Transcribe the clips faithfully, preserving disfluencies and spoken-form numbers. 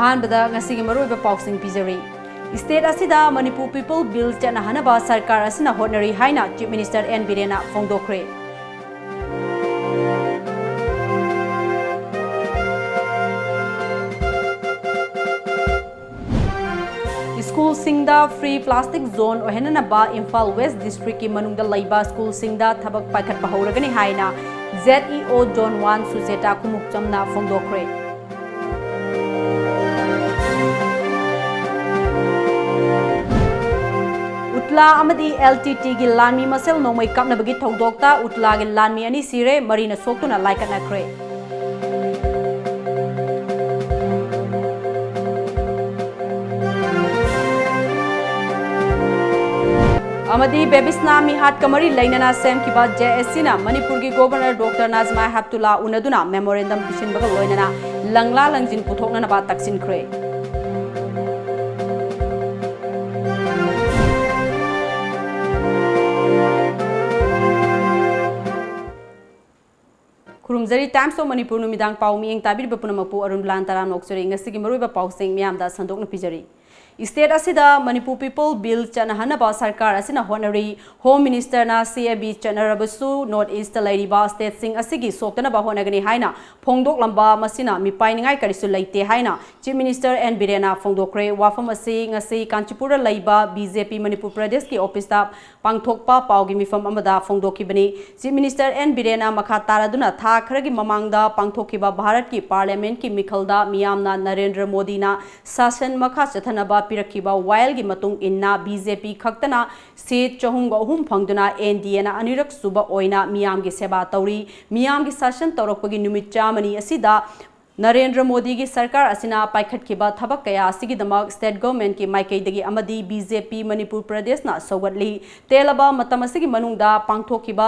ꯑꯍꯥꯟꯕꯗ ꯉꯁꯤꯒꯤ ꯃꯔꯨꯑꯣꯏꯕ ꯄꯥꯎꯁꯤꯡ ꯄꯤꯖꯔꯤ꯫ ꯁ꯭ꯇꯦꯠ ꯑꯁꯤꯗ ꯃꯅꯤꯄꯨꯔ ꯄꯤꯄꯜ ꯕꯤꯜ ꯆꯠꯅꯍꯟꯅꯕ ꯁꯔꯀꯥꯔ ꯑꯁꯤꯅ ꯍꯣꯠꯅꯔꯤ ꯍꯥꯏꯅ ꯆꯤꯐ ꯃꯤꯅꯤꯁꯇꯔ ꯑꯦꯟ ꯕꯤꯔꯦꯟꯅ ꯐꯣꯡꯗꯣꯛꯈ꯭ꯔꯦ꯫ ꯁ꯭ꯀꯨꯜꯁꯤꯡꯗ ꯐ꯭ꯔꯤ ꯄ꯭ꯂꯥꯁꯇꯤꯛ ꯖꯣꯟ ꯑꯣꯏꯍꯟꯅꯅꯕ ꯏꯝꯐꯥꯜ ꯋꯦꯁ ꯗꯤꯁꯇ꯭ꯔꯤꯛꯀꯤ ꯃꯅꯨꯡꯗ ꯂꯩꯕ ꯁ꯭ꯀꯨꯜꯁꯤꯡꯗ ꯊꯕꯛ ꯄꯥꯏꯈꯠꯄ ꯍꯧꯔꯒꯅꯤ ꯍꯥꯏꯅ Z E O zone one Sucheta ꯈꯨꯃꯨꯛꯆꯝꯅ ꯐꯣꯡꯗꯣꯛꯈ꯭ꯔꯦ꯫ ꯎꯠꯂꯥ ꯑꯃꯗꯤ ꯑꯦꯜ ꯇꯤ ꯇꯤꯒꯤ ꯂꯥꯟꯃꯤ ꯃꯁꯦꯜ ꯅꯣꯡꯃꯩ ꯀꯥꯞꯅꯕꯒꯤ ꯊꯧꯗꯣꯛꯇ ꯎꯠꯂꯥꯒꯤ ꯂꯥꯟꯃꯤ ꯑꯅꯤ ꯁꯤꯔꯦ, ꯃꯔꯤꯅ ꯁꯣꯛꯇꯨꯅ ꯂꯥꯏꯀꯠꯅꯈ꯭ꯔꯦ꯫ ꯑꯃꯗꯤ ꯕꯦꯕꯤꯁꯅꯥ ꯃꯤꯍꯥꯠꯀ ꯃꯔꯤ ꯂꯩꯅꯅ ꯁꯦꯝꯈꯤꯕ ꯖꯦ ꯑꯦꯁ ꯁꯤꯅ ꯃꯅꯤꯄꯨꯔꯒꯤ ꯒꯣꯕꯔꯅꯔ ꯗꯣꯛꯇꯔ ꯅꯥꯖꯃꯥ ꯍꯦꯞꯇꯨꯂꯥ ꯎꯅꯗꯨꯅ ꯃꯦꯃꯣꯔꯦꯟꯗꯝ ꯄꯤꯁꯤꯟꯕꯒ ꯂꯣꯏꯅꯅ ꯂꯪꯂꯥ ꯂꯪꯖꯤꯟ ꯄꯨꯊꯣꯛꯅꯅꯕ ꯇꯛꯁꯤꯟꯈ꯭ꯔꯦ꯫ ꯈꯨꯔꯨꯝꯖꯔꯤ꯫ Times of Manipur ꯅꯨꯃꯤꯗꯥꯡ ꯄꯥꯎ ꯃꯤꯠꯌꯦꯡ ꯇꯥꯕꯤꯔꯤꯕ ꯄꯨꯝꯅꯃꯛꯄꯨ ꯑꯔꯨꯟ ꯕ꯭ꯂꯥꯟ ꯇꯔꯥꯝꯅ ꯑꯣꯛꯆꯔꯤ꯫ ꯉꯁꯤꯒꯤ ꯃꯔꯨꯑꯣꯏꯕ ꯄꯥꯎꯁꯤꯡ ꯃꯤꯌꯥꯝꯗ ꯁꯟꯗꯣꯛꯅ ꯄꯤꯖꯔꯤ꯫ ꯁ꯭ꯇꯦꯠ ꯑꯁꯤꯗ ꯃꯅꯤꯄꯨꯔ ꯄꯤꯄꯜ ꯕꯤꯜ ꯆꯠꯅꯍꯟꯅꯕ ꯁꯔꯀꯥꯔ ꯑꯁꯤꯅ ꯍꯣꯠꯅꯔꯤ꯫ ꯍꯣꯝ ꯃꯤꯅꯤꯁꯇꯔꯅ ꯁꯤ ꯑꯦ ꯕꯤ ꯆꯠꯅꯔꯕꯁꯨ ꯅꯣꯔꯠ ꯏꯁꯇ ꯂꯩꯔꯤꯕ ꯁ꯭ꯇꯦꯠꯁꯤꯡ ꯑꯁꯤꯒꯤ ꯁꯣꯛꯇꯅꯕ ꯍꯣꯠꯅꯒꯅꯤ ꯍꯥꯏꯅ ꯐꯣꯡꯗꯣꯛꯂꯝꯕ ꯃꯁꯤꯅ ꯃꯤꯄꯥꯏꯅꯤꯡꯉꯥꯏ ꯀꯔꯤꯁꯨ ꯂꯩꯇꯦ ꯍꯥꯏꯅ ꯆꯤꯐ ꯃꯤꯅꯤꯁꯇꯔ ꯑꯦꯟ ꯕꯤꯔꯦꯟꯅ ꯐꯣꯡꯗꯣꯛꯈ꯭ꯔꯦ꯫ ꯋꯥꯐꯝ ꯑꯁꯤ ꯉꯁꯤ ꯀꯥꯟꯆꯤꯄꯨꯔꯗ ꯂꯩꯕ ꯕꯤ ꯖꯦ ꯄꯤ ꯃꯅꯤꯄꯨꯔ ꯄ꯭ꯔꯗꯦꯁꯀꯤ ꯑꯣꯐꯤꯁꯇ ꯄꯥꯡꯊꯣꯛꯄ ꯄꯥꯎꯒꯤ ꯃꯤꯐꯝ ꯑꯃꯗ ꯐꯣꯡꯗꯣꯛꯈꯤꯕꯅꯤ꯫ ꯆꯤꯐ ꯃꯤꯅꯤꯁꯇꯔ ꯑꯦꯟ ꯕꯤꯔꯦꯟꯅ ꯃꯈꯥ ꯇꯥꯔꯗꯨꯅ ꯊꯥ ꯈꯔꯒꯤ ꯃꯃꯥꯡꯗ ꯄꯥꯡꯊꯣꯛꯈꯤꯕ ꯚꯥꯔꯠꯀꯤ ꯄꯥꯔꯂꯤꯌꯥꯃꯦꯟꯠꯀꯤ ꯃꯤꯈꯜꯗ ꯃꯤꯌꯥꯝꯅ ꯅꯔꯦꯟꯗ꯭ꯔ ꯃꯣꯗꯤꯅ ꯁꯥꯁꯟ ꯃꯈꯥ ꯆꯠꯊꯅꯕ ꯄꯤꯔꯛꯈꯤꯕ ꯋꯥꯌꯦꯜꯒꯤ ꯃꯇꯨꯡ ꯏꯟꯅ ꯕꯤ ꯖꯦ ꯄꯤ ꯈꯛꯇꯅ ꯁꯤꯠ ꯆꯍꯨꯝꯒ ꯑꯍꯨꯝ ꯐꯪꯗꯨꯅ ꯑꯦꯟ ꯗꯤ ꯑꯦꯅ ꯑꯅꯤꯔꯛ ꯁꯨꯕ ꯑꯣꯏꯅ ꯃꯤꯌꯥꯝꯒꯤ ꯁꯦꯕꯥ ꯇꯧꯔꯤ꯫ ꯃꯤꯌꯥꯝꯒꯤ ꯁꯥꯁꯟ ꯇꯧꯔꯛꯄꯒꯤ ꯅꯨꯃꯤꯠ ꯆꯥꯝꯃꯅꯤ ꯑꯁꯤꯗ ꯅꯔꯦꯟꯗ꯭ꯔ ꯃꯣꯗꯤꯒꯤ ꯁꯔꯀꯥꯔ ꯑꯁꯤꯅ ꯄꯥꯏꯈꯠꯈꯤꯕ ꯊꯕꯛ ꯀꯌꯥ ꯑꯁꯤꯒꯤꯗꯃꯛ ꯁ꯭ꯇꯦꯠ ꯒꯚꯔꯟꯃꯦꯟꯠꯀꯤ ꯃꯥꯏꯀꯩꯗꯒꯤ ꯑꯃꯗꯤ ꯕꯤ ꯖꯦ ꯄꯤ ꯃꯅꯤꯄꯨꯔ ꯄ꯭ꯔꯗꯦꯁꯅ ꯁꯧꯒꯠꯂꯤ꯫ ꯇꯦꯜꯂꯕ ꯃꯇꯝ ꯑꯁꯤꯒꯤ ꯃꯅꯨꯡꯗ ꯄꯥꯡꯊꯣꯛꯈꯤꯕ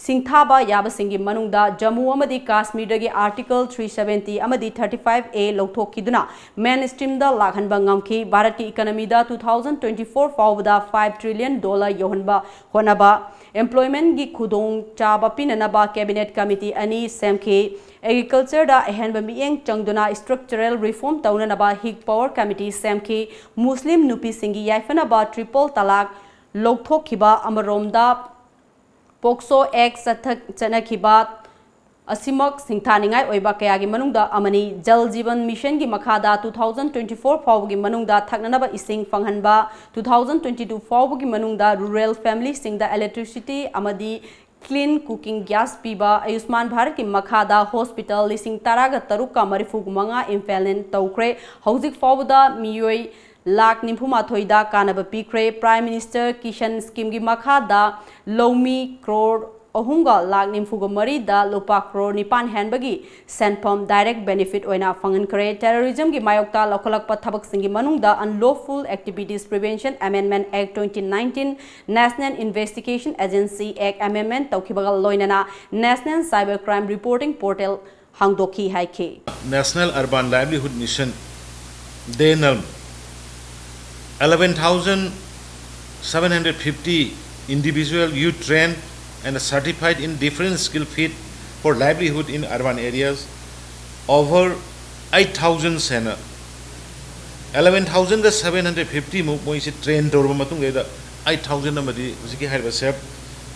ꯁꯤꯡꯊꯥꯕ ꯌꯥꯕꯁꯤꯡꯒꯤ ꯃꯅꯨꯡꯗ ꯖꯝꯃꯨ ꯑꯃꯗꯤ ꯀꯥꯁꯃꯤꯔꯗꯒꯤ Article three seventy ꯑꯃꯗꯤ thirty five A ꯂꯧꯊꯣꯛꯈꯤꯗꯨꯅ ꯃꯦꯟ ꯁ꯭ꯇ꯭ꯔꯤꯝꯗ ꯂꯥꯛꯍꯟꯕ ꯉꯝꯈꯤ꯫ ꯚꯥꯔꯠꯀꯤ ꯏꯀꯅꯃꯤꯗ two thousand twenty four ꯐꯥꯎꯕꯗ five trillion dollar ꯌꯧꯍꯟꯕ ꯍꯣꯠꯅꯕ꯫ ꯑꯦꯝꯄ꯭ꯂꯣꯏꯃꯦꯟꯠꯒꯤ ꯈꯨꯗꯣꯡꯆꯥꯕ ꯄꯤꯅꯅꯕ ꯀꯦꯕꯤꯅꯦꯠ ꯀꯃꯤꯇꯤ ꯑꯅꯤ ꯁꯦꯝꯈꯤ꯫ ꯑꯦꯒ꯭ꯔꯤꯀꯜꯆꯔꯗ ꯑꯍꯦꯟꯕ ꯃꯤꯠꯌꯦꯡ ꯆꯪꯗꯨꯅ ꯁ꯭ꯇ꯭ꯔꯛꯆꯔꯦꯜ ꯔꯤꯐꯣꯔꯝ ꯇꯧꯅꯅꯕ ꯍꯤꯛ ꯄꯥꯋꯔ ꯀꯃꯤꯇꯤ ꯁꯦꯝꯈꯤ꯫ ꯃꯨꯁꯂꯤꯝ ꯅꯨꯄꯤꯁꯤꯡꯒꯤ ꯌꯥꯏꯐꯅꯕ ꯇ꯭ꯔꯤꯄꯜ ꯇꯂꯥꯛ ꯂꯧꯊꯣꯛꯈꯤꯕ ꯑꯃꯔꯣꯝꯗ ꯄꯣꯛꯁꯣ ꯑꯦꯛ ꯆꯠꯊ- ꯆꯠꯅꯈꯤꯕ ꯑꯁꯤꯃꯛ ꯁꯤꯡꯊꯥꯅꯤꯡꯉꯥꯏ ꯑꯣꯏꯕ ꯀꯌꯥꯒꯤ ꯃꯅꯨꯡꯗ ꯑꯃꯅꯤ꯫ ꯖꯜ ꯖꯤꯕꯟ ꯃꯤꯁꯟꯒꯤ ꯃꯈꯥꯗ two thousand twenty-four ꯐꯥꯎꯕꯒꯤ ꯃꯅꯨꯡꯗ ꯊꯛꯅꯅꯕ ꯏꯁꯤꯡ ꯐꯪꯍꯟꯕ, two thousand twenty-two ꯐꯥꯎꯕꯒꯤ ꯃꯅꯨꯡꯗ ꯔꯨꯔꯦꯜ ꯐꯦꯃꯤꯂꯤꯁꯤꯡꯗ ꯏꯂꯦꯛꯇ꯭ꯔꯤꯁꯤꯇꯤ ꯑꯃꯗꯤ ꯀ꯭ꯂꯤꯟ ꯀꯨꯀꯤꯡ ꯒ꯭ꯌꯥꯁ ꯄꯤꯕ, ꯑꯌꯨꯁꯃꯥꯟ ꯚꯥꯔꯠꯀꯤ ꯃꯈꯥꯗ ꯍꯣꯁꯄꯤꯇꯥꯜ ꯂꯤꯁꯤꯡ ꯇꯔꯥꯒ ꯇꯔꯨꯛꯀ ꯃꯔꯤꯐꯨ ꯃꯉꯥ ꯏꯝꯄꯦꯅꯦꯜ ꯇꯧꯈ꯭ꯔꯦ꯫ ꯍꯧꯖꯤꯛ ꯐꯥꯎꯕꯗ ꯃꯤꯑꯣꯏ ꯂꯥꯈ ꯅꯤꯐꯨ ꯃꯥꯊꯣꯏꯗ ꯀꯥꯟꯅꯕ ꯄꯤꯈ꯭ꯔꯦ꯫ Prime Minister Kisan Scheme ꯒꯤ ꯃꯈꯥꯗ ꯂꯧꯃꯤ ꯀ꯭ꯔꯣꯔ ꯑꯍꯨꯝꯒ ꯂꯥꯈ ꯅꯤꯐꯨꯒ ꯃꯔꯤꯗ ꯂꯨꯄꯥ ꯀ꯭ꯔꯣꯔ ꯅꯤꯄꯥꯟ ꯍꯦꯟꯕꯒꯤ ꯁꯦꯟꯐꯝ direct benefit ꯑꯣꯏꯅ ꯐꯪꯍꯟꯈ꯭ꯔꯦ꯫ Terrorism ꯒꯤ ꯃꯥꯌꯣꯛꯇ ꯂꯧꯈꯠꯂꯛꯄ ꯊꯕꯛꯁꯤꯡꯒꯤ ꯃꯅꯨꯡꯗ Unlawful Activities Prevention Amendment Act twenty nineteen, National Investigation Agency Act amendment ꯇꯧꯈꯤꯕꯒ ꯂꯣꯏꯅꯅ National Cyber Crime Reporting Portal ꯍꯥꯡꯗꯣꯛꯈꯤ ꯍꯥꯏꯈꯤ꯫ National Urban Livelihood Mission, DENULM, eleven thousand seven hundred fifty individual youth trained and certified in different skill fit for livelihood in urban areas, over eight thousand ꯍꯦꯟꯅ, eleven thousand seven hundred fifty ꯃꯨꯛ ꯃꯣꯏꯁꯤ train ꯇꯧꯔꯕ ꯃꯇꯨꯡꯗꯩꯗ eight thousand ꯑꯃꯗꯤ ꯍꯧꯖꯤꯛꯀꯤ ꯍꯥꯏꯔꯤꯕ SAFE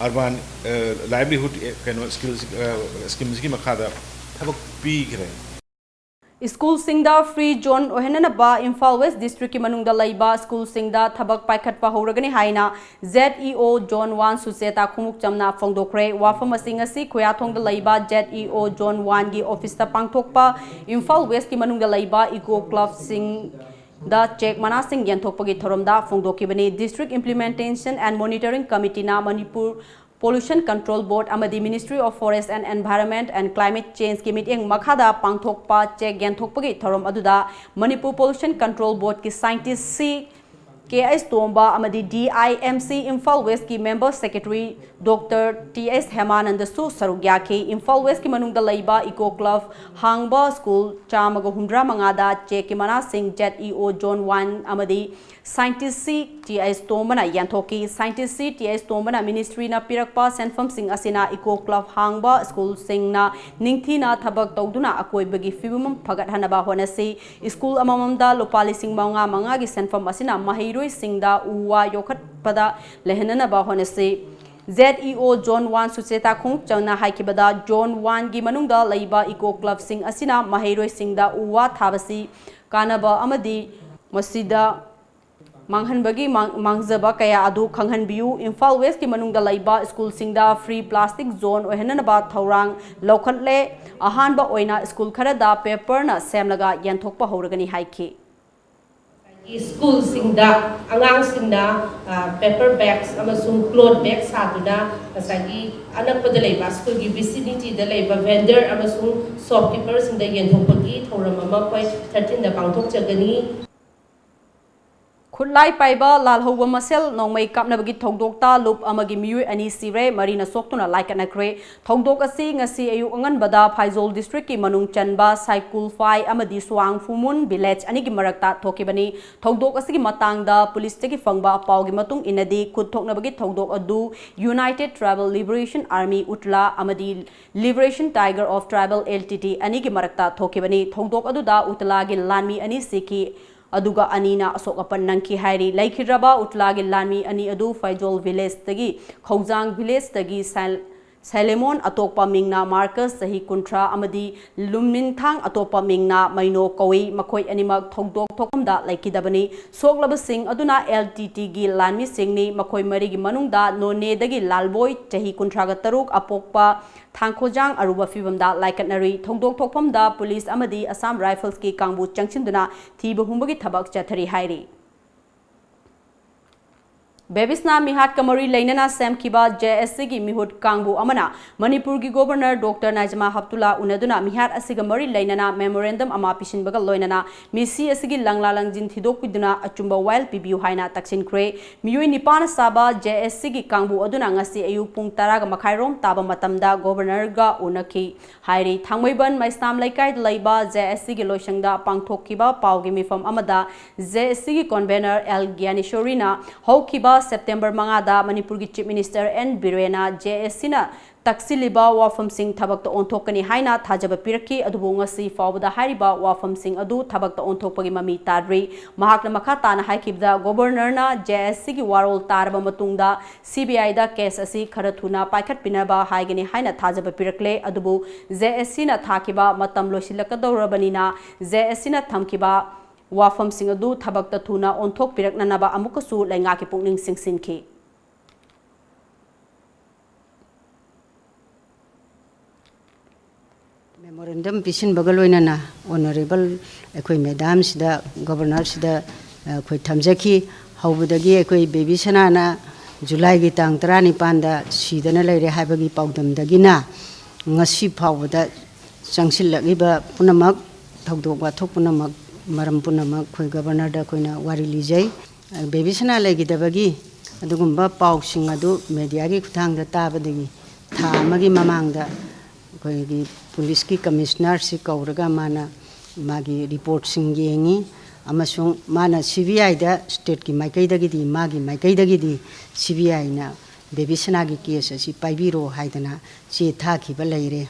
Urban, ꯑ, Livelihood, ꯑ, ꯀꯩꯅꯣ, Skill, ꯑ, Scheme ꯁꯤꯒꯤ ꯃꯈꯥꯗ ꯊꯕꯛ ꯄꯤꯈ꯭ꯔꯦ꯫ ꯁ꯭ꯀꯨꯜꯁꯤꯡꯗ free zone ꯑꯣꯏꯍꯟꯅꯅꯕ ꯏꯝꯐꯥꯜ ꯋꯦꯁ ꯗꯤꯁꯇ꯭ꯔꯤꯛꯀꯤ ꯃꯅꯨꯡꯗ ꯂꯩꯕ ꯁ꯭ꯀꯨꯜꯁꯤꯡꯗ ꯊꯕꯛ ꯄꯥꯏꯈꯠꯄ ꯍꯧꯔꯒꯅꯤ ꯍꯥꯏꯅ ZEO Zone one ꯁꯨꯆꯦꯇꯥ ꯈꯣꯡꯎꯞꯆꯝꯅ ꯐꯣꯡꯗꯣꯛꯈ꯭ꯔꯦ꯫ ꯋꯥꯐꯝ ꯑꯁꯤ ꯉꯁꯤ ꯈꯨꯌꯥꯊꯣꯡꯗ ꯂꯩꯕ ZEO Zone one ꯒꯤ ꯑꯣꯐꯤꯁꯇ ꯄꯥꯡꯊꯣꯛꯄ ꯏꯝꯐꯥꯜ ꯋꯦꯁꯀꯤ ꯃꯅꯨꯡꯗ ꯂꯩꯕ ꯏꯀꯣ ꯀ꯭ꯂꯕꯁꯤꯡ ꯗ ꯆꯦꯛ ꯃꯅꯥꯁꯤꯡ ꯌꯦꯟꯊꯣꯛꯄꯒꯤ ꯊꯧꯔꯝꯗ ꯐꯣꯡꯗꯣꯛꯈꯤꯕꯅꯤ꯫ District Implementation and Monitoring Committeeꯅ Manipur Pollution Control Board ꯑꯃꯗꯤ Ministry of Forest and Environment and Climate Changeꯀꯤ ꯃꯤꯠꯌꯦꯡ ꯃꯈꯥꯗ ꯄꯥꯡꯊꯣꯛꯄ ꯆꯦꯛ ꯌꯦꯟꯊꯣꯛꯄꯒꯤ ꯊꯧꯔꯝ ꯑꯗꯨꯗ Manipur Pollution Control Boardꯀꯤ scientist C K S ꯇꯣꯝꯕ ꯑꯃꯗꯤ DIMC ꯏꯝꯐꯥꯜ ꯋꯦꯁꯀꯤ member secretary Doctor T S ꯍꯦꯃꯥꯅꯟꯗꯁꯨ ꯁꯔꯨꯛ ꯌꯥꯈꯤ꯫ ꯏꯝꯐꯥꯜ ꯋꯦꯁꯀꯤ ꯃꯅꯨꯡꯗ ꯂꯩꯕ ꯏꯀꯣ ꯀ꯭ꯂꯕ ꯍꯥꯡꯕ ꯁ꯭ꯀꯨꯜ ꯆꯥꯝꯃꯒ ꯍꯨꯝꯗ꯭ꯔꯥ ꯃꯉꯥꯗ ꯆꯦꯛꯀꯤ ꯃꯅꯥꯁꯤꯡ ZEO Zone one ꯑꯃꯗꯤ scientist C ꯇꯤ ꯑꯩꯆ ꯇꯣꯝꯕꯅ ꯌꯦꯟꯊꯣꯛꯈꯤ꯫ Scientist ꯁꯤ ꯇꯤ ꯑꯩꯆ ꯇꯣꯝꯕꯅ ministry ꯅ ꯄꯤꯔꯛꯄ ꯁꯦꯟꯐꯝꯁꯤꯡ ꯑꯁꯤꯅ eco club ꯍꯥꯡꯕ school ꯁꯤꯡꯅ ꯅꯤꯡꯊꯤꯅ ꯊꯕꯛ ꯇꯧꯗꯨꯅ ꯑꯀꯣꯏꯕꯒꯤ ꯐꯤꯕꯝ ꯐꯒꯠꯍꯟꯅꯕ ꯍꯣꯠꯅꯁꯤ꯫ School ꯑꯃꯃꯝꯗ ꯂꯨꯄꯥ ꯂꯤꯁꯤꯡ ꯃꯉꯥ ꯃꯉꯥꯒꯤ ꯁꯦꯟꯐꯝ ꯑꯁꯤꯅ ꯃꯍꯩꯔꯣꯏꯁꯤꯡꯗ ꯎ ꯋꯥ ꯌꯣꯛꯈꯠꯄꯗ ꯂꯩꯍꯟꯅꯅꯕ ꯍꯣꯠꯅꯁꯤ꯫ Z E O Zone one Sucheta ꯈꯣꯡꯎꯞꯆꯪꯅ ꯍꯥꯏꯈꯤꯕꯗ, Zone one ꯒꯤ ꯃꯅꯨꯡꯗ ꯂꯩꯕ eco club ꯁꯤꯡ ꯑꯁꯤꯅ ꯃꯍꯩꯔꯣꯏꯁꯤꯡꯗ ꯎ ꯋꯥ ꯊꯥꯕꯁꯤ ꯀꯥꯟꯅꯕ ꯑꯃꯗꯤ ꯃꯁꯤꯗ ꯃꯥꯡꯍꯟꯕꯒꯤ ꯃꯥꯡ-, ꯃꯥꯡꯖꯕ ꯀꯌꯥ ꯑꯗꯨ ꯈꯪꯍꯟꯕꯤꯌꯨ꯫ ꯏꯝꯐꯥꯜ West ꯀꯤ ꯃꯅꯨꯡꯗ ꯂꯩꯕ school ꯁꯤꯡꯗ free plastic zone ꯑꯣꯏꯍꯟꯅꯅꯕ ꯊꯧꯔꯥꯡ ꯂꯧꯈꯠꯂꯦ꯫ ꯑꯍꯥꯟꯕ ꯑꯣꯏꯅ school ꯈꯔꯗ paper ꯅ ꯁꯦꯝꯂꯒ ꯌꯦꯟꯊꯣꯛꯄ ꯍꯧꯔꯒꯅꯤ ꯍꯥꯏꯈꯤ꯫ ꯁ꯭ꯀꯨꯜꯁꯤꯡꯗ ꯑꯉꯥꯡꯁꯤꯡꯅ paper bags ꯑꯃꯁꯨꯡ cloth bag ꯁꯥꯗꯨꯅ ꯉꯁꯥꯏꯒꯤ ꯑꯅꯛꯄꯗ ꯂꯩꯕ ꯁ꯭ꯀꯨꯜꯒꯤ vicinity ꯗ ꯂꯩꯕ vendor ꯑꯃꯁꯨꯡ shopkeeper ꯁꯤꯡꯗ ꯌꯦꯟꯊꯣꯛꯄꯒꯤ ꯊꯧꯔꯝ ꯑꯃ ꯑꯩꯈꯣꯏ thirteen ꯗ ꯄꯥꯡꯊꯣꯛꯆꯒꯅꯤ꯫ ꯈꯨꯠꯂꯥꯏ ꯄꯥꯏꯕ ꯂꯥꯜꯍꯧꯕ ꯃꯁꯦꯜ ꯅꯣꯡꯃꯩ ꯀꯥꯞꯅꯕꯒꯤ ꯊꯧꯗꯣꯛꯇ ꯂꯨꯞ ꯑꯃꯒꯤ ꯃꯤꯑꯣꯏ ꯑꯅꯤ ꯁꯤꯔꯦ, ꯃꯔꯤꯅ ꯁꯣꯛꯇꯨꯅ ꯂꯥꯏꯀꯠꯅꯈ꯭ꯔꯦ꯫ ꯊꯧꯗꯣꯛ ꯑꯁꯤ ꯉꯁꯤ ꯑꯌꯨꯛ ꯑꯉꯟꯕꯗ ꯐꯥꯏꯖꯣꯜ district ꯀꯤ ꯃꯅꯨꯡ ꯆꯟꯕ ꯁꯥꯏꯀꯨꯜꯐꯥꯏ ꯑꯃꯗꯤ ꯁ꯭ꯋꯥꯡꯐꯨꯃꯨꯟ village ꯑꯅꯤꯒꯤ ꯃꯔꯛꯇ ꯊꯣꯛꯈꯤꯕꯅꯤ꯫ ꯊꯧꯗꯣꯛ ꯑꯁꯤꯒꯤ ꯃꯇꯥꯡꯗ ꯄꯨꯂꯤꯁꯇꯒꯤ ꯐꯪꯕ ꯄꯥꯎꯒꯤ ꯃꯇꯨꯡ ꯏꯟꯅꯗꯤ, ꯈꯨꯠ ꯊꯣꯛꯅꯕꯒꯤ ꯊꯧꯗꯣꯛ ꯑꯗꯨ United Tribal Liberation Army, UTLA, ꯑꯃꯗꯤ Liberation Tiger of Tribal, L T T, ꯑꯅꯤꯒꯤ ꯃꯔꯛꯇ ꯊꯣꯛꯈꯤꯕꯅꯤ꯫ ꯊꯧꯗꯣꯛ ꯑꯗꯨꯗ UTLA ꯒꯤ ꯂꯥꯟꯃꯤ ꯑꯅꯤ ꯁꯤꯈꯤ, ꯑꯗꯨꯒ ꯑꯅꯤꯅ ꯑꯁꯣꯛ ꯑꯄꯟ ꯅꯪꯈꯤ ꯍꯥꯏꯔꯤ꯫ ꯂꯩꯈꯤꯗ꯭ꯔꯕ UTLA ꯒꯤ ꯂꯥꯟꯃꯤ ꯑꯅꯤ ꯑꯗꯨ ꯐꯩꯖꯣꯜ village ꯇꯒꯤ ꯈꯧꯖꯥꯡ village ꯇꯒꯤ ꯁꯥꯏ-, ꯁꯥꯏꯂꯦꯃꯣꯟ, ꯑꯇꯣꯞꯄ ꯃꯤꯡꯅ ꯃꯥꯔꯀꯁ, ꯆꯍꯤ ꯀꯨꯟꯊ꯭ꯔꯥ, ꯑꯃꯗꯤ ꯂꯨꯝꯃꯤꯟꯊꯥꯡ, ꯑꯇꯣꯞꯄ ꯃꯤꯡꯅ ꯃꯩꯅꯣ ꯀꯧꯏ꯫ ꯃꯈꯣꯏ ꯑꯅꯤꯃꯛ ꯊꯧꯗꯣꯛ ꯊꯣꯛꯐꯝꯗ ꯂꯩꯈꯤꯗꯕꯅꯤ꯫ ꯁꯣꯛꯂꯕꯁꯤꯡ ꯑꯗꯨꯅ L T T ꯒꯤ ꯂꯥꯟꯃꯤꯁꯤꯡꯅꯤ꯫ ꯃꯈꯣꯏ ꯃꯔꯤꯒꯤ ꯃꯅꯨꯡꯗ ꯅꯣꯅꯦꯗꯒꯤ ꯂꯥꯜꯕꯣꯏ, ꯆꯍꯤ ꯀꯨꯟꯊ꯭ꯔꯥꯒ ꯇꯔꯨꯛ, ꯑꯄꯣꯛꯄ ꯊꯥꯡꯈꯣꯖꯥꯡ ꯑꯔꯨꯕ ꯐꯤꯕꯝꯗ ꯂꯥꯏꯀꯠꯅꯔꯤ꯫ ꯊꯧꯗꯣꯛ ꯊꯣꯛꯐꯝꯗ ꯄꯨꯂꯤꯁ ꯑꯃꯗꯤ Assam Rifles ꯀꯤ ꯀꯥꯡꯕꯨ ꯆꯪꯁꯤꯟꯗꯨꯅ ꯊꯤꯕ ꯍꯨꯝꯕꯒꯤ ꯊꯕꯛ ꯆꯠꯊꯔꯤ ꯍꯥꯏꯔꯤ꯫ ꯕꯦꯕꯤꯁꯅꯥ ꯃꯤꯍꯥꯠꯀ ꯃꯔꯤ ꯂꯩꯅꯅ ꯁꯦꯝꯈꯤꯕ ꯖꯦ ꯑꯦꯁ ꯁꯤꯒꯤ ꯃꯤꯍꯨꯠ ꯀꯥꯡꯕꯨ ꯑꯃꯅ ꯃꯅꯤꯄꯨꯔꯒꯤ ꯒꯣꯕꯔꯅꯔ ꯗꯣꯛꯇꯔ ꯅꯥꯏꯖꯃꯥ ꯍꯞꯇꯨꯂꯥ ꯎꯅꯗꯨꯅ ꯃꯤꯍꯥꯠ ꯑꯁꯤꯒ ꯃꯔꯤ ꯂꯩꯅꯅ ꯃꯦꯃꯣꯔꯦꯟꯗꯝ ꯑꯃ ꯄꯤꯁꯤꯟꯕꯒ ꯂꯣꯏꯅꯅ ꯃꯤꯁꯤ ꯑꯁꯤꯒꯤ ꯂꯪꯂꯥ ꯂꯪꯖꯤꯟ ꯊꯤꯗꯣꯛꯄꯤꯗꯨꯅ ꯑꯆꯨꯝꯕ ꯋꯥꯌꯦꯜ ꯄꯤꯕꯤꯌꯨ ꯍꯥꯏꯅ ꯇꯛꯁꯤꯟꯈ꯭ꯔꯦ꯫ ꯃꯤꯑꯣꯏ ꯅꯤꯄꯥꯟꯅ ꯁꯥꯕ ꯖꯦ ꯑꯦꯁ ꯁꯤꯒꯤ ꯀꯥꯡꯕꯨ ꯑꯗꯨꯅ ꯉꯁꯤ ꯑꯌꯨꯛ ꯄꯨꯡ ꯇꯔꯥꯒ ꯃꯈꯥꯏꯔꯣꯝ ꯇꯥꯕ ꯃꯇꯝꯗ ꯒꯣꯕꯔꯅꯔꯒ ꯎꯅꯈꯤ ꯍꯥꯏꯔꯤ꯫ ꯊꯥꯡꯃꯩꯕꯟ ꯃꯩꯁꯅꯥꯝ ꯂꯩꯀꯥꯏꯗ ꯂꯩꯕ ꯖꯦ ꯑꯦꯁ ꯁꯤꯒꯤ ꯂꯣꯏꯁꯪꯗ ꯄꯥꯡꯊꯣꯛꯈꯤꯕ ꯄꯥꯎꯒꯤ ꯃꯤꯐꯝ ꯑꯃꯗ ꯖꯦ ꯑꯦꯁ ꯁꯤꯒꯤ ꯀꯣꯟꯚꯦꯅꯔ ꯑꯦꯜ ꯒ꯭ꯌꯥꯅꯦꯁꯣꯔꯤꯅ ꯍꯧꯈꯤꯕ ꯁꯦꯞꯇꯦꯝꯕꯔ ꯃꯉꯥꯗ ꯃꯅꯤꯄꯨꯔꯒꯤ ꯆꯤꯐ ꯃꯤꯅꯤꯁꯇꯔ ꯑꯦꯟ ꯕꯤꯔꯦꯟꯅ ꯖꯦ ꯑꯦꯁ ꯁꯤꯅ ꯇꯛꯁꯤꯜꯂꯤꯕ ꯋꯥꯐꯝꯁꯤꯡ ꯊꯕꯛꯇ ꯑꯣꯟꯊꯣꯛꯀꯅꯤ ꯍꯥꯏꯅ ꯊꯥꯖꯕ ꯄꯤꯔꯛꯈꯤ, ꯑꯗꯨꯕꯨ ꯉꯁꯤ ꯐꯥꯎꯕꯗ ꯍꯥꯏꯔꯤꯕ ꯋꯥꯐꯝꯁꯤꯡ ꯑꯗꯨ ꯊꯕꯛꯇ ꯑꯣꯟꯊꯣꯛꯄꯒꯤ ꯃꯃꯤ ꯇꯥꯗ꯭ꯔꯤ꯫ ꯃꯍꯥꯛꯅ ꯃꯈꯥ ꯇꯥꯅ ꯍꯥꯏꯈꯤꯕꯗ, ꯒꯣꯕꯔꯅꯔꯅ ꯖꯦ ꯑꯦꯁ ꯁꯤꯒꯤ ꯋꯥꯔꯣꯜ ꯇꯥꯔꯕ ꯃꯇꯨꯡꯗ ꯁꯤ ꯕꯤ ꯑꯥꯏꯗ ꯀꯦꯁ ꯑꯁꯤ ꯈꯔ ꯊꯨꯅ ꯄꯥꯏꯈꯠꯄꯤꯅꯕ ꯍꯥꯏꯒꯅꯤ ꯍꯥꯏꯅ ꯊꯥꯖꯕ ꯄꯤꯔꯛꯂꯦ, ꯑꯗꯨꯕꯨ ꯖꯦ ꯑꯦꯁ ꯁꯤꯅ ꯊꯥꯈꯤꯕ ꯃꯇꯝ ꯂꯣꯏꯁꯤꯜꯂꯛꯀꯗꯧꯔꯕꯅꯤꯅ ꯖꯦ ꯑꯦꯁ ꯁꯤꯅ ꯊꯝꯈꯤꯕ ꯋꯥꯐꯝꯁꯤꯡ ꯑꯗꯨ ꯊꯕꯛꯇ ꯊꯨꯅ ꯑꯣꯟꯊꯣꯛꯄꯤꯔꯛꯅꯅꯕ ꯑꯃꯨꯛꯀꯁꯨ ꯂꯩꯉꯥꯛꯀꯤ ꯄꯨꯛꯅꯤꯡ ꯆꯤꯡꯁꯤꯟꯈꯤ꯫ ꯃꯦꯃꯣꯔꯦꯟꯗꯝ ꯄꯤꯁꯤꯟꯕꯒ ꯂꯣꯏꯅꯅ ꯑꯣꯅꯔꯦꯕꯜ ꯑꯩꯈꯣꯏ ꯃꯦꯗꯥꯝꯁꯤꯗ, ꯒꯣꯕꯔꯅꯔꯁꯤꯗ ꯑꯩꯈꯣꯏ ꯊꯝꯖꯈꯤ꯫ ꯍꯧꯕꯗꯒꯤ ꯑꯩꯈꯣꯏ ꯕꯦꯕꯤ ꯁꯅꯥꯅ ꯖꯨꯂꯥꯏꯒꯤ ꯇꯥꯡ ꯇꯔꯥꯅꯤꯄꯥꯟꯗ ꯁꯤꯗꯅ ꯂꯩꯔꯦ ꯍꯥꯏꯕꯒꯤ ꯄꯥꯎꯗꯝꯗꯒꯤꯅ ꯉꯁꯤ ꯐꯥꯎꯕꯗ ꯆꯪꯁꯤꯜꯂꯛꯂꯤꯕ ꯄꯨꯝꯅꯃꯛ, ꯊꯧꯗꯣꯛ ꯋꯥꯊꯣꯛ ꯄꯨꯝꯅꯃꯛ, ꯃꯔꯝ ꯄꯨꯝꯅꯃꯛ ꯑꯩꯈꯣꯏ ꯒꯣꯕꯔꯅꯔꯗ ꯑꯩꯈꯣꯏꯅ ꯋꯥꯔꯤ ꯂꯤꯖꯩ꯫ ꯕꯦꯕꯤ ꯁꯅꯥ ꯂꯩꯈꯤꯗꯕꯒꯤ ꯑꯗꯨꯒꯨꯝꯕ ꯄꯥꯎꯁꯤꯡ ꯑꯗꯨ ꯃꯦꯗꯤꯌꯥꯒꯤ ꯈꯨꯠꯊꯥꯡꯗ ꯇꯥꯕꯗꯒꯤ ꯊꯥ ꯑꯃꯒꯤ ꯃꯃꯥꯡꯗ ꯑꯩꯈꯣꯏꯒꯤ ꯄꯨꯂꯤꯁꯀꯤ ꯀꯃꯤꯁꯅꯔꯁꯤ ꯀꯧꯔꯒ ꯃꯥꯅ ꯃꯥꯒꯤ ꯔꯤꯄꯣꯔꯠꯁꯤꯡ ꯌꯦꯡꯉꯤ, ꯑꯃꯁꯨꯡ ꯃꯥꯅ ꯁꯤ ꯕꯤ ꯑꯥꯏꯗ, ꯁ꯭ꯇꯦꯠꯀꯤ ꯃꯥꯏꯀꯩꯗꯒꯤꯗꯤ, ꯃꯥꯒꯤ ꯃꯥꯏꯀꯩꯗꯒꯤꯗꯤ ꯁꯤ ꯕꯤ ꯑꯥꯏꯅ ꯕꯦꯕꯤ ꯁꯅꯥꯒꯤ ꯀꯦꯁ ꯑꯁꯤ ꯄꯥꯏꯕꯤꯔꯣ ꯍꯥꯏꯗꯅ ꯆꯦ ꯊꯥꯈꯤꯕ ꯂꯩꯔꯦ꯫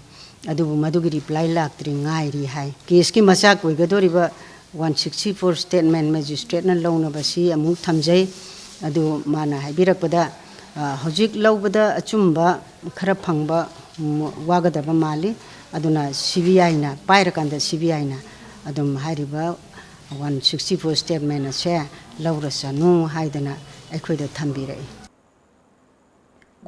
ꯑꯗꯨꯕꯨ ꯃꯗꯨꯒꯤ ꯔꯤꯄ꯭ꯂꯥꯏ ꯂꯥꯛꯇ꯭ꯔꯤ, ꯉꯥꯏꯔꯤ ꯍꯥꯏ꯫ ꯀꯦꯁꯀꯤ ꯃꯆꯥꯛ ꯑꯣꯏꯒꯗꯧꯔꯤꯕ ꯋꯥꯟ ꯁꯤꯛꯁꯇꯤ ꯐꯣꯔ ꯁ꯭ꯇꯦꯠꯃꯦꯟ ꯃꯦꯖꯤꯁꯇ꯭ꯔꯦꯠꯅ ꯂꯧꯅꯕꯁꯤ ꯑꯃꯨꯛ ꯊꯝꯖꯩ꯫ ꯑꯗꯨ ꯃꯥꯅ ꯍꯥꯏꯕꯤꯔꯛꯄꯗ, ꯑ, ꯍꯧꯖꯤꯛ ꯂꯧꯕꯗ ꯑꯆꯨꯝꯕ ꯈꯔ ꯐꯪꯕ, ꯎꯝ, ꯋꯥꯒꯗꯕ ꯃꯥꯜꯂꯤ꯫ ꯑꯗꯨꯅ ꯁꯤ ꯕꯤ ꯑꯥꯏꯅ ꯄꯥꯏꯔꯀꯥꯟꯗ ꯁꯤ ꯕꯤ ꯑꯥꯏꯅ ꯑꯗꯨꯝ ꯍꯥꯏꯔꯤꯕ ꯋꯥꯟ ꯁꯤꯛꯁꯇꯤ ꯐꯣꯔ ꯁ꯭ꯇꯦꯠꯃꯦꯟ ꯑꯁꯦ ꯂꯧꯔꯁꯅꯨ ꯍꯥꯏꯗꯅ ꯑꯩꯈꯣꯏꯗ ꯊꯝꯕꯤꯔꯛꯏ꯫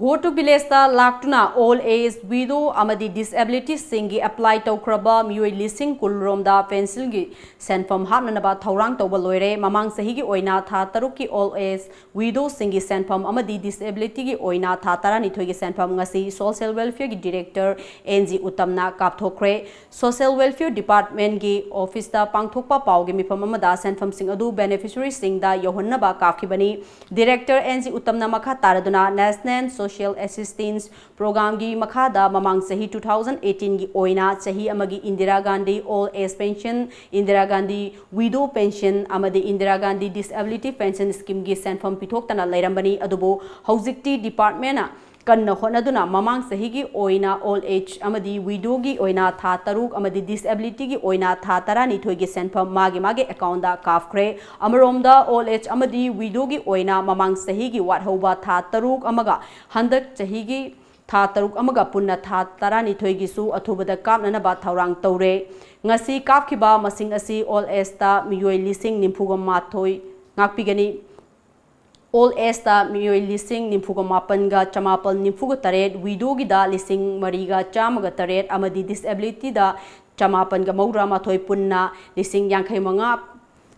Go to Village ꯇ ꯂꯥꯛꯇꯨꯅ Old Age, Widow ꯑꯃꯗꯤ Disability ꯁꯤꯡꯒꯤ apply ꯇꯧꯈ꯭ꯔꯕ ꯃꯤꯑꯣꯏ ꯂꯤꯁꯤꯡ ꯀꯨꯟ ꯔꯣꯝꯗ pension ꯒꯤ ꯁꯦꯟꯐꯝ ꯍꯥꯞꯅꯅꯕ ꯊꯧꯔꯥꯡ ꯇꯧꯕ ꯂꯣꯏꯔꯦ꯫ ꯃꯃꯥꯡ ꯆꯍꯤꯒꯤ ꯑꯣꯏꯅ ꯊꯥ ꯇꯔꯨꯛꯀꯤ Old Age, Widow ꯁꯤꯡꯒꯤ ꯁꯦꯟꯐꯝ ꯑꯃꯗꯤ Disability ꯒꯤ ꯑꯣꯏꯅ ꯊꯥ ꯇꯔꯥꯅꯤꯊꯣꯏꯒꯤ ꯁꯦꯟꯐꯝ ꯉꯁꯤ Social Welfare ꯒꯤ Director N G ꯎꯠꯇꯝꯅ ꯀꯥꯞꯊꯣꯛꯈ꯭ꯔꯦ꯫ Social Welfare Department ꯀꯤ office ꯇ ꯄꯥꯡꯊꯣꯛꯄ ꯄꯥꯎꯒꯤ ꯃꯤꯐꯝ ꯑꯃꯗ ꯁꯦꯟꯐꯝꯁꯤꯡ ꯑꯗꯨ beneficiary ꯁꯤꯡꯗ ꯌꯧꯍꯟꯅꯕ ꯀꯥꯞꯈꯤꯕꯅꯤ꯫ Director N G ꯎꯠꯇꯝꯅ ꯃꯈꯥ ꯇꯥꯔꯗꯨꯅ National Social Assistance Program ꯒꯤ ꯃꯈꯥꯗ ꯃꯃꯥꯡ ꯆꯍꯤ two thousand eighteen ꯒꯤ ꯑꯣꯏꯅ ꯆꯍꯤ ꯑꯃꯒꯤ Indira Gandhi Old Age Pension, Indira Gandhi Widow Pension ꯑꯃꯗꯤ Indira Gandhi Disability Pension Scheme ꯒꯤ ꯁꯦꯟꯐꯝ ꯄꯤꯊꯣꯛꯇꯅ ꯂꯩꯔꯝꯕꯅꯤ꯫ ꯑꯗꯨꯕꯨ ꯍꯧꯖꯤꯛꯇꯤ department ꯅ ꯀꯟꯅ ꯍꯣꯠꯅꯗꯨꯅ ꯃꯃꯥꯡ ꯆꯍꯤꯒꯤ ꯑꯣꯏꯅ Old Age ꯑꯃꯗꯤ Widow ꯒꯤ ꯑꯣꯏꯅ ꯊꯥ ꯇꯔꯨꯛ ꯑꯃꯗꯤ Disability ꯒꯤ ꯑꯣꯏꯅ ꯊꯥ ꯇꯔꯥꯅꯤꯊꯣꯏꯒꯤ ꯁꯦꯟꯐꯝ ꯃꯥꯒꯤ ꯃꯥꯒꯤ account ꯇ ꯀꯥꯞꯈ꯭ꯔꯦ꯫ ꯑꯃꯔꯣꯝꯗ Old Age ꯑꯃꯗꯤ Widow ꯒꯤ ꯑꯣꯏꯅ ꯃꯃꯥꯡ ꯆꯍꯤꯒꯤ ꯋꯥꯠꯍꯧꯕ ꯊꯥ ꯇꯔꯨꯛ ꯑꯃꯒ ꯍꯟꯗꯛ ꯆꯍꯤꯒꯤ ꯊꯥ ꯇꯔꯨꯛ ꯑꯃꯒ ꯄꯨꯟꯅ ꯊꯥ ꯇꯔꯥꯅꯤꯊꯣꯏꯒꯤꯁꯨ ꯑꯊꯨꯕꯗ ꯀꯥꯞꯅꯅꯕ ꯊꯧꯔꯥꯡ ꯇꯧꯔꯦ꯫ ꯉꯁꯤ ꯀꯥꯞꯈꯤꯕ ꯃꯁꯤꯡ ꯑꯁꯤ Old Age ꯇ ꯃꯤꯑꯣꯏ ꯂꯤꯁꯤꯡ ꯅꯤꯐꯨꯒ ꯃꯥꯊꯣꯏ ꯉꯥꯛꯄꯤꯒꯅꯤ꯫ Old Age ꯇ ꯃꯤꯑꯣꯏ ꯂꯤꯁꯤꯡ ꯅꯤꯐꯨꯒ ꯃꯥꯄꯟꯒ ꯆꯃꯥꯄꯜ ꯅꯤꯐꯨꯒ ꯇꯔꯦꯠ, Widow ꯒꯤꯗ ꯂꯤꯁꯤꯡ ꯃꯔꯤꯒ ꯆꯥꯝꯃꯒ ꯇꯔꯦꯠ ꯑꯃꯗꯤ Disability ꯗ ꯆꯃꯥꯄꯟꯒ ꯃꯧꯗ꯭ꯔꯥ ꯃꯥꯊꯣꯏ, ꯄꯨꯟꯅ ꯂꯤꯁꯤꯡ ꯌꯥꯡꯈꯩ ꯃꯉꯥ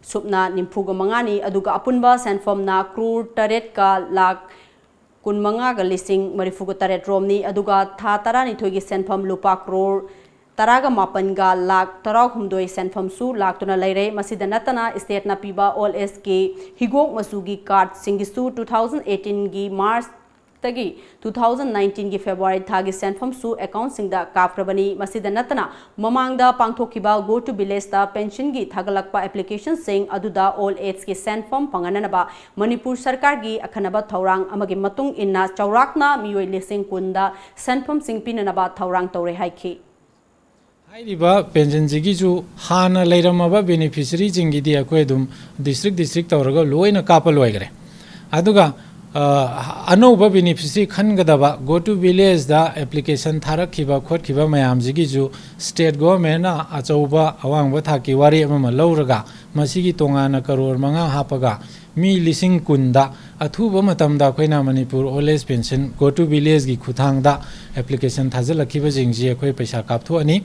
ꯁꯨꯞꯅ ꯅꯤꯐꯨꯒ ꯃꯉꯥꯅꯤ꯫ ꯑꯗꯨꯒ ꯑꯄꯨꯟꯕ ꯁꯦꯟꯐꯝꯅ ꯀ꯭ꯔꯣꯔ ꯇꯔꯦꯠꯀ ꯂꯥꯈ ꯀꯨꯟꯃꯉꯥꯒ ꯂꯤꯁꯤꯡ ꯃꯔꯤꯐꯨꯒ ꯇꯔꯦꯠ ꯔꯣꯝꯅꯤ꯫ ꯑꯗꯨꯒ ꯊꯥ ꯇꯔꯥꯅꯤꯊꯣꯏꯒꯤ ꯁꯦꯟꯐꯝ ꯂꯨꯄꯥ ꯀ꯭ꯔꯣꯔ ꯇꯔꯥꯒ ꯃꯥꯄꯟꯒ ꯂꯥꯈ ꯇꯔꯥꯍꯨꯝꯗꯣꯏ ꯁꯦꯟꯐꯝꯁꯨ ꯂꯥꯛꯇꯨꯅ ꯂꯩꯔꯦ꯫ ꯃꯁꯤꯗ ꯅꯠꯇꯅ state ꯅ ꯄꯤꯕ Old Age ꯀꯤ ꯍꯤꯒꯣꯛ ꯃꯆꯨꯒꯤ card ꯁꯤꯡꯒꯤꯁꯨ two thousand eighteen ꯒꯤ March ꯇꯒꯤ two thousand nineteen ꯒꯤ February ꯊꯥꯒꯤ ꯁꯦꯟꯐꯝꯁꯨ account ꯁꯤꯡꯗ ꯀꯥꯞꯈ꯭ꯔꯕꯅꯤ꯫ ꯃꯁꯤꯗ ꯅꯠꯇꯅ ꯃꯃꯥꯡꯗ ꯄꯥꯡꯊꯣꯛꯈꯤꯕ Go to Village ꯇ pension ꯒꯤ ꯊꯥꯒꯠꯂꯛꯄ application ꯁꯤꯡ ꯑꯗꯨꯗ Old Age ꯀꯤ ꯁꯦꯟꯐꯝ ꯐꯪꯍꯟꯅꯅꯕ ꯃꯅꯤꯄꯨꯔ ꯁꯔꯀꯥꯔꯒꯤ ꯑꯈꯟꯅꯕ ꯊꯧꯔꯥꯡ ꯑꯃꯒꯤ ꯃꯇꯨꯡ ꯏꯟꯅ ꯆꯥꯎꯔꯥꯛꯅ ꯃꯤꯑꯣꯏ ꯂꯤꯁꯤꯡ ꯀꯨꯟꯗ ꯁꯦꯟꯐꯝꯁꯤꯡ ꯄꯤꯅꯅꯕ ꯊꯧꯔꯥꯡ ꯇꯧꯔꯦ ꯍꯥꯏꯈꯤ꯫ ꯍꯥꯏꯔꯤꯕ pension ꯁꯤꯒꯤꯁꯨ ꯍꯥꯟꯅ ꯂꯩꯔꯝꯃꯕ beneficiary ꯁꯤꯡꯒꯤꯗꯤ ꯑꯩꯈꯣꯏ ꯑꯗꯨꯝ district district ꯇꯧꯔꯒ ꯂꯣꯏꯅ ꯀꯥꯞꯄ ꯂꯣꯏꯈ꯭ꯔꯦ꯫ ꯑꯗꯨꯒ, ꯑ, ꯑꯅꯧꯕ beneficiary ꯈꯟꯒꯗꯕ Go to Village ꯇ application ꯊꯥꯔꯛꯈꯤꯕ ꯈꯣꯠꯈꯤꯕ ꯃꯌꯥꯝꯁꯤꯒꯤꯁꯨ state government ꯅ ꯑꯆꯧꯕ ꯑꯋꯥꯡꯕ ꯊꯥꯛꯀꯤ ꯋꯥꯔꯦꯞ ꯑꯃ ꯂꯧꯔꯒ ꯃꯁꯤꯒꯤ ꯇꯣꯉꯥꯟꯅ ꯀꯔꯣꯔ ꯃꯉꯥ ꯍꯥꯞꯄꯒ ꯃꯤ ꯂꯤꯁꯤꯡ ꯀꯨꯟꯗ ꯑꯊꯨꯕ ꯃꯇꯝꯗ ꯑꯩꯈꯣꯏꯅ Manipur old age pension go to ꯚꯤꯂꯦꯖꯀꯤ ꯈꯨꯠꯊꯥꯡꯗ ꯑꯦꯄ꯭ꯂꯤꯀꯦꯁꯟ ꯊꯥꯖꯤꯜꯂꯛꯈꯤꯕꯁꯤꯡꯁꯤ ꯑꯩꯈꯣꯏ ꯄꯩꯁꯥ ꯀꯥꯞꯊꯣꯛꯑꯅꯤ꯫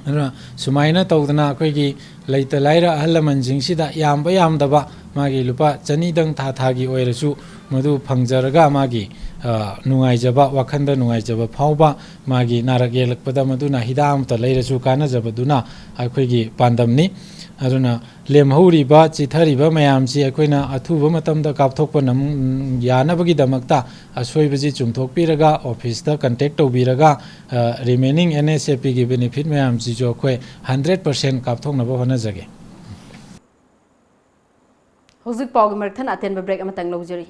ꯑꯗꯨꯅ ꯁꯨꯃꯥꯏꯅ ꯇꯧꯗꯅ ꯑꯩꯈꯣꯏꯒꯤ ꯂꯩꯇ ꯂꯥꯏꯔ ꯑꯍꯜ ꯂꯃꯟꯁꯤꯡꯁꯤꯗ ꯌꯥꯝꯕ ꯌꯥꯝꯗꯕ ꯃꯥꯒꯤ ꯂꯨꯄꯥ ꯆꯅꯤꯗꯪ ꯊꯥ ꯊꯥꯒꯤ ꯑꯣꯏꯔꯁꯨ ꯃꯗꯨ ꯐꯪꯖꯔꯒ ꯃꯥꯒꯤ, ꯑ, ꯅꯨꯡꯉꯥꯏꯖꯕ, ꯋꯥꯈꯜꯗ ꯅꯨꯡꯉꯥꯏꯖꯕ ꯐꯥꯎꯕ, ꯃꯥꯒꯤ ꯅꯥꯔꯛ ꯌꯦꯛꯂꯛꯄꯗ ꯃꯗꯨꯅ ꯍꯤꯗꯥꯛ ꯑꯃꯇ ꯂꯩꯔꯁꯨ ꯀꯥꯟꯅꯖꯕꯗꯨꯅ ꯑꯩꯈꯣꯏꯒꯤ ꯄꯥꯟꯗꯝꯅꯤ꯫ ꯑꯗꯨꯅ ꯂꯦꯝꯍꯧꯔꯤꯕ, ꯆꯤꯊꯔꯤꯕ ꯃꯌꯥꯝꯁꯤ ꯑꯩꯈꯣꯏꯅ ꯑꯊꯨꯕ ꯃꯇꯝꯗ ꯀꯥꯞꯊꯣꯛꯄ ꯅꯝ-, ꯌꯥꯅꯕꯒꯤꯗꯃꯛꯇ ꯑꯁꯣꯏꯕꯁꯤ ꯆꯨꯝꯊꯣꯛꯄꯤꯔꯒ, ꯑꯣꯐꯤꯁꯇ ꯀꯟꯇꯦꯛ ꯇꯧꯕꯤꯔꯒ, ꯑ, ꯔꯤꯃꯦꯅꯤꯡ ꯑꯦꯟ ꯑꯦꯁ ꯑꯦ ꯄꯤꯒꯤ ꯕꯦꯅꯤꯐꯤꯠ ꯃꯌꯥꯝꯁꯤꯁꯨ ꯑꯩꯈꯣꯏ ꯍꯟꯗ꯭ꯔꯦꯠ ꯄꯥꯔꯁꯦꯟ ꯀꯥꯞꯊꯣꯛꯅꯕ ꯍꯣꯠꯅꯖꯒꯦ꯫ ꯍꯧꯖꯤꯛ ꯄꯥꯎꯒꯤ ꯃꯔꯛ ꯊꯠꯅ ꯑꯇꯦꯟꯕ ꯕ꯭ꯔꯦꯛ ꯑꯃꯇꯪ ꯂꯧꯖꯔꯤ꯫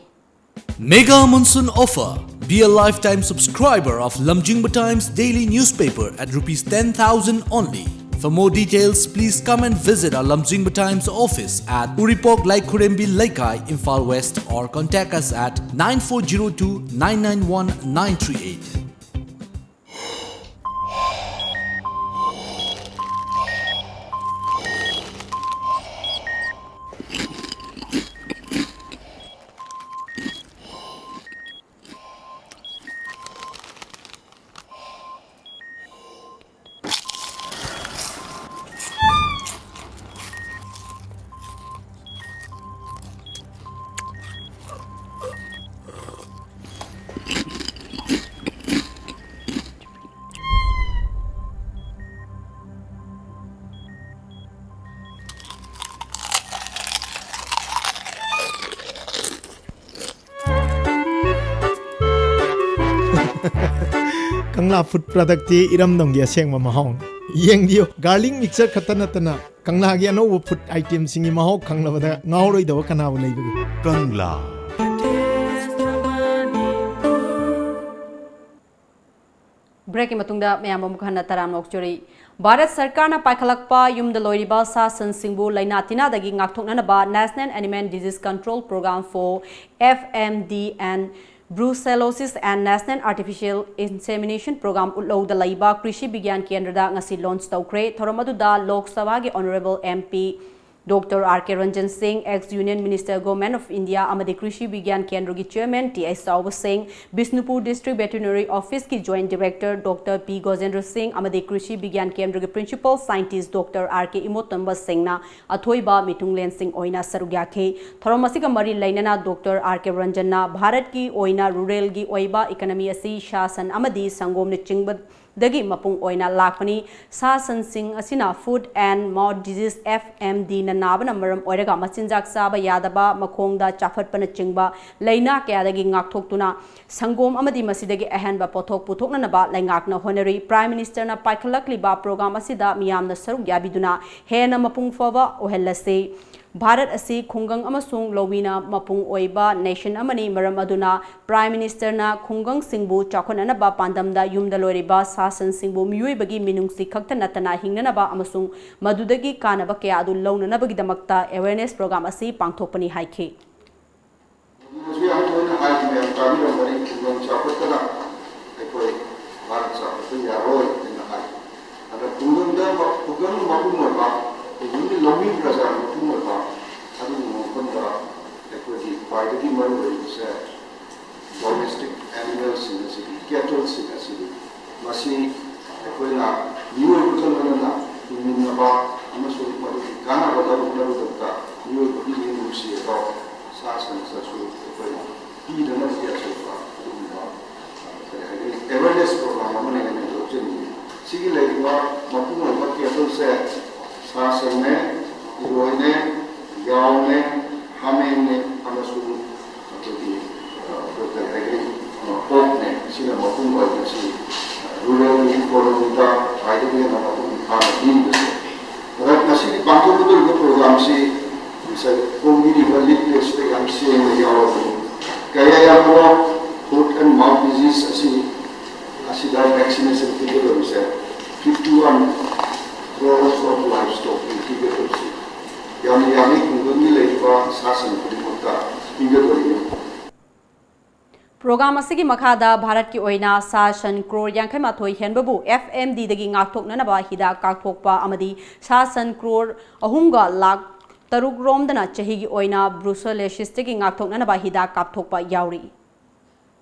Mega Monsoon Offer. Be a lifetime subscriber of Lamjingba Times daily newspaper at rupees ten thousand only. For more details, please come and visit our Lamjingba Times office at Uripok Laikhurembi Leikai, Imphal West, or contact us at nine four zero two nine nine one nine three eight. Kangla food ꯄ꯭ꯔꯗꯛꯇꯤ ꯏꯔꯝꯗꯝꯒꯤ ꯑꯁꯦꯡꯕ ꯃꯍꯥꯎꯅꯤ꯫ ꯌꯦꯡꯕꯤꯌꯨ, garlic mixture ꯈꯛꯇ ꯅꯠꯇꯅ ꯀꯪꯂꯥꯒꯤ ꯑꯅꯧꯕ food ꯑꯥꯏꯇꯦꯝꯁꯤꯡꯒꯤ ꯃꯍꯥꯎ ꯈꯪꯂꯕꯗ ꯉꯥꯎꯔꯣꯏꯗꯕ ꯀꯅꯥꯕꯨ ꯂꯩꯕꯒꯦ? ꯀꯪꯂꯥ꯫ ꯕ꯭ꯔꯦꯛꯀꯤ ꯃꯇꯨꯡꯗ ꯃꯌꯥꯝ ꯑꯃꯨꯛ ꯍꯟꯅ ꯇꯔꯥꯝꯅ ꯑꯣꯛꯆꯔꯤ꯫ ꯚꯥꯔꯠ ꯁꯔꯀꯥꯔꯅ ꯄꯥꯏꯈꯠꯂꯛꯄ ꯌꯨꯝꯗ ꯂꯣꯏꯔꯤꯕ ꯁꯥ ꯁꯟꯁꯤꯡꯕꯨ ꯂꯥꯏꯅꯥ ꯇꯤꯟꯅꯥꯗꯒꯤ ꯉꯥꯛꯊꯣꯛꯅꯅꯕ National Animal Disease Control Program for F M D and Brucellosis and National Artificial Insemination Program ꯎꯠꯂꯧꯗ ꯂꯩꯕ ꯀ꯭ꯔꯤꯁꯤ ꯕꯤꯒ꯭ꯌꯥꯟ ꯀꯦꯟꯗ꯭ꯔꯗ ꯉꯁꯤ ꯂꯣꯟꯆ ꯇꯧꯈ꯭ꯔꯦ꯫ ꯊꯧꯔꯝ ꯑꯗꯨꯗ ꯂꯣꯛ ꯁꯚꯥꯒꯤ honourable M P Doctor R K Ranjan Singh, ex Union Minister, Government of India ꯑꯃꯗꯤ ꯀ꯭ꯔꯤꯁꯤ ꯕꯤꯒ꯭ꯌꯥꯟ ꯀꯦꯟꯗ꯭ꯔꯒꯤ Chairman T I ꯆꯥꯎꯕ ꯁꯤꯡ, ꯕꯤꯁꯅꯨꯄꯨꯔ District Veterinary Office ꯀꯤ Joint Director Doctor P ꯒꯣꯖꯦꯟꯗ꯭ꯔ ꯁꯤꯡ ꯑꯃꯗꯤ ꯀ꯭ꯔꯤꯁꯤ ꯕꯤꯒ꯭ꯌꯥꯟ ꯀꯦꯟꯗ꯭ꯔꯒꯤ Principal Scientist Doctor R K ꯏꯃꯣꯇꯣꯝꯕ ꯁꯤꯡꯅ ꯑꯊꯣꯏꯕ ꯃꯤꯊꯨꯡꯂꯦꯟꯁꯤꯡ ꯑꯣꯏꯅ ꯁꯔꯨꯛ ꯌꯥꯈꯤ꯫ ꯊꯧꯔꯝ ꯑꯁꯤꯒ ꯃꯔꯤ ꯂꯩꯅꯅ Doctor R K ꯔꯟꯖꯟꯅ ꯚꯥꯔꯠꯀꯤ ꯑꯣꯏꯅ ruralꯒꯤ ꯑꯣꯏꯕ economy ꯑꯁꯤ ꯁꯥ ꯁꯟ ꯑꯃꯗꯤ ꯁꯪꯒꯣꯝꯅꯆꯤꯡꯕ ꯗꯒꯤ ꯃꯄꯨꯡ ꯑꯣꯏꯅ ꯂꯥꯛꯄꯅꯤ꯫ ꯁꯥ ꯁꯟꯁꯤꯡ ꯑꯁꯤꯅ Foot and Mouth Disease, F M D ꯅ ꯅꯥꯕꯅ ꯃꯔꯝ ꯑꯣꯏꯔꯒ ꯃꯆꯤꯟꯖꯥꯛ ꯆꯥꯕ ꯌꯥꯗꯕ, ꯃꯈꯣꯡꯗ ꯆꯥꯐꯠꯄꯅꯆꯤꯡꯕ ꯂꯥꯏꯅꯥ ꯀꯌꯥꯗꯒꯤ ꯉꯥꯛꯊꯣꯛꯇꯨꯅ ꯁꯪꯒꯣꯝ ꯑꯃꯗꯤ ꯃꯁꯤꯗꯒꯤ ꯑꯍꯦꯟꯕ ꯄꯣꯠꯊꯣꯛ ꯄꯨꯊꯣꯛꯅꯅꯕ ꯂꯩꯉꯥꯛꯅ ꯍꯣꯠꯅꯔꯤ꯫ Prime Minister ꯅ ꯄꯥꯏꯈꯠꯂꯛꯂꯤꯕ program ꯑꯁꯤꯗ ꯃꯤꯌꯥꯝꯅ ꯁꯔꯨꯛ ꯌꯥꯕꯤꯗꯨꯅ ꯍꯦꯟꯅ ꯃꯄꯨꯡ ꯐꯥꯕ ꯑꯣꯏꯍꯜꯂꯁꯤ꯫ ꯚꯥꯔꯠ ꯑꯁꯤ ꯈꯨꯡꯒꯪ ꯑꯃꯁꯨꯡ ꯂꯧꯃꯤꯅ ꯃꯄꯨꯡ ꯑꯣꯏꯕ nation ꯑꯃꯅꯤ, ꯃꯔꯝ ꯑꯗꯨꯅ Prime Minister ꯅ ꯈꯨꯡꯒꯪꯁꯤꯡꯕꯨ ꯆꯥꯎꯈꯠꯅꯅꯕ ꯄꯥꯟꯗꯝꯗ ꯌꯨꯝꯗ ꯂꯣꯏꯔꯤꯕ ꯁꯥ ꯁꯟꯁꯤꯡꯕꯨ ꯃꯤꯑꯣꯏꯕꯒꯤ ꯃꯤꯅꯨꯡꯁꯤ ꯈꯛꯇ ꯅꯠꯇꯅ ꯍꯤꯡꯅꯅꯕ ꯑꯃꯁꯨꯡ ꯃꯗꯨꯗꯒꯤ ꯀꯥꯟꯅꯕ ꯀꯌꯥ ꯑꯗꯨ ꯂꯧꯅꯅꯕꯒꯤꯗꯃꯛꯇ awareness program ꯑꯁꯤ ꯄꯥꯡꯊꯣꯛꯄꯅꯤ ꯍꯥꯏꯈꯤ꯫ ꯃꯗꯨꯗꯁꯨ ꯌꯥꯝ ꯇꯣꯏꯅ ꯍꯥꯏ, ꯃꯌꯥꯝ ꯇꯥꯕꯤꯔꯝꯒꯅꯤ, ꯈꯨꯡꯒꯪ ꯆꯥꯎꯈꯠꯇꯅ ꯑꯩꯈꯣꯏ ꯚꯥꯔꯠ ꯆꯥꯎꯈꯠꯄ ꯌꯥꯔꯣꯏ ꯍꯥꯏꯅ ꯍꯥꯏ꯫ ꯑꯗ ꯈꯨꯡꯒꯪꯗ ꯃ-, ꯈꯨꯡꯒꯪ ꯃꯄꯨꯡ ꯑꯣꯏꯕ, ꯈꯨꯡꯒꯪꯒꯤ ꯂꯧꯃꯤ ꯄ꯭ꯔꯖꯥ ꯃꯄꯨꯡ ꯑꯣꯏꯕ ꯑꯗꯨꯒꯨꯝꯕ ꯃꯐꯝꯗ ꯑꯩꯈꯣꯏꯒꯤ ꯈ꯭ꯋꯥꯏꯗꯒꯤ ꯃꯔꯨ ꯑꯣꯏꯔꯤꯕꯁꯦ domestic animalꯁꯤꯡ ꯑꯁꯤꯗꯤ, cattleꯁꯤꯡ ꯑꯁꯤꯗꯤ, ꯃꯁꯤ ꯑꯩꯈꯣꯏꯅ ꯃꯤꯑꯣꯏꯕꯒ ꯂꯣꯏꯅꯅ ꯍꯤꯡꯃꯤꯟꯅꯕ ꯑꯃꯁꯨꯡ ꯃꯗꯨꯒꯤ ꯀꯥꯟꯅꯕ ꯂꯧꯅꯕꯒꯤꯗꯃꯛꯇ ꯃꯤꯑꯣꯏꯕꯒꯤ ꯃꯤꯅꯨꯡꯁꯤ ꯑꯗꯣ ꯁꯥ ꯁꯟꯗꯁꯨ ꯑꯩꯈꯣꯏꯅ ꯄꯤꯗꯅꯕꯒꯤ ꯑꯆꯧꯕ ꯑꯗꯨꯒꯨꯝꯕ, ꯀꯔꯤ ꯍꯥꯏꯒꯅꯤ, awareness program ꯑꯃꯅꯤ ꯍꯥꯏꯅ ꯂꯧꯖꯅꯤꯡꯏ꯫ ꯁꯤꯒꯤ ꯂꯩꯔꯤꯕ ꯃꯄꯨꯡ ꯑꯣꯏꯕ cattleꯁꯦ ꯁꯥ ꯁꯟꯅꯦ, ꯏꯔꯣꯏꯅꯦ, ꯌꯥꯎꯅꯦ, ꯍꯥꯃꯦꯡꯅꯦ ꯑꯃꯁꯨꯡ ꯑꯩꯈꯣꯏꯒꯤ, ꯑ, ꯑꯩꯈꯣꯏ ꯀꯔꯤ ꯍꯥꯏꯒꯅꯤ, ꯑ, porkꯅꯦ, ꯁꯤꯅ ꯃꯄꯨꯡ ꯑꯣꯏꯕ ꯁꯤ, ꯑ, ruralꯒꯤ economyꯗ ꯈ꯭ꯋꯥꯏꯗꯒꯤ ꯍꯦꯟꯅ ꯃꯄꯨꯡ ꯐꯥꯅ ꯄꯤꯔꯤꯕꯁꯦ꯫ ꯑꯗ ꯉꯁꯤꯒꯤ ꯄꯥꯡꯊꯣꯛꯀꯗꯧꯔꯤꯕ programꯁꯤ ꯉꯁꯥꯏ ꯐꯣꯡꯕꯤꯔꯤꯕ leafletꯁꯤꯗ ꯌꯥꯝ ꯁꯦꯡꯅ ꯌꯥꯎꯔꯕꯅꯤ꯫ ꯀꯌꯥ ꯌꯥꯝꯕ Foot and Mouth Disease ꯑꯁꯤ, ꯑꯁꯤꯗ vaccination ꯄꯤꯒꯗꯧꯔꯤꯁꯦ fifty one crores of livestock ꯄꯤꯒꯗꯧꯔꯤꯁꯦ꯫ ꯌꯥꯝꯅ ꯌꯥꯝꯃꯤ, ꯈꯨꯡꯒꯪꯒꯤ ꯂꯩꯔꯤꯕ ꯁꯥ ꯁꯟ ꯈꯨꯗꯤꯡꯃꯛꯇ ꯄꯤꯒꯗꯧꯔꯤꯕꯅꯤ꯫ Program ꯑꯁꯤꯒꯤ ꯃꯈꯥꯗ ꯚꯥꯔꯠꯀꯤ ꯑꯣꯏꯅ ꯁꯥ ꯁꯟ crore ꯌꯥꯡꯈꯩ ꯃꯥꯊꯣꯏ ꯍꯦꯟꯕꯕꯨ F M Dꯗꯒꯤ ꯉꯥꯛꯊꯣꯛꯅꯅꯕ ꯍꯤꯗꯥꯛ ꯀꯥꯞꯊꯣꯛꯄ ꯑꯃꯗꯤ ꯁꯥ ꯁꯟ crore ꯑꯍꯨꯝꯒ ꯂꯥꯈ ꯇꯔꯨꯛ ꯔꯣꯝꯗꯅ ꯆꯍꯤꯒꯤ ꯑꯣꯏꯅ brucellosis ꯇꯒꯤ ꯉꯥꯛꯊꯣꯛꯅꯅꯕ ꯍꯤꯗꯥꯛ ꯀꯥꯞꯊꯣꯛꯄ ꯌꯥꯎꯔꯤ꯫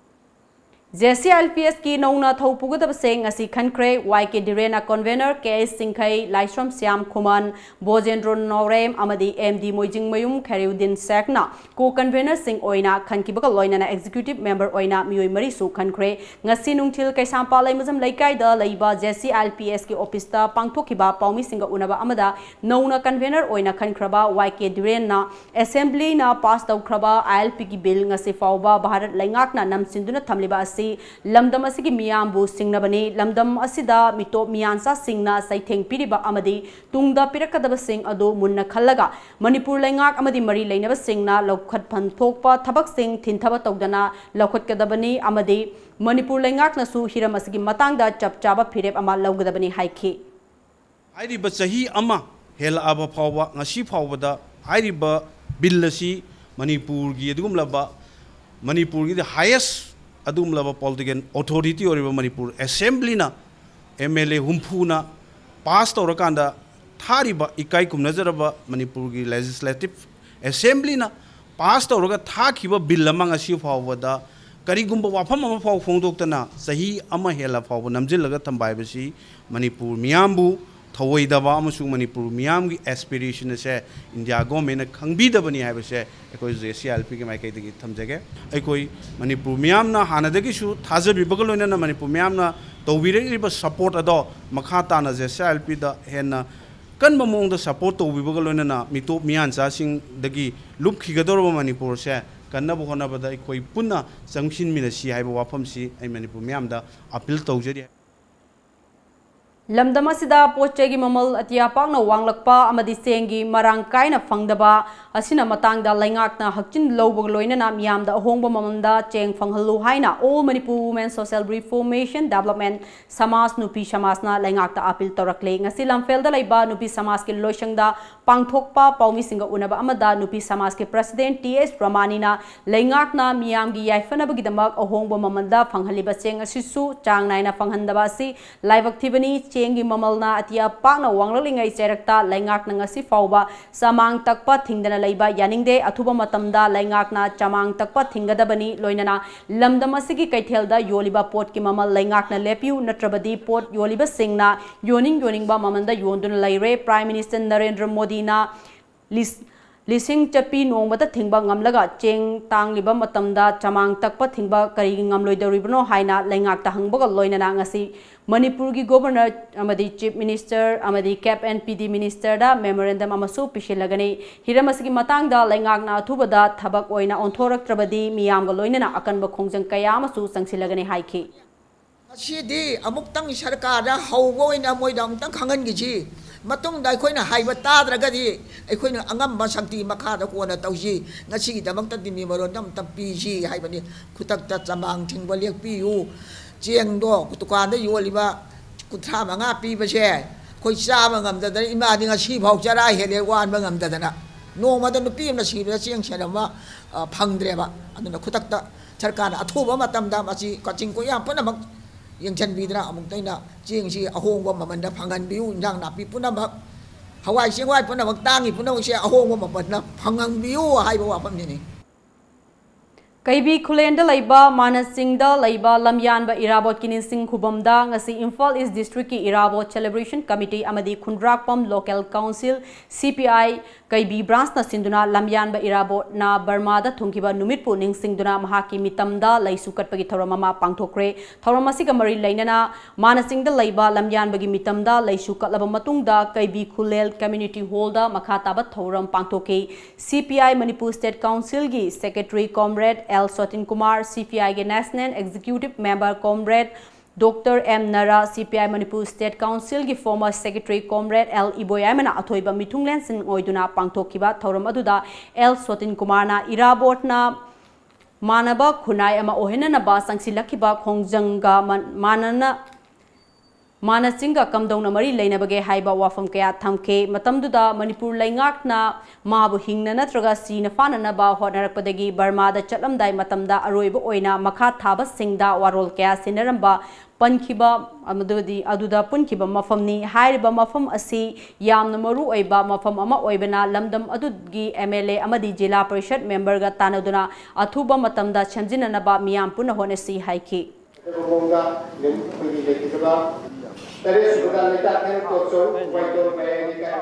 J C I L P S ꯀꯤ ꯅꯧꯅ ꯊꯧ ꯄꯨꯒꯗꯕꯁꯦ ꯉꯁꯤ ꯈꯟꯈ꯭ꯔꯦ꯫ Y K ꯙꯤꯔꯦꯟꯅ convener, K S ꯆꯤꯡꯈꯩ, ꯂꯥꯏꯁ꯭ꯔꯝ ꯁ꯭ꯌꯥꯝ ꯈꯨꯃꯟ, ꯕꯣꯖꯦꯟꯗ꯭ꯔꯣ ꯅꯥꯎꯔꯦꯝ ꯑꯃꯗꯤ M D ꯃꯣꯏꯖꯤꯡꯃꯌꯨꯝ ꯈꯦꯔꯤꯎꯗꯤꯟ ꯁꯦꯈꯅ co convener ꯁꯤꯡ ꯑꯣꯏꯅ ꯈꯟꯈꯤꯕꯒ ꯂꯣꯏꯅꯅ executive member ꯑꯣꯏꯅ ꯃꯤꯑꯣꯏ ꯃꯔꯤꯁꯨ ꯈꯟꯈ꯭ꯔꯦ꯫ ꯉꯁꯤ ꯅꯨꯡꯊꯤꯜ ꯀꯩꯁꯥꯝꯄꯥꯠ ꯂꯩꯃꯖꯝ ꯂꯩꯀꯥꯏꯗ ꯂꯩꯕ J C I L P S ꯀꯤ office ꯇ ꯄꯥꯡꯊꯣꯛꯈꯤꯕ ꯄꯥꯎꯃꯤꯁꯤꯡꯒ ꯎꯅꯕ ꯑꯃꯗ ꯅꯧꯅ convener ꯑꯣꯏꯅ ꯈꯟꯈ꯭ꯔꯕ Y K ꯙꯤꯔꯦꯟꯅ assembly ꯅ pass ꯇꯧꯈ꯭ꯔꯕ I L P ꯒꯤ bill ꯉꯁꯤ ꯐꯥꯎꯕ ꯚꯥꯔꯠ ꯂꯩꯉꯥꯛꯅ ꯅꯝꯁꯤꯟꯗꯨꯅ ꯊꯝꯂꯤꯕ ꯑꯁꯤ ꯂꯝꯗꯝ ꯑꯁꯤꯒꯤ ꯃꯤꯌꯥꯝꯕꯨ ꯁꯤꯡꯅꯕꯅꯤ꯫ ꯂꯝꯗꯝ ꯑꯁꯤꯗ ꯃꯤꯇꯣꯞ ꯃꯤꯌꯥꯟꯆꯥꯁꯤꯡꯅ ꯆꯩꯊꯦꯡ ꯄꯤꯔꯤꯕ ꯑꯃꯗꯤ ꯇꯨꯡꯗ ꯄꯤꯔꯛꯀꯗꯕꯁꯤꯡ ꯑꯗꯨ ꯃꯨꯟꯅ ꯈꯜꯂꯒ ꯃꯅꯤꯄꯨꯔ ꯂꯩꯉꯥꯛ ꯑꯃꯗꯤ ꯃꯔꯤ ꯂꯩꯅꯕꯁꯤꯡꯅ ꯂꯧꯈꯠꯐꯝ ꯊꯣꯛꯄ ꯊꯕꯛꯁꯤꯡ ꯊꯤꯟꯊꯕ ꯇꯧꯗꯅ ꯂꯧꯈꯠꯀꯗꯕꯅꯤ ꯑꯃꯗꯤ ꯃꯅꯤꯄꯨꯔ ꯂꯩꯉꯥꯛꯅꯁꯨ ꯍꯤꯔꯝ ꯑꯁꯤꯒꯤ ꯃꯇꯥꯡꯗ ꯆꯞ ꯆꯥꯕ ꯐꯤꯔꯦꯞ ꯑꯃ ꯂꯧꯒꯗꯕꯅꯤ ꯍꯥꯏꯈꯤ꯫ ꯍꯥꯏꯔꯤꯕ ꯆꯍꯤ ꯑꯃ ꯍꯦꯜꯂꯛꯑꯕ ꯐꯥꯎꯕ, ꯉꯁꯤ ꯐꯥꯎꯕꯗ ꯍꯥꯏꯔꯤꯕ bill ꯑꯁꯤ ꯃꯅꯤꯄꯨꯔꯒꯤ ꯑꯗꯨꯒꯨꯝꯂꯕ, ꯃꯅꯤꯄꯨꯔꯒꯤꯗꯤ highest ꯑꯗꯨꯒꯨꯝꯂꯕ political authority ꯑꯣꯏꯔꯤꯕ ꯃꯅꯤꯄꯨꯔ assembly ꯅ M L A ꯍꯨꯝꯐꯨꯅ pass ꯇꯧꯔꯀꯥꯟꯗ ꯊꯥꯔꯤꯕ ꯏꯀꯥꯏ ꯈꯨꯝꯅꯖꯔꯕ ꯃꯅꯤꯄꯨꯔꯒꯤ legislative assembly ꯅ pass ꯇꯧꯔꯒ ꯊꯥꯈꯤꯕ bill ꯑꯃ ꯉꯁꯤ ꯐꯥꯎꯕꯗ ꯀꯔꯤꯒꯨꯝꯕ ꯋꯥꯐꯝ ꯑꯃ ꯐꯥꯎ ꯐꯣꯡꯗꯣꯛꯇꯅ ꯆꯍꯤ ꯑꯃ ꯍꯦꯜꯂ ꯐꯥꯎꯕ ꯅꯝꯁꯤꯜꯂꯒ ꯊꯝꯕ ꯍꯥꯏꯕꯁꯤ ꯃꯅꯤꯄꯨꯔ ꯃꯤꯌꯥꯝꯕꯨ ꯊꯧꯑꯣꯏꯗꯕ ꯑꯃꯁꯨꯡ ꯃꯅꯤꯄꯨꯔ ꯃꯤꯌꯥꯝꯒꯤ aspiration ꯑꯁꯦ India government ꯅ ꯈꯪꯕꯤꯗꯕꯅꯤ ꯍꯥꯏꯕꯁꯦ ꯑꯩꯈꯣꯏ J C I L P ꯒꯤ ꯃꯥꯏꯀꯩꯗꯒꯤ ꯊꯝꯖꯒꯦ꯫ ꯑꯩꯈꯣꯏ ꯃꯅꯤꯄꯨꯔ ꯃꯤꯌꯥꯝꯅ ꯍꯥꯟꯅꯗꯒꯤꯁꯨ ꯊꯥꯖꯕꯤꯕꯒ ꯂꯣꯏꯅꯅ ꯃꯅꯤꯄꯨꯔ ꯃꯤꯌꯥꯝꯅ ꯇꯧꯕꯤꯔꯛꯂꯤꯕ support ꯑꯗꯣ ꯃꯈꯥ ꯇꯥꯅ J C I L P ꯗ ꯍꯦꯟꯅ ꯀꯟꯕ ꯃꯑꯣꯡꯗ support ꯇꯧꯕꯤꯕꯒ ꯂꯣꯏꯅꯅ ꯃꯤꯇꯣꯞ ꯃꯤꯌꯥꯟꯆꯥꯁꯤꯡꯗꯒꯤ ꯂꯨꯞꯈꯤꯒꯗꯧꯔꯕ ꯃꯅꯤꯄꯨꯔꯁꯦ ꯀꯟꯅꯕ ꯍꯣꯠꯅꯕꯗ ꯑꯩꯈꯣꯏ ꯄꯨꯟꯅ ꯆꯪꯁꯤꯟꯃꯤꯟꯅꯁꯤ ꯍꯥꯏꯕ ꯋꯥꯐꯝꯁꯤ ꯑꯩ ꯃꯅꯤꯄꯨꯔ ꯃꯤꯌꯥꯝꯗ appeal ꯇꯧꯖꯔꯤ꯫ ꯂꯝꯗꯝ ꯑꯁꯤꯗ ꯄꯣꯠ ꯆꯩꯒꯤ ꯃꯃꯜ ꯑꯇꯤꯌꯥ ꯄꯥꯛꯅ ꯋꯥꯡꯂꯛꯄ ꯑꯃꯗꯤ ꯆꯦꯡꯒꯤ ꯃꯔꯥꯡ ꯀꯥꯏꯅ ꯐꯪꯗꯕ ꯑꯁꯤꯅ ꯃꯇꯥꯡꯗ ꯂꯩꯉꯥꯛꯅ ꯍꯛꯆꯤꯟ ꯂꯧꯕꯒ ꯂꯣꯏꯅꯅ ꯃꯤꯌꯥꯝꯗ ꯑꯍꯣꯡꯕ ꯃꯃꯜꯗ ꯆꯦꯡ ꯐꯪꯍꯜꯂꯨ ꯍꯥꯏꯅ All Manipur Women Social Reformation Development Samaj ꯅꯨꯄꯤ ꯁꯃꯥꯖꯅ ꯂꯩꯉꯥꯛꯇ ꯑꯥꯄꯤꯜ ꯇꯧꯔꯛꯂꯦ꯫ ꯉꯁꯤ ꯂꯝꯐꯦꯜꯗ ꯂꯩꯕ ꯅꯨꯄꯤ ꯁꯃꯥꯖꯀꯤ ꯂꯣꯏꯁꯪꯗ ꯄꯥꯡꯊꯣꯛꯄ ꯄꯥꯎꯃꯤꯁꯤꯡꯒ ꯎꯅꯕ ꯑꯃꯗ ꯅꯨꯄꯤ ꯁꯃꯥꯖꯀꯤ president T S ꯔꯃꯥꯅꯤꯅ ꯂꯩꯉꯥꯛꯅ ꯃꯤꯌꯥꯝꯒꯤ ꯌꯥꯏꯐꯅꯕꯒꯤꯗꯃꯛ ꯑꯍꯣꯡꯕ ꯃꯃꯜꯗ ꯐꯪꯍꯜꯂꯤꯕ ꯆꯦꯡ ꯑꯁꯤꯁꯨ ꯆꯥꯡ ꯅꯥꯏꯅ ꯐꯪꯍꯟꯗꯕ ꯑꯁꯤ ꯂꯥꯏꯕꯛ ꯊꯤꯕꯅꯤ꯫ ꯆꯦꯡꯒꯤ ꯃꯃꯜꯅ ꯑꯇꯤꯌꯥ ꯄꯥꯛꯅ ꯋꯥꯡꯂꯛꯂꯤꯉꯩ ꯆꯩꯔꯛꯇ ꯂꯩꯉꯥꯛꯅ ꯉꯁꯤ ꯐꯥꯎꯕ ꯆꯃꯥꯡ ꯇꯛꯄ ꯊꯤꯡꯗꯅ ꯂꯩꯕ ꯌꯥꯅꯤꯡꯗꯦ꯫ ꯑꯊꯨꯕ ꯃꯇꯝꯗ ꯂꯩꯉꯥꯛꯅ ꯆꯃꯥꯡ ꯇꯛꯄ ꯊꯤꯡꯒꯗꯕꯅꯤ꯫ ꯂꯣꯏꯅꯅ ꯂꯝꯗꯝ ꯑꯁꯤꯒꯤ ꯀꯩꯊꯦꯜꯗ ꯌꯣꯜꯂꯤꯕ ꯄꯣꯠꯀꯤ ꯃꯃꯜ ꯂꯩꯉꯥꯛꯅ ꯂꯦꯞꯄꯤꯌꯨ, ꯅꯠꯇ꯭ꯔꯕꯗꯤ ꯄꯣꯠ ꯌꯣꯜꯂꯤꯕꯁꯤꯡꯅ ꯌꯣꯟꯅꯤꯡ ꯌꯣꯟꯅꯤꯡꯕ ꯃꯃꯜꯗ ꯌꯣꯟꯗꯨꯅ ꯂꯩꯔꯦ꯫ Prime Minister ꯅꯔꯦꯟꯗ꯭ꯔ ꯃꯣꯗꯤꯅ ꯂꯤꯁ-, ꯂꯤꯁꯤꯡ ꯆꯠꯄꯤ ꯅꯣꯡꯃꯗ ꯊꯤꯡꯕ ꯉꯝꯂꯒ ꯆꯦꯡ ꯇꯥꯡꯂꯤꯕ ꯃꯇꯝꯗ ꯆꯃꯥꯡ ꯇꯛꯄ ꯊꯤꯡꯕ ꯀꯔꯤꯒꯤ ꯉꯝꯂꯣꯏꯗꯧꯔꯤꯕꯅꯣ ꯍꯥꯏꯅ ꯂꯩꯉꯥꯛꯇ ꯍꯪꯕꯒ ꯂꯣꯏꯅꯅ ꯉꯁꯤ ꯃꯅꯤꯄꯨꯔꯒꯤ Governor ꯑꯃꯗꯤ Chief Minister ꯑꯃꯗꯤ Cap and P D Ministerꯗ memorandum ꯑꯃꯁꯨ ꯄꯤꯁꯤꯜꯂꯒꯅꯤ꯫ ꯍꯤꯔꯝ ꯑꯁꯤꯒꯤ ꯃꯇꯥꯡꯗ ꯂꯩꯉꯥꯛꯅ ꯑꯊꯨꯕꯗ ꯊꯕꯛ ꯑꯣꯏꯅ ꯑꯣꯟꯊꯣꯔꯛꯇ꯭ꯔꯕꯗꯤ ꯃꯤꯌꯥꯝꯒ ꯂꯣꯏꯅꯅ ꯑꯀꯟꯕ ꯈꯣꯡꯖꯪ ꯀꯌꯥ ꯑꯃꯁꯨ ꯆꯪꯁꯤꯜꯂꯒꯅꯤ ꯍꯥꯏꯈꯤ꯫ ꯉꯁꯤꯗꯤ ꯑꯃꯨꯛꯇꯪ ꯁꯔꯀꯥꯔꯗ ꯍꯧꯕ ꯑꯣꯏꯅ ꯃꯣꯏꯗ ꯑꯃꯨꯛꯇꯪ ꯈꯪꯍꯟꯈꯤꯁꯤ꯫ ꯃꯇꯨꯡꯗ ꯑꯩꯈꯣꯏꯅ ꯍꯥꯏꯕ ꯇꯥꯗ꯭ꯔꯒꯗꯤ ꯑꯩꯈꯣꯏꯅ ꯑꯉꯝꯕ ꯁꯛꯇꯤ ꯃꯈꯥꯗ ꯀꯣꯟꯅ ꯇꯧꯁꯤ꯫ ꯉꯁꯤꯒꯤꯗꯃꯛꯇꯗꯤ memorandum ꯑꯝꯇ ꯄꯤꯁꯤ ꯍꯥꯏꯕꯅꯤ꯫ ꯈꯨꯗꯛꯇ ꯆꯃꯥꯡ ꯊꯤꯡꯕ ꯂꯦꯞꯄꯤꯌꯨ꯫ ꯆꯦꯡꯗꯣ ꯗꯨꯀꯥꯟꯗ ꯌꯣꯜꯂꯤꯕ ꯀꯨꯟꯊ꯭ꯔꯥ ꯃꯉꯥ ꯄꯤꯕꯁꯦ ꯑꯩꯈꯣꯏ ꯆꯥꯕ ꯉꯝꯗꯗꯅ, ꯏꯃꯥꯗꯤ ꯉꯁꯤ ꯐꯥꯎ ꯆꯔꯥ ꯍꯦꯜꯂꯦ ꯋꯥꯟꯕ ꯉꯝꯗꯗꯅ꯫ ꯅꯣꯡꯃꯗ ꯅꯨꯄꯤ ꯑꯃꯅ ꯁꯤꯕꯗ ꯆꯦꯡ ꯁꯦꯔ ꯑꯃ, ꯑ, ꯐꯪꯗ꯭ꯔꯦꯕ꯫ ꯑꯗꯨꯅ ꯈꯨꯗꯛꯇ ꯁꯔꯀꯥꯔꯅ ꯑꯊꯨꯕ ꯃꯇꯝꯗ ꯃꯁꯤ ꯀꯛꯆꯤꯡ ꯀꯣꯏꯌꯥ ꯄꯨꯝꯅꯃꯛ ꯌꯦꯡꯁꯤꯟꯕꯤꯗꯅ ꯑꯃꯨꯛꯇ ꯑꯩꯅ ꯆꯦꯡꯁꯤ ꯑꯍꯣꯡꯕ ꯃꯃꯜꯗ ꯐꯪꯍꯟꯕꯤꯌꯨ꯫ ꯏꯟꯖꯥꯡ ꯅꯥꯄꯤ ꯄꯨꯝꯅꯃꯛ, ꯍꯋꯥꯏ ꯆꯦꯡꯋꯥꯏ ꯄꯨꯝꯅꯃꯛ, ꯇꯥꯡꯉꯤ ꯄꯨꯝꯅꯃꯛꯁꯦ ꯑꯍꯣꯡꯕ ꯃꯃꯜꯗ ꯐꯪꯍꯟꯕꯤꯌꯨ ꯍꯥꯏꯕ ꯋꯥꯐꯝꯁꯤꯅꯤ꯫ ꯀꯩꯕꯤ ꯈꯨꯂꯦꯟꯗ ꯂꯩꯕ ꯃꯥꯅ ꯆꯤꯡꯗ ꯂꯩꯕ ꯂꯝꯌꯥꯟꯕ ꯏꯔꯥꯕꯣꯠꯀꯤ ꯅꯤꯡꯁꯤꯡ ꯈꯨꯕꯝꯗ ꯉꯁꯤ Imphal East Districtꯀꯤ ꯏꯔꯥꯕꯣꯠ Celebration Committee ꯑꯃꯗꯤ ꯈꯨꯟꯗ꯭ꯔꯥꯛꯄꯝ Local Council, C P I, ꯀꯩꯕꯤ Branchꯅ ꯁꯤꯟꯗꯨꯅ ꯂꯝꯌꯥꯟꯕ ꯏꯔꯥꯕꯣꯠꯅ ꯕꯔꯃꯥꯗ ꯊꯨꯡꯈꯤꯕ ꯅꯨꯃꯤꯠꯄꯨ ꯅꯤꯡꯁꯤꯡꯗꯨꯅ ꯃꯍꯥꯛꯀꯤ ꯃꯤꯇꯝꯗ ꯂꯩꯁꯨ ꯀꯠꯄꯒꯤ ꯊꯧꯔꯝ ꯑꯃ ꯄꯥꯡꯊꯣꯛꯈ꯭ꯔꯦ꯫ ꯊꯧꯔꯝ ꯑꯁꯤꯒ ꯃꯔꯤ ꯂꯩꯅꯅ ꯃꯥꯅ ꯆꯤꯡꯗ ꯂꯩꯕ ꯂꯝꯌꯥꯟꯕꯒꯤ ꯃꯤꯇꯝꯗ ꯂꯩꯁꯨ ꯀꯠꯂꯕ ꯃꯇꯨꯡꯗ ꯀꯩꯕꯤ ꯈꯨꯂꯦꯜ Community Hallꯗ ꯃꯈꯥ ꯇꯥꯕ ꯊꯧꯔꯝ ꯄꯥꯡꯊꯣꯛꯈꯤ꯫ C P I Manipur State Councilꯒꯤ Secretary Comrade L Sotin Kumar, C P Iꯒꯤ National Executive Member Comrade doctor M Nara, C P I Manipur state ꯀꯥꯎꯟꯁꯤꯜꯒꯤ ꯐꯣꯔꯃꯔ ꯁꯦꯀ꯭ꯔꯦꯇꯔꯤ ꯀꯣꯝꯔꯦꯗ ꯑꯦꯜ ꯏꯕꯣꯌꯥꯏꯃꯅ ꯑꯊꯣꯏꯕ ꯃꯤꯊꯨꯡꯂꯦꯟꯁꯤꯡ ꯑꯣꯏꯗꯨꯅ ꯄꯥꯡꯊꯣꯛꯈꯤꯕ ꯊꯧꯔꯝ ꯑꯗꯨꯗ ꯑꯦꯜ ꯁꯣꯇꯤꯟ ꯀꯨꯃꯥꯔꯅ ꯏꯔꯥꯕꯣꯠꯅ ꯃꯥꯟꯅꯕ ꯈꯨꯟꯅꯥꯏ ꯑꯃ ꯑꯣꯏꯍꯟꯅꯅꯕ ꯆꯪꯁꯤꯜꯂꯛꯈꯤꯕ ꯈꯣꯡꯖꯪꯒ ꯃꯥꯟꯅꯅ ꯃꯥꯅꯁꯤꯡꯒ ꯀꯝꯗꯧꯅ ꯃꯔꯤ ꯂꯩꯅꯕꯒꯦ ꯍꯥꯏꯕ ꯋꯥꯐꯝ ꯀꯌꯥ ꯊꯝꯈꯤ꯫ ꯃꯇꯝꯗꯨꯗ ꯃꯅꯤꯄꯨꯔ ꯂꯩꯉꯥꯛꯅ ꯃꯥꯕꯨ ꯍꯤꯡꯅ ꯅꯠꯇ꯭ꯔꯒ ꯁꯤꯅ ꯐꯥꯅꯅꯕ ꯍꯣꯠꯅꯔꯛꯄꯗꯒꯤ ꯕꯔꯃꯥꯗ ꯆꯠꯂꯝꯗꯥꯏ ꯃꯇꯝꯗ ꯑꯔꯣꯏꯕ ꯑꯣꯏꯅ ꯃꯈꯥ ꯊꯥꯕꯁꯤꯡꯗ ꯋꯥꯔꯣꯜ ꯀꯌꯥ ꯁꯤꯟꯅꯔꯝꯕ ꯄꯟꯈꯤꯕ ꯑꯗꯨꯗꯤ ꯑꯗꯨꯗ ꯄꯨꯟꯈꯤꯕ ꯃꯐꯝꯅꯤ꯫ ꯍꯥꯏꯔꯤꯕ ꯃꯐꯝ ꯑꯁꯤ ꯌꯥꯝꯅ ꯃꯔꯨ ꯑꯣꯏꯕ ꯃꯐꯝ ꯑꯃ ꯑꯣꯏꯕꯅ ꯂꯝꯗꯝ ꯑꯗꯨꯒꯤ ꯑꯦꯝ ꯑꯦꯜ ꯑꯦ ꯑꯃꯗꯤ ꯖꯤꯂꯥ ꯄꯔꯤꯁꯠ ꯃꯦꯝꯕꯔꯒ ꯇꯥꯟꯅꯗꯨꯅ ꯑꯊꯨꯕ ꯃꯇꯝꯗ ꯁꯦꯝꯖꯤꯟꯅꯅꯕ ꯃꯤꯌꯥꯝ ꯄꯨꯟꯅ ꯍꯣꯠꯅꯁꯤ ꯍꯥꯏꯈꯤ꯫ ꯑꯗꯨꯒꯨꯝꯕ ꯃꯈꯣꯏꯒꯤ ꯂꯩꯈꯤꯗꯕ ꯇꯔꯦꯠꯁꯨꯕꯗ ꯂꯩꯇꯥꯛ ꯍꯦꯟ ꯇꯣꯠꯆꯧ ꯋꯥꯏꯇꯣꯟ ꯃꯌꯥꯏ ꯂꯩꯀꯥꯏ꯫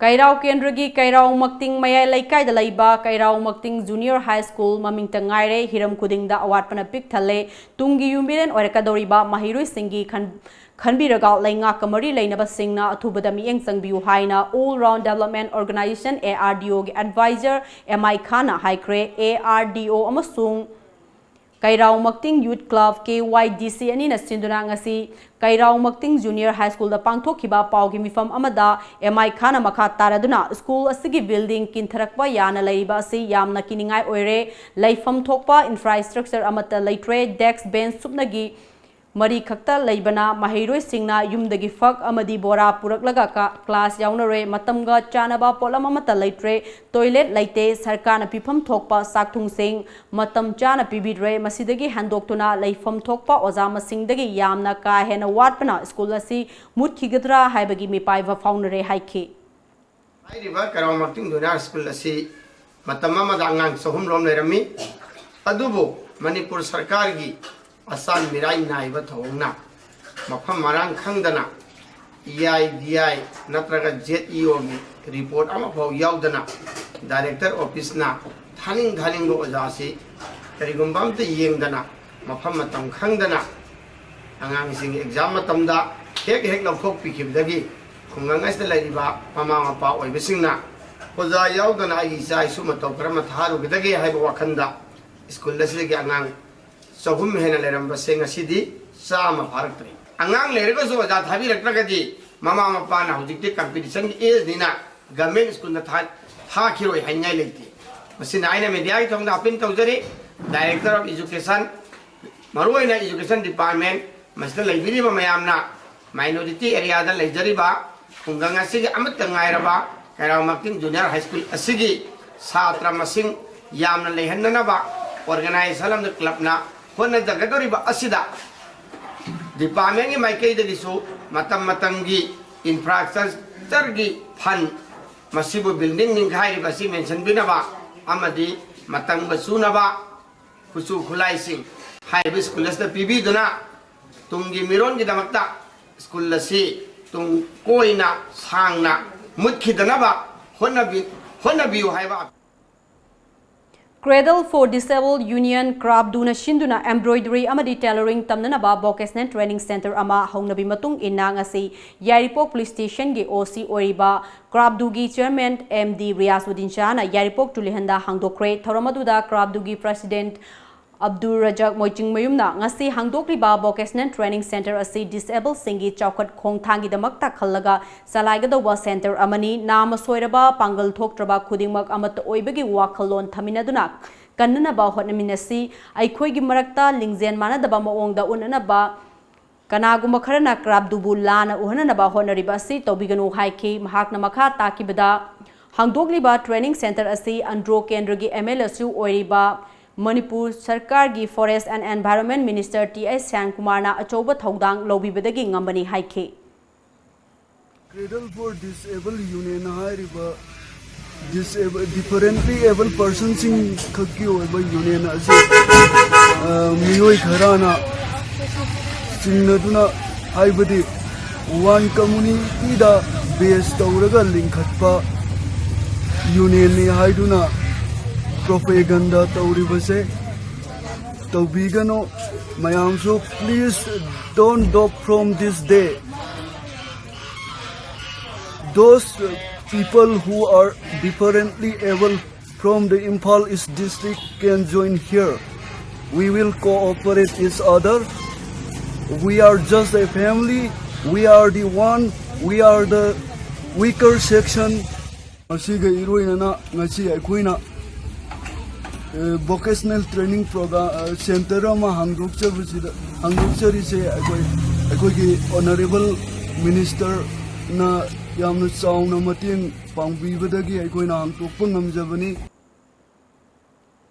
ꯀꯩꯔꯥꯎ ꯀꯦꯟꯗ꯭ꯔꯒꯤ ꯀꯩꯔꯥꯎ ꯃꯛꯇꯤꯡ ꯃꯌꯥꯏ ꯂꯩꯀꯥꯏꯗ ꯂꯩꯕ ꯀꯩꯔꯥꯎ ꯃꯛꯇꯤꯡ ꯖꯨꯅꯤꯌꯔ ꯍꯥꯏ ꯁ꯭ꯀꯨꯜ ꯃꯃꯤꯡꯇ ꯉꯥꯏꯔꯦ꯫ ꯍꯤꯔꯝ ꯈꯨꯗꯤꯡꯗ ꯑꯋꯥꯠꯄꯅ ꯄꯤꯛ ꯊꯜꯂꯦ꯫ ꯇꯨꯡꯒꯤ ꯌꯨꯝꯕꯤꯔꯦꯟ ꯑꯣꯏꯔꯛꯀꯗꯧꯔꯤꯕ ꯃꯍꯩꯔꯣꯏꯁꯤꯡꯒꯤ ꯈꯟ-, ꯈꯟꯕꯤꯔꯒ ꯂꯩꯉꯥꯛꯀ ꯃꯔꯤ ꯂꯩꯅꯕꯁꯤꯡꯅ ꯑꯊꯨꯕꯗ ꯃꯤꯠꯌꯦꯡ ꯆꯪꯕꯤꯌꯨ ꯍꯥꯏꯅ All Round Development Organization, A R D O, ꯒꯤ ꯑꯦꯗꯚꯥꯏꯖꯔ ꯑꯦꯝ ꯑꯥꯏ ꯈꯥꯟꯅ ꯍꯥꯏꯈ꯭ꯔꯦ꯫ ꯑꯦ ꯑꯥꯔ ꯗꯤ ꯑꯣ ꯑꯃꯁꯨꯡ ꯀꯩꯔꯥꯎ ꯃꯛꯇꯤꯡ ꯌꯨꯠ ꯀ꯭ꯂꯕ, ꯀꯦ ꯋꯥꯏ ꯗꯤ ꯁꯤ, ꯑꯅꯤꯅ ꯁꯤꯟꯗꯨꯅ ꯉꯁꯤ ꯀꯩꯔꯥꯎ ꯃꯛꯇꯤꯡ ꯖꯨꯅꯤꯌꯔ ꯍꯥꯏ ꯁ꯭ꯀꯨꯜꯗ ꯄꯥꯡꯊꯣꯛꯈꯤꯕ ꯄꯥꯎꯒꯤ ꯃꯤꯐꯝ ꯑꯃꯗ ꯑꯦꯝ ꯑꯥꯏ ꯈꯥꯟꯅ ꯃꯈꯥ ꯇꯥꯔꯗꯨꯅ ꯁ꯭ꯀꯨꯜ ꯑꯁꯤꯒꯤ ꯕꯤꯜꯗꯤꯡ ꯀꯤꯟꯊꯔꯛꯄ ꯌꯥꯅ ꯂꯩꯔꯤꯕ ꯑꯁꯤ ꯌꯥꯝꯅ ꯀꯤꯅꯤꯡꯉꯥꯏ ꯑꯣꯏꯔꯦ꯫ ꯂꯩꯐꯝ ꯊꯣꯛꯄ ꯏꯟꯐ꯭ꯔꯥꯁ꯭ꯇ꯭ꯔꯛꯆꯔ ꯑꯃꯠꯇ ꯂꯩꯇ꯭ꯔꯦ꯫ ꯗꯦꯁ꯭ꯛ ꯕꯦꯟꯆ ꯁꯨꯞꯅꯒꯤ ꯃꯔꯤ ꯈꯛꯇ ꯂꯩꯕꯅ ꯃꯍꯩꯔꯣꯏꯁꯤꯡꯅ ꯌꯨꯝꯗꯒꯤ ꯐꯛ ꯑꯃꯗꯤ ꯕꯣꯔꯥ ꯄꯨꯔꯛꯂꯒ ꯀ-, ꯀ꯭ꯂꯥꯁ ꯌꯥꯎꯅꯔꯦ꯫ ꯃꯇꯝꯒ ꯆꯥꯅꯕ ꯄꯣꯠꯂꯝ ꯑꯃꯠꯇ ꯂꯩꯇ꯭ꯔꯦ꯫ ꯇꯣꯏꯂꯦꯠ ꯂꯩꯇꯦ꯫ ꯁꯔꯀꯥꯔꯅ ꯄꯤꯐꯝ ꯊꯣꯛꯄ ꯆꯥꯛꯊꯨꯡꯁꯤꯡ ꯃꯇꯝ ꯆꯥꯅ ꯄꯤꯕꯤꯗ꯭ꯔꯦ꯫ ꯃꯁꯤꯗꯒꯤ ꯍꯦꯟꯗꯣꯛꯇꯨꯅ ꯂꯩꯐꯝ ꯊꯣꯛꯄ ꯑꯣꯖꯥ ꯃꯁꯤꯡꯗꯒꯤ ꯌꯥꯝꯅ ꯀꯥ ꯍꯦꯟꯅ ꯋꯥꯠꯄꯅ ꯁ꯭ꯀꯨꯜ ꯑꯁꯤ ꯃꯨꯠꯈꯤꯒꯗ꯭ꯔꯥ ꯍꯥꯏꯕꯒꯤ ꯃꯤꯄꯥꯏꯕ ꯐꯥꯎꯅꯔꯦ ꯍꯥꯏꯈꯤ꯫ ꯍꯥꯏꯔꯤꯕ ꯀꯩꯔꯥꯎ ꯃꯛꯇꯤꯡ ꯖꯨꯅꯤꯌꯔ ꯁ꯭ꯀꯨꯜ ꯑꯁꯤ ꯃꯇꯝ ꯑꯃꯗ ꯑꯉꯥꯡ ꯆꯍꯨꯝ ꯔꯣꯝ ꯂꯩꯔꯝꯃꯤ꯫ ꯑꯗꯨꯕꯨ ꯃꯅꯤꯄꯨꯔ ꯁꯔꯀꯥꯔꯒꯤ ꯑꯆꯥꯟ ꯃꯤꯔꯥꯏ ꯅꯥꯏꯕ ꯊꯧꯑꯣꯡꯅ ꯃꯐꯝ ꯃꯔꯥꯡ ꯈꯪꯗꯅ ꯏ ꯑꯥꯏ ꯗꯤ ꯑꯥꯏ ꯅꯠꯇ꯭ꯔꯒ ꯖꯦꯠ ꯏ ꯑꯣꯒꯤ ꯔꯤꯄꯣꯔꯠ ꯑꯃꯐꯥꯎ ꯌꯥꯎꯗꯅ ꯗꯥꯏꯔꯦꯛꯇꯔ ꯑꯣꯐꯤꯁꯅ ꯊꯥꯅꯤꯡ ꯊꯥꯅꯤꯡꯕ ꯑꯣꯖꯥꯁꯤ ꯀꯔꯤꯒꯨꯝꯕ ꯑꯝꯇ ꯌꯦꯡꯗꯅ ꯃꯐꯝ ꯃꯇꯝ ꯈꯪꯗꯅ ꯑꯉꯥꯡꯁꯤꯡ ꯑꯦꯛꯖꯥꯝ ꯃꯇꯝꯗ ꯍꯦꯛ ꯍꯦꯛ ꯂꯧꯊꯣꯛꯄꯤꯈꯤꯕꯗꯒꯤ ꯈꯨꯡꯒꯪ ꯑꯁꯤꯗ ꯂꯩꯔꯤꯕ ꯃꯃꯥ ꯃꯄꯥ ꯑꯣꯏꯕꯁꯤꯡꯅ ꯑꯣꯖꯥ ꯌꯥꯎꯗꯅ ꯑꯩꯒꯤ ꯏꯆꯥ ꯏꯁꯨ ꯃꯇꯧ ꯀꯔꯝꯅ ꯊꯥꯔꯨꯒꯗꯒꯦ ꯍꯥꯏꯕ ꯋꯥꯈꯜꯗ ꯁ꯭ꯀꯨꯜ ꯑꯁꯤꯗꯒꯤ ꯑꯉꯥꯡ ꯆꯍꯨꯝ ꯍꯦꯟꯅ ꯂꯩꯔꯝꯕꯁꯦ ꯉꯁꯤꯗꯤ ꯆꯥꯝꯃ ꯐꯥꯔꯛꯇ꯭ꯔꯦ꯫ ꯑꯉꯥꯡ ꯂꯩꯔꯒꯁꯨ ꯑꯣꯖꯥ ꯊꯥꯕꯤꯔꯛꯇ꯭ꯔꯒꯗꯤ ꯃꯃꯥ ꯃꯄꯥꯅ ꯍꯧꯖꯤꯛꯇꯤ ꯀꯝꯄꯤꯇꯤꯁꯟꯒꯤ ꯑꯦꯖꯅꯤꯅ ꯒꯚꯔꯟꯃꯦꯟꯠ ꯁ꯭ꯀꯨꯜꯗ ꯊꯥ-, ꯊꯥꯈꯤꯔꯣꯏ ꯍꯥꯏꯅꯤꯡꯉꯥꯏ ꯂꯩꯇꯦ꯫ ꯃꯁꯤꯅ ꯑꯩꯅ ꯃꯦꯗꯤꯌꯥꯒꯤ ꯊꯣꯡꯗ ꯑꯄꯤꯜ ꯇꯧꯖꯔꯤ, ꯗꯥꯏꯔꯦꯛꯇꯔ ꯑꯣꯐ ꯏꯖꯨꯀꯦꯁꯟ, ꯃꯔꯨꯑꯣꯏꯅ ꯏꯖꯨꯀꯦꯁꯟ ꯗꯤꯄꯥꯔꯠꯃꯦꯟꯠ, ꯃꯁꯤꯗ ꯂꯩꯕꯤꯔꯤꯕ ꯃꯌꯥꯝꯅ ꯃꯥꯏꯅꯣꯔꯤꯇꯤ ꯑꯦꯔꯤꯌꯥꯗ ꯂꯩꯖꯔꯤꯕ ꯈꯨꯡꯒꯪ ꯑꯁꯤꯒꯤ ꯑꯃꯠꯇ ꯉꯥꯏꯔꯕ ꯀꯩꯔꯥꯎ ꯃꯇꯤꯡ ꯖꯨꯅꯤꯌꯔ ꯍꯥꯏ ꯁ꯭ꯀꯨꯜ ꯑꯁꯤꯒꯤ ꯁꯥꯇ꯭ꯔ ꯃꯁꯤꯡ ꯌꯥꯝꯅ ꯂꯩꯍꯟꯅꯅꯕ ꯑꯣꯔꯒꯅꯥꯏꯖꯦꯁꯟ ꯑꯃꯗꯤ ꯀ꯭ꯂꯕꯅ ꯍꯣꯠꯅꯖꯒꯗꯧꯔꯤꯕ ꯑꯁꯤꯗ ꯗꯤꯄꯥꯔꯠꯃꯦꯟꯒꯤ ꯃꯥꯏꯀꯩꯗꯒꯤꯁꯨ ꯃꯇꯝ ꯃꯇꯝꯒꯤ ꯏꯟꯐ꯭ꯔꯥꯁ꯭ꯇ꯭ꯔꯛꯆꯔꯒꯤ ꯐꯟ, ꯃꯁꯤꯕꯨ ꯕꯤꯜꯗꯤꯡ ꯅꯤꯡꯈꯥꯏꯔꯤꯕ ꯑꯁꯤ ꯃꯦꯟꯁꯤꯟꯕꯤꯅꯕ ꯑꯃꯗꯤ ꯃꯇꯝꯒ ꯆꯨꯅꯕ ꯈꯨꯠꯁꯨ ꯈꯨꯠꯂꯥꯏꯁꯤꯡ ꯍꯥꯏꯔꯤꯕ ꯁ꯭ꯀꯨꯜ ꯑꯁꯤꯗ ꯄꯤꯕꯤꯗꯨꯅ ꯇꯨꯡꯒꯤ ꯃꯤꯔꯣꯟꯒꯤꯗꯃꯛꯇ ꯁ꯭ꯀꯨꯜ ꯑꯁꯤ ꯇꯨꯡ ꯀꯣꯏꯅ ꯁꯥꯡꯅ ꯃꯨꯠꯈꯤꯗꯅꯕ ꯍꯣꯠꯅꯕꯤ-, ꯍꯣꯠꯅꯕꯤꯌꯨ ꯍꯥꯏꯕ꯫ Cradle for Disabled Union, ꯀ꯭ꯔꯥꯞꯗꯨꯅ ꯁꯤꯟꯗꯨꯅ ꯑꯦꯝꯕ꯭ꯔꯣꯏꯗꯔꯤ ꯑꯃꯗꯤ ꯇꯦꯂꯔꯤꯡ ꯇꯝꯅꯅꯕ ꯚꯣꯀꯦꯁꯅꯦꯜ ꯇ꯭ꯔꯦꯅꯤꯡ ꯁꯦꯟꯇꯔ ꯑꯃ ꯍꯧꯅꯕꯤ ꯃꯇꯨꯡ ꯏꯟꯅ ꯉꯁꯤ ꯌꯥꯏꯔꯤꯄꯣꯛ ꯄꯨꯂꯤꯁ ꯁ꯭ꯇꯦꯁꯟꯒꯤ ꯑꯣ ꯁꯤ ꯑꯣꯏꯔꯤꯕ ꯀ꯭ꯔꯥꯞꯗꯨꯒꯤ ꯆꯤꯌꯔꯃꯦꯟ ꯑꯦꯝ ꯗꯤ ꯔꯤꯌꯥꯖꯎꯗꯤꯟ ꯁꯍꯥꯅ ꯌꯥꯏꯔꯤꯄꯣꯛ ꯇꯨꯂꯤꯍꯟꯗ ꯍꯥꯡꯗꯣꯛꯈ꯭ꯔꯦ꯫ ꯊꯧꯔꯝ ꯑꯗꯨꯗ ꯀ꯭ꯔꯥꯞꯗꯨꯒꯤ ꯄ꯭ꯔꯁꯤꯗꯦꯟꯠ ꯑꯕꯗꯨꯔ ꯔꯖꯥꯛ ꯃꯣꯏꯆꯤꯡꯃꯌꯨꯝꯅ ꯉꯁꯤ ꯍꯥꯡꯗꯣꯛꯂꯤꯕ ꯚꯣꯀꯦꯁꯅꯦꯜ ꯇ꯭ꯔꯦꯅꯤꯡ ꯁꯦꯟꯇꯔ ꯑꯁꯤ ꯗꯤꯁꯑꯦꯕꯜꯁꯤꯡꯒꯤ ꯆꯥꯎꯈꯠ ꯈꯣꯡꯊꯥꯡꯒꯤꯗꯃꯛꯇ ꯈꯜꯂꯒ ꯆꯂꯥꯏꯒꯗꯧꯕ ꯁꯦꯟꯇꯔ ꯑꯃꯅꯤ꯫ ꯅꯥꯃ ꯁꯣꯏꯔꯕ, ꯄꯥꯡꯒꯜ ꯊꯣꯛꯇ꯭ꯔꯕ ꯈꯨꯗꯤꯡꯃꯛ ꯑꯃꯠꯇ ꯑꯣꯏꯕꯒꯤ ꯋꯥꯈꯜꯂꯣꯟ ꯊꯝꯃꯤꯟꯅꯗꯨꯅ ꯀꯟꯅꯅꯕ ꯍꯣꯠꯅꯃꯤꯟꯅꯁꯤ꯫ ꯑꯩꯈꯣꯏꯒꯤ ꯃꯔꯛꯇ ꯂꯤꯡꯖꯦꯜ ꯃꯥꯟꯅꯗꯕ ꯃꯑꯣꯡꯗ ꯎꯠꯅꯅꯕ ꯀꯅꯥꯒꯨꯝꯕ ꯈꯔꯅ ꯀ꯭ꯔꯥꯞꯗꯨꯕꯨ ꯂꯥꯟꯅ ꯎꯍꯟꯅꯅꯕ ꯍꯣꯠꯅꯔꯤꯕ ꯑꯁꯤ ꯇꯧꯕꯤꯒꯅꯨ ꯍꯥꯏꯈꯤ꯫ ꯃꯍꯥꯛꯅ ꯃꯈꯥ ꯇꯥꯛꯈꯤꯕꯗ, ꯍꯥꯡꯗꯣꯛꯂꯤꯕ ꯇ꯭ꯔꯦꯅꯤꯡ ꯁꯦꯟꯇꯔ ꯑꯁꯤ ꯑꯟꯗ꯭ꯔꯣ ꯀꯦꯟꯗ꯭ꯔꯒꯤ ꯑꯦꯝ ꯑꯦꯜ ꯑꯦꯁꯨ ꯑꯣꯏꯔꯤꯕ ꯃꯅꯤꯄꯨꯔ ꯁꯔꯀꯥꯔꯒꯤ forest and environment minister T H ꯁ꯭ꯌꯥꯝꯀꯨꯃꯥꯔꯅ ꯑꯆꯧꯕ ꯊꯧꯗꯥꯡ ꯂꯧꯕꯤꯕꯗꯒꯤ ꯉꯝꯕꯅꯤ ꯍꯥꯏꯈꯤ꯫ Cradle for Disabled Union ꯍꯥꯏꯔꯤꯕ ꯗꯤꯁꯑꯦꯕꯜ, ꯗꯤꯐꯔꯦꯟꯠꯂꯤ ꯑꯦꯕꯜ ꯄꯔꯁꯟꯁꯤꯡ ꯈꯛꯀꯤ ꯑꯣꯏꯕ ꯌꯨꯅꯤꯌꯟ ꯑꯁꯤ, ꯑ, ꯃꯤꯑꯣꯏ ꯈꯔꯅ ꯆꯤꯡꯅꯗꯨꯅ, ꯍꯥꯏꯕꯗꯤ ꯋꯥꯟ ꯀꯝꯃꯨꯅꯤꯇꯤꯗ ꯕꯦꯁ ꯇꯧꯔꯒ ꯂꯤꯡꯈꯠꯄ ꯌꯨꯅꯤꯌꯟꯅꯤ ꯍꯥꯏꯗꯨꯅ ꯄ꯭ꯔꯣꯄꯦꯒꯟꯗꯥ ꯇꯧꯔꯤꯕꯁꯦ ꯇꯧꯕꯤꯒꯅꯨ꯫ ꯃꯌꯥꯝꯁꯨ please don't dock from this day. Those, uh, people who are differently able from the Imphal East district can join here. We will cooperate each other. We are just a family. We are the one. We are the weaker section. ꯃꯁꯤꯒ ꯏꯔꯣꯏꯅꯅ ꯉꯁꯤ ꯑꯩꯈꯣꯏꯅ vocational training programme centre ꯑꯃ ꯍꯥꯡꯗꯣꯛꯆꯕꯁꯤꯗ ꯍꯥꯡꯗꯣꯛꯆꯔꯤꯁꯦ ꯑꯩꯈꯣꯏ ꯑꯩꯈꯣꯏꯒꯤ honourable ꯃꯤꯅꯤꯁꯇꯔꯅ ꯌꯥꯝꯅ ꯆꯥꯎꯅ ꯃꯇꯦꯡ ꯄꯥꯡꯕꯤꯕꯗꯒꯤ ꯑꯩꯈꯣꯏꯅ ꯍꯥꯡꯗꯣꯛꯄ ꯉꯝꯖꯕꯅꯤ꯫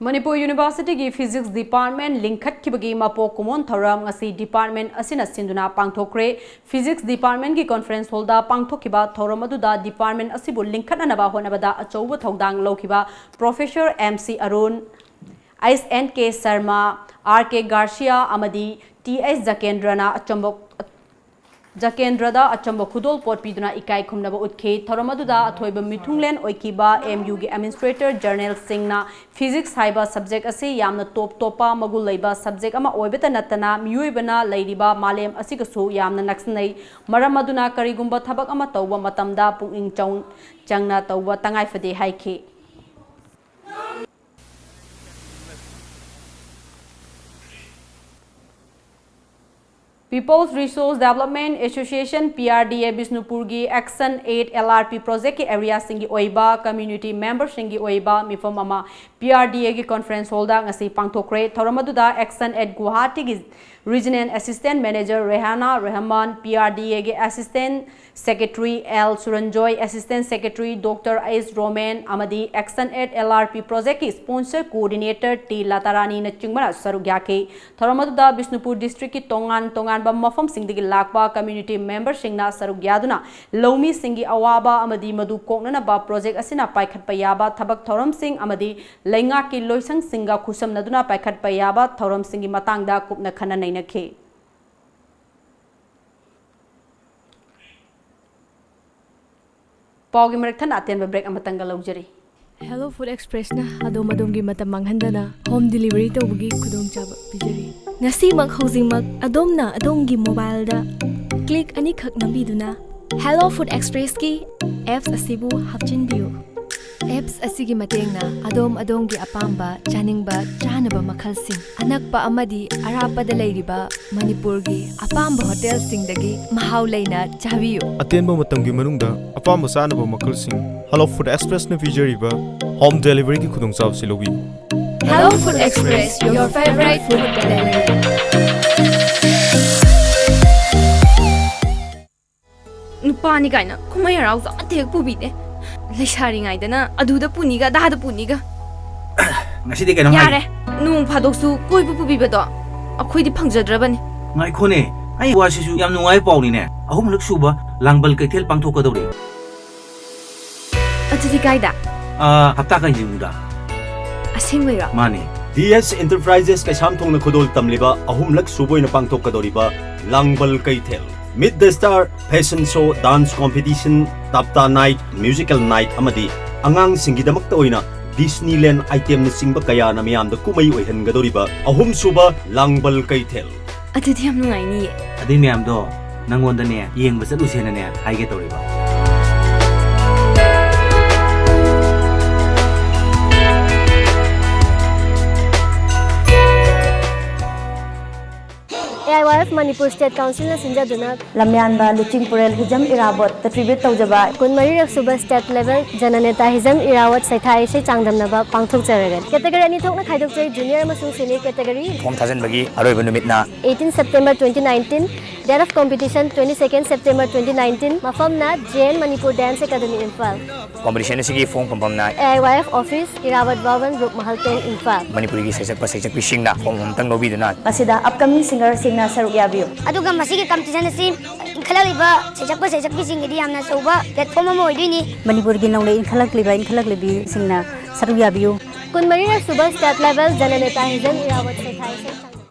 ꯃꯅꯤꯄꯨꯔ ꯌꯨꯅꯤꯚꯔꯁꯤꯇꯤꯒꯤ ꯐꯤꯖꯤꯛꯁ ꯗꯤꯄꯥꯔꯠꯃꯦꯟ ꯂꯤꯡꯈꯠꯈꯤꯕꯒꯤ ꯃꯄꯣꯛ ꯀꯨꯝꯑꯣꯟ ꯊꯧꯔꯝ ꯉꯁꯤ ꯗꯤꯄꯥꯔꯠꯃꯦꯟ ꯑꯁꯤꯅ ꯁꯤꯟꯗꯨꯅ ꯄꯥꯡꯊꯣꯛꯈ꯭ꯔꯦ꯫ ꯐꯤꯖꯤꯛꯁ ꯗꯤꯄꯥꯔꯠꯃꯦꯟꯒꯤ ꯀꯣꯟꯐꯔꯦꯟꯁ ꯍꯣꯜꯗ ꯄꯥꯡꯊꯣꯛꯈꯤꯕ ꯊꯧꯔꯝ ꯑꯗꯨꯗ ꯗꯤꯄꯥꯔꯠꯃꯦꯟ ꯑꯁꯤꯕꯨ ꯂꯤꯡꯈꯠꯅꯅꯕ ꯍꯣꯠꯅꯕꯗ ꯑꯆꯧꯕ ꯊꯧꯗꯥꯡ ꯂꯧꯈꯤꯕ professor M C Arun, H N K Sharma, R K Garsia ꯑꯃꯗꯤ ꯇꯤ ꯑꯩꯆ ꯖꯀꯦꯟꯗ꯭ꯔꯅ ꯑꯆꯝꯕ ꯖꯀꯦꯟꯗ꯭ꯔꯗ ꯑꯆꯝꯕ ꯈꯨꯗꯣꯜꯄꯣꯠ ꯄꯤꯗꯨꯅ ꯏꯀꯥꯏ ꯈꯨꯝꯅꯕ ꯎꯠꯈꯤ꯫ ꯊꯧꯔꯝ ꯑꯗꯨꯗ ꯑꯊꯣꯏꯕ ꯃꯤꯊꯨꯡꯂꯦꯟ ꯑꯣꯏꯈꯤꯕ ꯑꯦꯝ ꯌꯨꯒꯤ ꯑꯦꯗꯃꯤꯅꯤꯁꯇ꯭ꯔꯦꯇꯔ ꯖꯦꯅꯔꯦꯜꯁꯤꯡꯅ ꯐꯤꯖꯤꯛꯁ ꯍꯥꯏꯕ ꯁꯕꯖꯦꯛ ꯑꯁꯤ ꯌꯥꯝꯅ ꯇꯣꯞ ꯇꯣꯞꯄ ꯃꯒꯨꯟ ꯂꯩꯕ ꯁꯕꯖꯦꯛ ꯑꯃ ꯑꯣꯏꯕꯇ ꯅꯠꯇꯅ ꯃꯤꯑꯣꯏꯕꯅ ꯂꯩꯔꯤꯕ ꯃꯥꯂꯦꯝ ꯑꯁꯤꯒꯁꯨ ꯌꯥꯝꯅ ꯅꯛꯁꯤꯟꯅꯩ꯫ ꯃꯔꯝ ꯑꯗꯨꯅ ꯀꯔꯤꯒꯨꯝꯕ ꯊꯕꯛ ꯑꯃ ꯇꯧꯕ ꯃꯇꯝꯗ ꯄꯨꯛꯅꯤꯡ ꯆꯪ-, ꯆꯪꯅ ꯇꯧꯕ ꯇꯉꯥꯏ ꯐꯗꯦ ꯍꯥꯏꯈꯤ꯫ People's Resource Development Association, P R D A, ꯕꯤꯁꯅꯨꯄꯨꯔꯒꯤ action aid L R P ꯄ꯭ꯔꯣꯖꯦꯛꯀꯤ ꯑꯦꯔꯤꯌꯥꯁꯤꯡꯒꯤ ꯑꯣꯏꯕ ꯀꯝꯃ꯭ꯌꯨꯅꯤꯇꯤ ꯃꯦꯝꯕꯔꯁꯤꯡꯒꯤ ꯑꯣꯏꯕ ꯃꯤꯐꯝ ꯑꯃ ꯄꯤ ꯑꯥꯔ ꯗꯤ ꯑꯦꯒꯤ ꯀꯣꯟꯐꯔꯦꯟꯁ ꯍꯣꯜꯗ ꯉꯁꯤ ꯄꯥꯡꯊꯣꯛꯈ꯭ꯔꯦ꯫ ꯊꯧꯔꯝ ꯑꯗꯨꯗ ꯑꯦꯛꯁꯟ ꯑꯦꯠ ꯒꯨꯋꯥꯍꯥꯇꯤꯒꯤ regional assistant manager Rehana Rehman, P R D ꯑꯦꯒꯤ assistant secretary L Suranjoy, assistant secretary doctor H Romen ꯑꯃꯗꯤ action aid L R P ꯄ꯭ꯔꯣꯖꯦꯛꯀꯤ ꯁ꯭ꯄꯣꯟꯁꯔ ꯀꯣꯑꯣꯔꯗꯤꯅꯦꯇꯔ ꯇꯤ ꯂꯇꯥꯔꯥꯅꯤꯅ ꯆꯤꯡꯕꯅ ꯁꯔꯨꯛ ꯌꯥꯈꯤ꯫ ꯊꯧꯔꯝ ꯑꯗꯨꯗ ꯕꯤꯁꯅꯨꯄꯨꯔ ꯗꯤꯁꯇ꯭ꯔꯤꯛꯀꯤ ꯇꯣꯉꯥꯟ ꯇꯣꯉꯥꯟꯕ ꯃꯐꯝꯁꯤꯡꯗꯒꯤ ꯂꯥꯛꯄ ꯀꯝꯃ꯭ꯌꯨꯅꯤꯇꯤ ꯃꯦꯝꯕꯔꯁꯤꯡꯅ ꯁꯔꯨꯛ ꯌꯥꯗꯨꯅ ꯂꯧꯃꯤꯁꯤꯡꯒꯤ ꯑꯋꯥꯕ ꯑꯃꯗꯤ ꯃꯗꯨ ꯀꯣꯛꯅꯅꯕ ꯄ꯭ꯔꯣꯖꯦꯛ ꯑꯁꯤꯅ ꯄꯥꯏꯈꯠꯄ ꯌꯥꯕ ꯊꯕꯛ ꯊꯧꯔꯝꯁꯤꯡ ꯑꯃꯗꯤ ꯂꯩꯉꯥꯛꯀꯤ ꯂꯣꯏꯁꯪꯁꯤꯡꯒ ꯈꯨꯠꯁꯝꯅꯗꯨꯅ ꯄꯥꯏꯈꯠꯄ ꯌꯥꯕ ꯊꯧꯔꯝꯁꯤꯡꯒꯤ ꯃꯇꯥꯡꯗ ꯀꯨꯞꯅ ꯈꯟꯅ ꯅꯩꯅꯈꯤ꯫ ꯄꯥꯎꯒꯤ ꯃꯔꯛ ꯊꯠꯅ ꯑꯇꯦꯟꯕ ꯕ꯭ꯔꯦꯛ ꯑꯃꯇꯪꯒ ꯂꯧꯖꯔꯤ꯫ ꯍꯦꯜꯂꯣ ꯐꯨꯗ ꯑꯦꯛꯁꯄ꯭ꯔꯦꯁꯅ ꯑꯗꯣꯝ ꯑꯗꯣꯝꯒꯤ ꯃꯇꯝ ꯃꯥꯡꯍꯟꯗꯅ ꯍꯣꯝ ꯗꯤꯂꯤꯚꯔꯤ ꯇꯧꯕꯒꯤ ꯈꯨꯗꯣꯡꯆꯥꯕ ꯄꯤꯖꯔꯤ꯫ ꯉꯁꯤꯃꯛ ꯍꯧꯖꯤꯛꯃꯛ ꯑꯗꯣꯝꯅ ꯑꯗꯣꯝꯒꯤ ꯃꯣꯕꯥꯏꯜꯗ ꯀ꯭ꯂꯤꯛ ꯑꯅꯤꯈꯛ ꯅꯝꯕꯤꯗꯨꯅ ꯍꯦꯜꯂꯣ ꯐꯨꯗ ꯑꯦꯛꯁꯄ꯭ꯔꯦꯁꯀꯤ ꯑꯦꯞꯁ ꯑꯁꯤꯕꯨ ꯍꯥꯞꯆꯤꯟꯕꯤꯌꯨ꯫ ꯑꯦꯞꯁ ꯑꯁꯤꯒꯤ ꯃꯇꯦꯡꯅ ꯑꯗꯣꯝ ꯑꯗꯣꯝꯒꯤ ꯑꯄꯥꯝꯕ ꯆꯥꯅꯤꯡꯕ ꯆꯥꯅꯕ ꯃꯈꯜꯁꯤꯡ ꯑꯅꯛꯄ ꯑꯃꯗꯤ ꯑꯔꯥꯞꯄꯗ ꯂꯩꯔꯤꯕ ꯃꯅꯤꯄꯨꯔꯒꯤ ꯑꯄꯥꯝꯕ ꯍꯣꯇꯦꯜꯁꯤꯡꯗꯒꯤ ꯃꯍꯥꯎ ꯂꯩꯅ ꯆꯥꯕꯤꯌꯨ꯫ ꯑꯇꯦꯟꯕ ꯃꯇꯝꯒꯤ ꯃꯅꯨꯡꯗ ꯑꯄꯥꯝꯕ ꯆꯥꯅꯕ ꯃꯈꯜꯁꯤꯡ Hello Food Expressꯅ ꯄꯤꯖꯔꯤꯕ home deliveryꯒꯤ ꯈꯨꯗꯣꯡꯆꯥꯕꯁꯤ ꯂꯧꯕꯤꯌꯨ꯫ Hello Food Express, your favorite food delivery. ꯅꯨꯄꯥꯅꯤ ꯀꯥꯏꯅ ꯀꯨꯝꯍꯩ ꯍꯔꯥꯎꯁꯨ ꯑꯃꯠꯇ ꯍꯦꯛ ꯄꯨꯕꯤꯗꯦ꯫ ꯂꯩꯁꯥꯔꯤꯉꯩꯗꯅ ꯑꯗꯨꯗ ꯄꯨꯅꯤꯒ ꯑꯗꯥꯗ ꯄꯨꯅꯤꯒ꯫ ꯉꯁꯤꯗꯤ ꯀꯩꯅꯣꯝ ꯍꯥꯏꯒꯦ꯫ ꯌꯥꯔꯦ, ꯅꯣꯡ ꯐꯥꯗꯣꯛꯁꯨ ꯀꯣꯏꯕ ꯄꯨꯕꯤꯕꯗꯣ ꯑꯩꯈꯣꯏꯗꯤ ꯐꯪꯖꯗ꯭ꯔꯕꯅꯤ꯫ ꯉꯥꯏꯈꯣꯅꯦ, ꯑꯩ ꯋꯥꯁꯤꯁꯨ ꯌꯥꯝ ꯅꯨꯡꯉꯥꯏꯕ ꯄꯥꯎꯅꯤꯅꯦ꯫ ꯑꯍꯨꯝꯂꯛ ꯁꯨꯕ ꯂꯥꯡꯕꯜ ꯀꯩꯊꯦꯜ ꯄꯥꯡꯊꯣꯛꯀꯗꯧꯔꯤ꯫ ꯑꯗꯨꯗꯤ ꯀꯥꯏꯗ? ꯑꯥ, ꯍꯞꯇꯥ ꯀꯥꯡꯖꯩꯕꯨꯡꯗ꯫ ꯑꯁꯦꯡꯕꯩꯔꯣ? ꯃꯥꯅꯦ꯫ ꯗꯤ ꯑꯦꯁ ꯏꯟꯇꯔꯄ꯭ꯔꯥꯏꯖꯦꯁ ꯀꯩꯁꯥꯝꯊꯣꯡꯅ ꯈꯨꯗꯣꯜ ꯇꯝꯂꯤꯕ ꯑꯍꯨꯝꯂꯛ ꯁꯨꯕ ꯑꯣꯏꯅ ꯄꯥꯡꯊꯣꯛꯀꯗꯧꯔꯤꯕ ꯂꯥꯡꯕꯜ ꯀꯩꯊꯦꯜ, Meet the Star, fashion show, dance competition, Tapta night, musical night ꯑꯃꯗꯤ ꯑꯉꯥꯡꯁꯤꯡꯒꯤꯗꯃꯛꯇ ꯑꯣꯏꯅ ꯗꯤꯁꯅꯤꯂꯦꯟ ꯑꯥꯏꯇꯦꯝꯅꯆꯤꯡꯕ ꯀꯌꯥꯅ ꯃꯤꯌꯥꯝꯗ ꯀꯨꯝꯍꯩ ꯑꯣꯏꯍꯟꯒꯗꯧꯔꯤꯕ ꯑꯍꯨꯝꯁꯨꯕ ꯂꯥꯡꯕꯜ ꯀꯩꯊꯦꯜ꯫ ꯑꯗꯨꯗꯤ ꯌꯥꯝ ꯅꯨꯡꯉꯥꯏꯅꯤꯌꯦ꯫ ꯑꯗꯨꯏ ꯃꯌꯥꯝꯗꯣ ꯅꯪꯉꯣꯟꯗꯅꯦ ꯌꯦꯡꯕ ꯆꯠꯂꯨꯁꯦꯅꯅꯦ ꯍꯥꯏꯒꯦ ꯇꯧꯔꯤꯕ꯫ ꯑꯦ I Y F Manipur state ꯀꯥꯎꯟꯁꯤꯜꯅ ꯁꯤꯟꯖꯗꯨꯅ ꯂꯝꯌꯥꯟꯕ ꯂꯨꯆꯤꯡꯄꯨꯔꯦꯜ ꯍꯤꯖꯝ ꯏꯔꯥꯕꯣꯠꯇ tribute ꯇꯧꯖꯕ ꯀꯨꯟꯃꯔꯤꯔꯛ ꯁꯨꯕ ꯁ꯭ꯇꯦꯠ ꯂꯦꯚꯦꯜ ꯖꯅꯅꯦꯇꯥ ꯍꯤꯖꯝ ꯏꯔꯥꯋꯠ ꯁꯩꯊꯥ ꯏꯁꯩ ꯆꯥꯡꯗꯝꯅꯕ ꯄꯥꯡꯊꯣꯛꯆꯔꯒꯅꯤ꯫ ꯀꯦꯇꯒꯣꯔꯤ ꯑꯅꯤ ꯊꯣꯛꯅ ꯈꯥꯏꯗꯣꯛꯆꯩ, ꯖꯨꯅꯤꯌꯔ ꯑꯃꯁꯨꯡ ꯁꯦꯅꯤꯌꯔ ꯀꯦꯇꯒꯣꯔꯤ꯫ ꯐꯣꯝ ꯊꯥꯖꯤꯟꯕꯒꯤ ꯑꯔꯣꯏꯕ ꯅꯨꯃꯤꯠꯅ eighteen September twenty nineteen, date of competition twenty second September twenty nineteen, ꯃꯐꯝꯅ J N Manipur dance academy Imphal. Competition ꯑꯁꯤꯒꯤ ꯐꯣꯝ ꯐꯪꯐꯝꯅ A I Y F office, Irabot Bhavan, group ꯃꯍꯜꯇꯦꯡ, ꯏꯝꯐꯥꯜ꯫ ꯃꯅꯤꯄꯨꯔꯒꯤ ꯁꯩꯁꯛꯄ ꯁꯩꯁꯛꯄꯤꯁꯤꯡꯅ ꯐꯣꯝ ꯑꯃꯇꯪ ꯂꯧꯕꯤꯗꯨꯅ ꯃꯁꯤꯗ upcoming singerꯁꯤꯡꯅ ꯁꯔꯨꯛ ꯌꯥꯕꯤꯌꯨ꯫ ꯑꯗꯨꯒ ꯃꯁꯤꯒꯤ ꯀꯝꯄꯤꯇꯤꯁꯟ ꯑꯁꯤ ꯏꯟꯈꯠꯂꯛꯂꯤꯕ ꯁꯩꯁꯛꯄ ꯁꯩꯁꯛꯄꯤꯁꯤꯡꯒꯤꯗꯤ ꯌꯥꯝꯅ ꯑꯆꯧꯕ ꯄ꯭ꯂꯦꯠꯐꯣꯝ ꯑꯃ ꯑꯣꯏꯗꯣꯏꯅꯤ꯫ ꯃꯅꯤꯄꯨꯔꯒꯤ ꯅꯧꯅ ꯏꯟꯈꯠꯂꯛꯂꯤꯕ ꯏꯟꯈꯠꯂꯛꯂꯤꯕꯤꯁꯤꯡꯅ ꯁꯔꯨꯛ ꯌꯥꯕꯤꯌꯨ꯫ ꯀꯨꯟꯃꯔꯤꯔꯛ ꯁꯨꯕ ꯁ꯭ꯇꯦꯠ ꯂꯦꯚꯦꯜ ꯖꯅꯅꯦꯇꯥ ꯍꯤꯖꯝ ꯏꯔꯥꯕꯠ ꯁꯩꯊꯥ ꯏꯁꯩ ꯆꯥꯡꯗꯝ꯫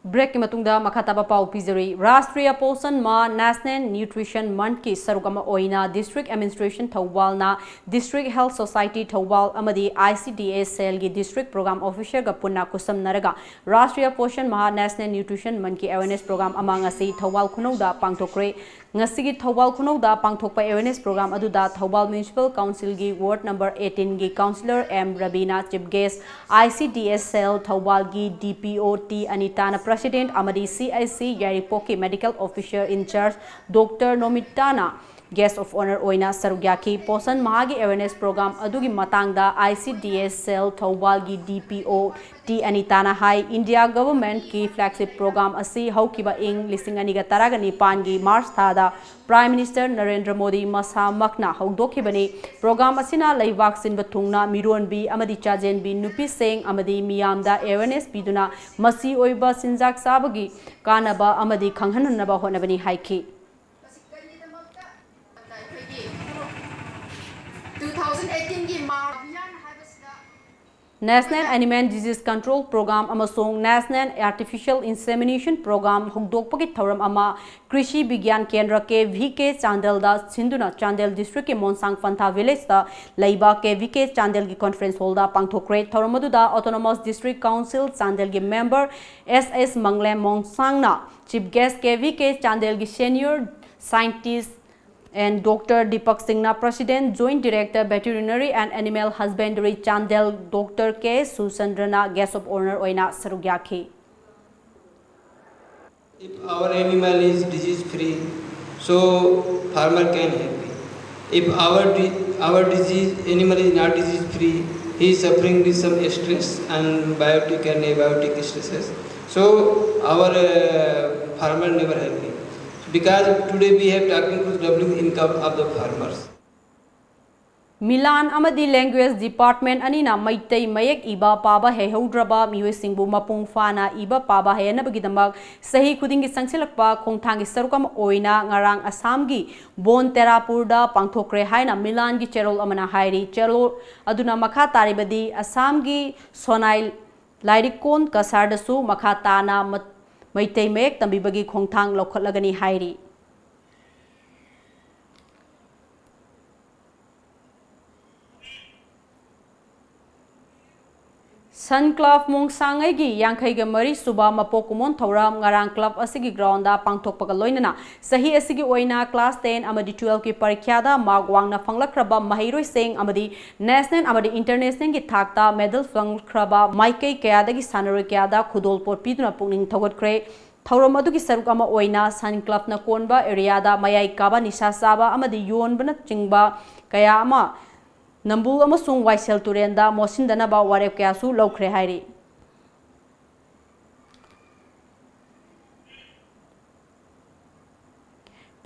Breakꯀꯤ ꯃꯇꯨꯡꯗ ꯃꯈꯥ ꯇꯥꯕ ꯄꯥꯎ ꯄꯤꯖꯔꯤ꯫ Rashtriya Poshan Maah National Nutrition Monthꯀꯤ ꯁꯔꯨꯛ ꯑꯃ ꯑꯣꯏꯅ District Administration ꯊꯧꯕꯥꯜꯅ District Health Society Thoubal ꯑꯃꯗꯤ I C D S cellꯒꯤ District Program Officerꯒ ꯄꯨꯟꯅ ꯈꯨꯠꯁꯝꯅꯔꯒ Rashtriya Poshan Maah National Nutrition Monthꯀꯤ awareness program ꯑꯃ ꯉꯁꯤ ꯊꯧꯕꯥꯜ ꯈꯨꯅꯧꯗ ꯄꯥꯡꯊꯣꯛꯈ꯭ꯔꯦ꯫ ꯉꯁꯤꯒꯤ ꯊꯧꯕꯥꯜ ꯈꯨꯅꯧꯗ ꯄꯥꯡꯊꯣꯛꯄ awareness program ꯑꯗꯨꯗ Thoubal Municipal Councilꯒꯤ Ward number eighteenꯒꯤ Councillor M ꯔꯕꯤꯅ chief guest, I C D S cell ꯊꯧꯕꯥꯜꯒꯤ D P O T ꯑꯅꯤꯇꯥꯅ president ꯑꯃꯗꯤ C I C ꯌꯥꯏꯔꯤꯄꯣꯛꯀꯤ medical officer in charge Doctor ꯅꯣꯃꯤꯇꯥꯅ guest of honour ꯑꯣꯏꯅ ꯁꯔꯨꯛ ꯌꯥꯈꯤ꯫ Poshan Maahꯒꯤ awareness program ꯑꯗꯨꯒꯤ ꯃꯇꯥꯡꯗ I C D S cell ꯊꯧꯕꯥꯜꯒꯤ D P O T ꯑꯅꯤꯇꯥꯅ high, India Governmentꯀꯤ flagship program ꯑꯁꯤ ꯍꯧꯈꯤꯕ ꯏꯪ ꯂꯤꯁꯤꯡ ꯑꯅꯤꯒ ꯇꯔꯥꯒ ꯅꯤꯄꯥꯟꯒꯤ March ꯊꯥꯗ Prime Minister Narendra Modi ꯃꯁꯥꯃꯛꯅ ꯍꯧꯗꯣꯛꯈꯤꯕꯅꯤ꯫ Program ꯑꯁꯤꯅ ꯂꯩꯕꯥꯛ ꯁꯤꯟꯕ ꯊꯨꯡꯅ ꯃꯤꯔꯣꯟꯕꯤ ꯑꯃꯗꯤ ꯆꯥꯖꯦꯟꯕꯤ ꯅꯨꯄꯤꯁꯤꯡ ꯑꯃꯗꯤ ꯃꯤꯌꯥꯝꯗ awareness ꯄꯤꯗꯨꯅ ꯃꯆꯤ ꯑꯣꯏꯕ ꯆꯤꯟꯖꯥꯛ ꯆꯥꯕꯒꯤ ꯀꯥꯟꯅꯕ ꯑꯃꯗꯤ ꯈꯪꯍꯟꯅꯕ ꯍꯣꯠꯅꯕꯅꯤ ꯍꯥꯏꯈꯤ꯫ ꯃꯁꯤ ꯀꯔꯤꯒꯤꯗꯃꯛꯇ ꯑꯩꯈꯣꯏꯒꯤ two thousand eighteenꯒꯤ ꯃꯥ ꯑꯚꯤꯌꯥꯟ ꯍꯥꯏꯕꯁꯤꯗ National Animal Disease Control Program ꯑꯃꯁꯨꯡ National Artificial Insemination Program ꯍꯧꯗꯣꯛꯄꯒꯤ ꯊꯧꯔꯝ ꯑꯃ ꯀ꯭ꯔꯤꯁꯤ ꯕꯤꯒ꯭ꯌꯥꯟ ꯀꯦꯟꯗ꯭ꯔ K V K ꯆꯥꯟꯗꯦꯜꯗ ꯁꯤꯟꯗꯨꯅ ꯆꯥꯟꯗꯦꯜ districtꯀꯤ ꯃꯣꯟꯁꯥꯡ ꯄꯟꯊꯥ villageꯇ ꯂꯩꯕ K V K ꯆꯥꯟꯗꯦꯜꯒꯤ conference hallꯗ ꯄꯥꯡꯊꯣꯛꯈ꯭ꯔꯦ꯫ ꯊꯧꯔꯝ ꯑꯗꯨꯗ Autonomous District Council ꯆꯥꯟꯗꯦꯜꯒꯤ member S S ꯃꯪꯂꯦꯝ ꯃꯣꯡꯁꯥꯡꯅ chief guest, K V K ꯆꯥꯟꯗꯦꯜꯒꯤ senior scientist and Doctor Deepak ꯁꯤꯡꯅ president, Joint Director Veterinary and Animal Husbandry Chandel Doctor K ꯁꯨꯆꯟꯗ꯭ꯔꯅ guest of honour ꯑꯣꯏꯅ ꯁꯔꯨꯛ ꯌꯥꯈꯤ꯫ If our animal is disease free, so farmer can happy. If our di- our disease animal is not disease free, he is suffering with some stress and biotic and abiotic stresses. So our uh, farmer never happy. Because today we have talking to the doubling income of the farmers. Milan ꯑꯃꯗꯤ language department ꯑꯅꯤꯅ ꯃꯩꯇꯩ ꯃꯌꯦꯛ ꯏꯕ ꯄꯥꯕ ꯍꯩꯍꯧꯗ꯭ꯔꯕ ꯃꯤꯑꯣꯏꯁꯤꯡꯕꯨ ꯃꯄꯨꯡ ꯐꯥꯅ ꯏꯕ ꯄꯥꯕ ꯍꯩꯍꯟꯅꯕꯒꯤꯗꯃꯛ ꯆꯍꯤ ꯈꯨꯗꯤꯡꯒꯤ ꯆꯪꯁꯤꯜꯂꯛꯄ ꯈꯣꯡꯊꯥꯡꯒꯤ ꯁꯔꯨꯛ ꯑꯃ ꯑꯣꯏꯅ ꯉꯔꯥꯡ ꯑꯁꯥꯝꯒꯤ ꯕꯣꯟ ꯇꯦꯔꯥꯄꯨꯔꯗ ꯄꯥꯡꯊꯣꯛꯈ꯭ꯔꯦ ꯍꯥꯏꯅ ꯃꯤꯂꯥꯟꯒꯤ ꯆꯦꯔꯣꯜ ꯑꯃꯅ ꯍꯥꯏꯔꯤ꯫ ꯆꯦꯔꯣꯜ ꯑꯗꯨꯅ ꯃꯈꯥ ꯇꯥꯔꯤꯕꯗꯤ ꯑꯁꯥꯝꯒꯤ ꯁꯣꯅꯥꯏ ꯂꯥꯏꯔꯤꯛꯀꯣꯟ ꯀꯁꯥꯔꯗꯁꯨ ꯃꯈꯥ ꯇꯥꯅ ꯃ- ꯃꯩꯇꯩ ꯃꯌꯦꯛ ꯇꯝꯕꯤꯕꯒꯤ ꯈꯣꯡꯊꯥꯡ ꯂꯧꯈꯠꯂꯒꯅꯤ ꯍꯥꯏꯔꯤ꯫ ꯁꯟ ꯀ꯭ꯂꯕ ꯃꯣꯡꯁꯥꯡꯉꯩꯒꯤ ꯌꯥꯡꯈꯩꯒ ꯃꯔꯤ ꯁꯨꯕ ꯃꯄꯣꯛ ꯀꯨꯝꯑꯣꯟ ꯊꯧꯔꯝ ꯉꯔꯥꯡ ꯀ꯭ꯂꯕ ꯑꯁꯤꯒꯤ ꯒ꯭ꯔꯥꯎꯟꯗ ꯄꯥꯡꯊꯣꯛꯄꯒ ꯂꯣꯏꯅꯅ ꯆꯍꯤ ꯑꯁꯤꯒꯤ ꯑꯣꯏꯅ ꯀ꯭ꯂꯥꯁ ꯇꯦꯟ ꯑꯃꯗꯤ ꯇꯨꯋꯦꯜꯐꯀꯤ ꯄꯔꯤꯈ꯭ꯌꯥꯗ ꯃꯥꯔꯛ ꯋꯥꯡꯅ ꯐꯪꯂꯛꯈ꯭ꯔꯕ ꯃꯍꯩꯔꯣꯏꯁꯤꯡ ꯑꯃꯗꯤ ꯅꯦꯁꯅꯦꯜ ꯑꯃꯗꯤ ꯏꯟꯇꯔꯅꯦꯁꯅꯦꯜꯒꯤ ꯊꯥꯛꯇ ꯃꯦꯗꯜ ꯐꯪꯂꯛꯈ꯭ꯔꯕ ꯃꯥꯏꯀꯩ ꯀꯌꯥꯗꯒꯤ ꯁꯥꯟꯅꯔꯣꯏ ꯀꯌꯥꯗ ꯈꯨꯗꯣꯜꯄꯣꯠ ꯄꯤꯗꯨꯅ ꯄꯨꯛꯅꯤꯡ ꯊꯧꯒꯠꯈ꯭ꯔꯦ꯫ ꯊꯧꯔꯝ ꯑꯗꯨꯒꯤ ꯁꯔꯨꯛ ꯑꯃ ꯑꯣꯏꯅ ꯁꯟ ꯀ꯭ꯂꯕꯅ ꯀꯣꯟꯕ ꯑꯦꯔꯤꯌꯥꯗ ꯃꯌꯥꯏ ꯀꯥꯕ ꯅꯤꯁꯥ ꯆꯥꯕ ꯑꯃꯗꯤ ꯌꯣꯟꯕꯅꯆꯤꯡꯕ ꯀꯌꯥ ꯑꯃ ꯅꯝꯕꯨꯜ ꯑꯃꯁꯨꯡ ꯋꯥꯏꯁꯦꯜ ꯇꯨꯔꯦꯜꯗ ꯃꯣꯠꯁꯤꯟꯗꯅꯕ ꯋꯥꯔꯦꯞ ꯀꯌꯥꯁꯨ ꯂꯧꯈ꯭ꯔꯦ ꯍꯥꯏꯔꯤ꯫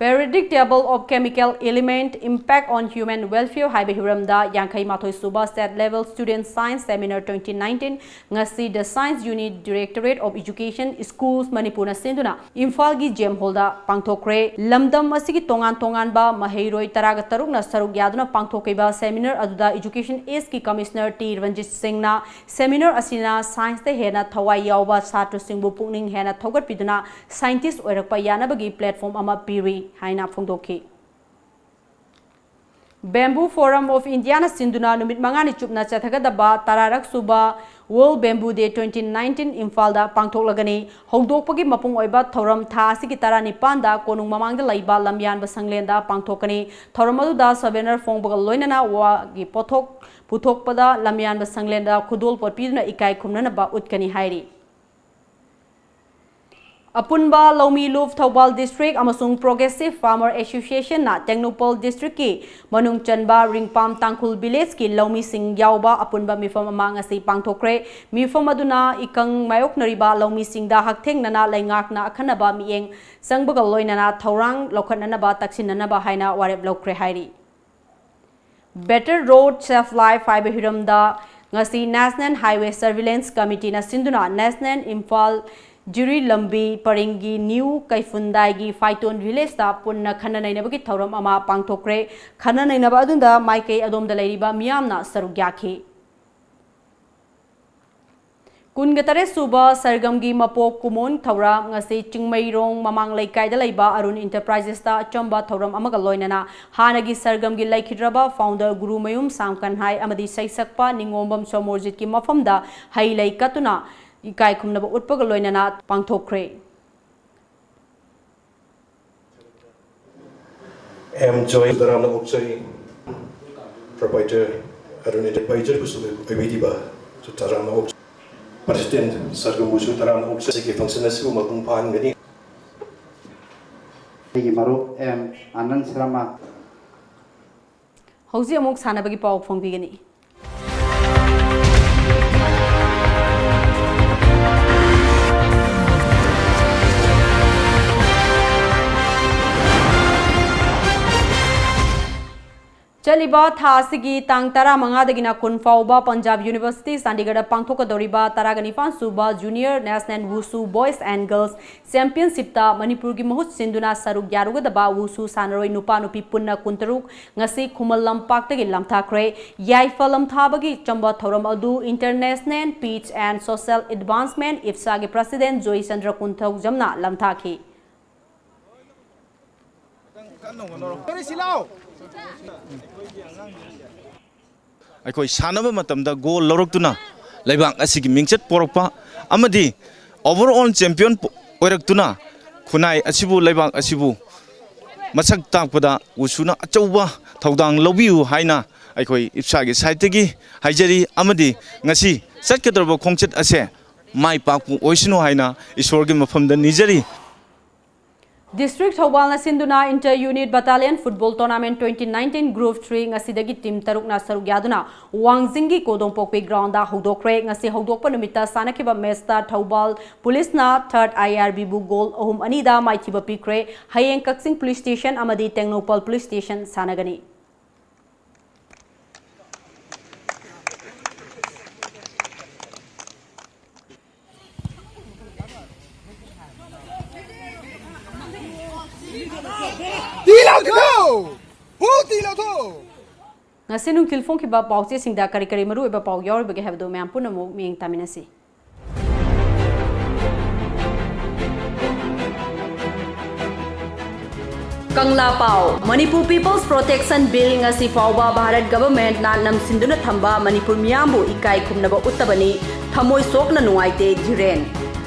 Periodic Table of Chemical Element Impact on Human Welfare ꯍꯥꯏꯕ ꯍꯤꯔꯝꯗ ꯌꯥꯡꯈꯩ ꯃꯥꯊꯣꯏ ꯁꯨꯕ State Level Student Science Seminar twenty nineteen ꯉꯁꯤ The Science Unit, Directorate of Education, Schools, ꯃꯅꯤꯄꯨꯔꯅ ꯁꯤꯟꯗꯨꯅ ꯏꯝꯐꯥꯜꯒꯤ ꯖꯦꯝ ꯍꯣꯜꯗ ꯄꯥꯡꯊꯣꯛꯈ꯭ꯔꯦ꯫ ꯂꯝꯗꯝ ꯑꯁꯤꯒꯤ ꯇꯣꯉꯥꯟ ꯇꯣꯉꯥꯟꯕ ꯃꯍꯩꯔꯣꯏ ꯇꯔꯥꯒ ꯇꯔꯨꯛꯅ ꯁꯔꯨꯛ ꯌꯥꯗꯨꯅ ꯄꯥꯡꯊꯣꯛꯈꯤꯕ ꯁꯦꯃꯤꯅꯥꯔ ꯑꯗꯨꯗ Education Eastꯀꯤ ꯀꯃꯤꯁꯅꯔ ꯇꯤ ꯔꯟꯖꯤꯠ ꯁꯤꯡꯅ ꯁꯦꯃꯤꯅꯥꯔ ꯑꯁꯤꯅ ꯁꯥꯏꯟꯁꯇ ꯍꯦꯟꯅ ꯊꯋꯥꯏ ꯌꯥꯎꯕ ꯁꯥꯇ꯭ꯔꯁꯤꯡꯕꯨ ꯄꯨꯛꯅꯤꯡ ꯍꯦꯟꯅ ꯊꯧꯒꯠꯄꯤꯗꯨꯅ ꯁꯥꯏꯟꯇꯤꯁ ꯑꯣꯏꯔꯛꯄ ꯌꯥꯅꯕꯒꯤ ꯄ꯭ꯂꯦꯠꯐꯣꯝ ꯑꯃ ꯄꯤꯔꯤ ꯍꯥꯏꯅ ꯐꯣꯡꯗꯣꯛꯈꯤ꯫ Bamboo Forum of Indiaꯅ ꯁꯤꯟꯗꯨꯅ ꯅꯨꯃꯤꯠ ꯃꯉꯥꯅꯤ ꯆꯨꯞꯅ ꯆꯠꯊꯒꯗꯕ ꯇꯔꯥꯔꯛ ꯁꯨꯕ World Bamboo Day twenty nineteen ꯏꯝꯐꯥꯜꯗ ꯄꯥꯡꯊꯣꯛꯂꯒꯅꯤ꯫ ꯍꯧꯗꯣꯛꯄꯒꯤ ꯃꯄꯨꯡ ꯑꯣꯏꯕ ꯊꯧꯔꯝ ꯊꯥ ꯑꯁꯤꯒꯤ ꯇꯔꯥꯅꯤꯄꯥꯟꯗ ꯀꯣꯅꯨꯡ ꯃꯃꯥꯡꯗ ꯂꯩꯕ ꯂꯝꯌꯥꯟꯕ ꯁꯪꯂꯦꯟꯗ ꯄꯥꯡꯊꯣꯛꯀꯅꯤ꯫ ꯊꯧꯔꯝ ꯑꯗꯨꯗ ꯁꯣꯚꯦꯅꯔ ꯐꯣꯡꯕꯒ ꯂꯣꯏꯅꯅ ꯋꯥꯒꯤ ꯄꯣꯠꯊꯣꯛ ꯄꯨꯊꯣꯛꯄꯗ ꯂꯝꯌꯥꯟꯕ ꯁꯪꯂꯦꯟꯗ ꯈꯨꯗꯣꯜ ꯄꯣꯠ ꯄꯤꯗꯨꯅ ꯏꯀꯥꯏ ꯈꯨꯝꯅꯅꯕ ꯎꯠꯀꯅꯤ ꯍꯥꯏꯔꯤ꯫ ꯑꯄꯨꯟꯕ ꯂꯧꯃꯤ ꯂꯨꯞ ꯊꯧꯕꯥꯜ ꯗꯤꯁꯇ꯭ꯔꯤꯛ ꯑꯃꯁꯨꯡ Progressive Farmer Associationꯅ ꯇꯦꯡꯅꯧꯄꯜ ꯗꯤꯁꯇ꯭ꯔꯤꯛꯀꯤ ꯃꯅꯨꯡ ꯆꯟꯕ ꯔꯤꯡꯄꯥꯝ ꯇꯥꯡꯈꯨꯜ ꯚꯤꯂꯦꯖꯀꯤ ꯂꯧꯃꯤꯁꯤꯡ ꯌꯥꯎꯕ ꯑꯄꯨꯟꯕ ꯃꯤꯐꯝ ꯑꯃ ꯉꯁꯤ ꯄꯥꯡꯊꯣꯛꯈ꯭ꯔꯦ꯫ ꯃꯤꯐꯝ ꯑꯗꯨꯅ ꯏꯀꯪ ꯃꯥꯌꯣꯛꯅꯔꯤꯕ ꯂꯧꯃꯤꯁꯤꯡꯗ ꯍꯛꯊꯦꯡꯅꯅ ꯂꯩꯉꯥꯛꯅ ꯑꯈꯟꯅꯕ ꯃꯤꯠꯌꯦꯡ ꯆꯪꯕꯒ ꯂꯣꯏꯅꯅ ꯊꯧꯔꯥꯡ ꯂꯧꯈꯠꯅꯅꯕ ꯇꯛꯁꯤꯟꯅꯅꯕ ꯍꯥꯏꯅ ꯋꯥꯔꯦꯞ ꯂꯧꯈ꯭ꯔꯦ ꯍꯥꯏꯔꯤ꯫ Better Road Safe Life ꯍꯥꯏꯕ ꯍꯤꯔꯝꯗ ꯉꯁꯤ National Highway Surveillance Committeeꯅ ꯁꯤꯟꯗꯨꯅ National ꯏꯝꯐꯥꯜ ꯖꯤꯔꯤ ꯂꯝꯕꯤ ꯄꯔꯤꯡꯒꯤ ꯅ꯭ꯌꯨ ꯀꯩꯐꯨꯟꯗꯥꯏꯒꯤ ꯐꯥꯏꯇꯣꯟ ꯚꯤꯂꯦꯖꯇ ꯄꯨꯟꯅ ꯈꯟꯅ ꯅꯩꯅꯕꯒꯤ ꯊꯧꯔꯝ ꯑꯃ ꯄꯥꯡꯊꯣꯛꯈ꯭ꯔꯦ꯫ ꯈꯟꯅ ꯅꯩꯅꯕ ꯑꯗꯨꯗ ꯃꯥꯏꯀꯩ ꯑꯗꯣꯝꯗ ꯂꯩꯔꯤꯕ ꯃꯤꯌꯥꯝꯅ ꯁꯔꯨꯛ ꯌꯥꯈꯤ꯫ ꯀꯨꯟꯒ ꯇꯔꯦꯠ ꯁꯨꯕ ꯁꯔꯒꯝꯒꯤ ꯃꯄꯣꯛ ꯀꯨꯝꯑꯣꯟ ꯊꯧꯔꯝ ꯉꯁꯤ ꯆꯤꯡꯃꯩꯔꯣꯡ ꯃꯃꯥꯡ ꯂꯩꯀꯥꯏꯗ ꯂꯩꯕ ꯑꯔꯨꯟ ꯏꯟꯇꯔꯄ꯭ꯔꯥꯏꯖꯦꯁꯇ ꯑꯆꯝꯕ ꯊꯧꯔꯝ ꯑꯃꯒ ꯂꯣꯏꯅꯅ ꯍꯥꯟꯅꯒꯤ ꯁꯔꯒꯝꯒꯤ ꯂꯩꯈꯤꯗ꯭ꯔꯕ ꯐꯥꯎꯟꯗꯔ ꯒꯨꯔꯨꯃꯌꯨꯝ ꯁꯥꯝ ꯀꯟꯍꯥꯏ ꯑꯃꯗꯤ ꯁꯩꯁꯛꯄ ꯅꯤꯉꯣꯝꯕꯝ ꯁꯣꯃꯣꯔꯖꯤꯠꯀꯤ ꯃꯐꯝꯗ ꯍꯩ ꯂꯩ ꯀꯠꯇꯨꯅ ꯏꯀꯥꯏ ꯈꯨꯝꯅꯕ ꯎꯠꯄꯒ ꯂꯣꯏꯅꯅ ꯄꯥꯡꯊꯣꯛꯈ꯭ꯔꯦ꯫ ꯑꯦꯝ ꯖꯣꯏ ꯇꯔꯥꯝꯅ ꯑꯣꯛꯆꯔꯤ꯫ ꯄ꯭ꯔꯣꯄꯥꯏꯇꯔ ꯑꯔꯨꯟ ꯑꯦꯟꯇꯔꯄ꯭ꯔꯥꯏꯖꯔꯕꯨꯁꯨ ꯑꯣꯏꯕꯤꯔꯤꯕ ꯁꯨ ꯇꯔꯥꯝꯅ ꯑꯣꯛꯆꯔꯤ꯫ ꯄ꯭ꯔꯦꯁꯤꯗꯦꯟꯠ ꯁꯔꯒꯝꯕꯨꯁꯨ ꯇꯔꯥꯝꯅ ꯑꯣꯛꯆꯔꯤ꯫ ꯁꯤꯒꯤ ꯐꯪꯁꯟ ꯑꯁꯤꯕꯨ ꯃꯄꯨꯡ ꯐꯥꯍꯟꯒꯅꯤ꯫ ꯑꯩꯒꯤ ꯃꯔꯨꯞ ꯑꯦꯝ ꯑꯅꯟ ꯁꯔꯃ꯫ ꯍꯧꯖꯤꯛ ꯑꯃꯨꯛ ꯁꯥꯟꯅꯕꯒꯤ ꯄꯥꯎ ꯐꯣꯡꯕꯤꯒꯅꯤ꯫ ꯆꯠꯂꯤꯕ ꯊꯥ ꯑꯁꯤꯒꯤ ꯇꯥꯡ ꯇꯔꯥꯃꯉꯥꯗꯒꯤꯅ ꯀꯨꯟ ꯐꯥꯎꯕ ꯄꯟꯖꯥꯕ ꯌꯨꯅꯤꯚꯔꯁꯤꯇꯤ ꯆꯥꯟꯗꯤꯒꯔꯗ ꯄꯥꯡꯊꯣꯛꯀꯗꯧꯔꯤꯕ ꯇꯔꯥꯒ ꯅꯤꯄꯥꯟ ꯁꯨꯕ Junior National Wushu Boys and Girls Championshipꯇ ꯃꯅꯤꯄꯨꯔꯒꯤ ꯃꯍꯨꯠ ꯁꯤꯟꯗꯨꯅ ꯁꯔꯨꯛ ꯌꯥꯔꯨꯒꯗꯕ ꯋꯨꯁꯨ ꯁꯥꯟꯅꯔꯣꯏ ꯅꯨꯄꯥ ꯅꯨꯄꯤ ꯄꯨꯟꯅ ꯀꯨꯟꯇꯔꯨꯛ ꯉꯁꯤ ꯈꯨꯃꯟ ꯂꯝꯄꯥꯛꯇꯒꯤ ꯂꯝꯊꯥꯈ꯭ꯔꯦ꯫ ꯌꯥꯏꯐ ꯂꯝꯊꯥꯕꯒꯤ ꯆꯝꯕ ꯊꯧꯔꯝ ꯑꯗꯨ International Peace and Social Advancement, ꯏꯞꯁꯥꯒꯤ ꯄ꯭ꯔꯁꯤꯗꯦꯟꯠ ꯖꯣꯏꯆꯟꯗ꯭ꯔ ꯀꯨꯟꯊꯧꯖꯝꯅ ꯂꯝꯊꯥꯈꯤ꯫ ꯑꯩꯈꯣꯏ ꯁꯥꯟꯅꯕ ꯃꯇꯝꯗ ꯒꯣꯜ ꯂꯧꯔꯛꯇꯨꯅ ꯂꯩꯕꯥꯛ ꯑꯁꯤꯒꯤ ꯃꯤꯡꯆꯠ ꯄꯣꯔꯛꯄ ꯑꯃꯗꯤ overall champion ꯑꯣꯏꯔꯛꯇꯨꯅ ꯈꯨꯟꯅꯥꯏ ꯑꯁꯤꯕꯨ, ꯂꯩꯕꯥꯛ ꯑꯁꯤꯕꯨ ꯃꯁꯛ ꯇꯥꯛꯄꯗ ꯋꯨꯁꯨꯅ ꯑꯆꯧꯕ ꯊꯧꯗꯥꯡ ꯂꯧꯕꯤꯌꯨ ꯍꯥꯏꯅ ꯑꯩꯈꯣꯏ ꯏꯞꯁꯥꯒꯤ ꯁꯥꯏꯠꯇꯒꯤ ꯍꯥꯏꯖꯔꯤ꯫ ꯑꯃꯗꯤ ꯉꯁꯤ ꯆꯠꯀꯗꯧꯔꯤꯕ ꯈꯣꯡꯆꯠ ꯑꯁꯦ ꯃꯥꯏ ꯄꯥꯛꯄ ꯑꯣꯏꯁꯅꯨ ꯍꯥꯏꯅ ꯏꯁꯣꯔꯒꯤ ꯃꯐꯝꯗ ꯅꯤꯖꯔꯤ꯫ District ꯊꯧꯕꯥꯜꯅ ꯁꯤꯟꯗꯨꯅ Inter Unit Battalion Football Tournament twenty nineteen Group three ꯉꯁꯤꯗꯒꯤ team ꯇꯔꯨꯛꯅ ꯁꯔꯨꯛ ꯌꯥꯗꯨꯅ ꯋꯥꯡꯖꯤꯡꯒꯤ ꯀꯣꯗꯣꯝꯄꯣꯛꯄꯤ groundꯗ ꯍꯧꯗꯣꯛꯈ꯭ꯔꯦ꯫ ꯉꯁꯤ ꯍꯧꯗꯣꯛꯄ ꯅꯨꯃꯤꯠꯇ ꯁꯥꯟꯅꯈꯤꯕ matchꯇ ꯊꯧꯕꯥꯜ Policeꯅ Third IRBꯕꯨ goal ꯑꯍꯨꯝ ꯑꯅꯤꯗ ꯃꯥꯏꯊꯤꯕ ꯄꯤꯈ꯭ꯔꯦ꯫ ꯍꯌꯦꯡ ꯀꯛꯆꯤꯡ Police Station ꯑꯃꯗꯤ ꯇꯦꯡꯅꯧꯄꯜ Police Station ꯁꯥꯟꯅꯒꯅꯤ꯫ ꯉꯁꯤ ꯅꯨꯡꯊꯤꯜ ꯐꯣꯡꯈꯤꯕ ꯄꯥꯎꯆꯦꯁꯤꯡꯗ ꯀꯔꯤ ꯀꯔꯤ ꯃꯔꯨꯑꯣꯏꯕ ꯄꯥꯎ ꯌꯥꯎꯔꯤꯕꯒꯦ ꯍꯥꯏꯕꯗꯨ ꯃꯌꯥꯝ ꯄꯨꯝꯅꯃꯛ ꯃꯤꯠꯌꯦꯡ ꯇꯥꯃꯤꯟꯅꯁꯤ꯫ ꯀꯪꯂꯥ ꯄꯥꯎ꯫ Manipur People's Protection Bill ꯉꯁꯤ ꯐꯥꯎꯕ ꯚꯥꯔꯠ ꯒꯚꯔꯟꯃꯦꯟꯠꯅ ꯅꯝꯁꯤꯟꯗꯨꯅ ꯊꯝꯕ ꯃꯅꯤꯄꯨꯔ ꯃꯤꯌꯥꯝꯕꯨ ꯏꯀꯥꯏ ꯈꯨꯝꯅꯕ ꯎꯠꯇꯕꯅꯤ, ꯊꯃꯣꯏ ꯁꯣꯛꯅ ꯅꯨꯡꯉꯥꯏꯇꯦ ꯙꯤꯔꯦꯟ꯫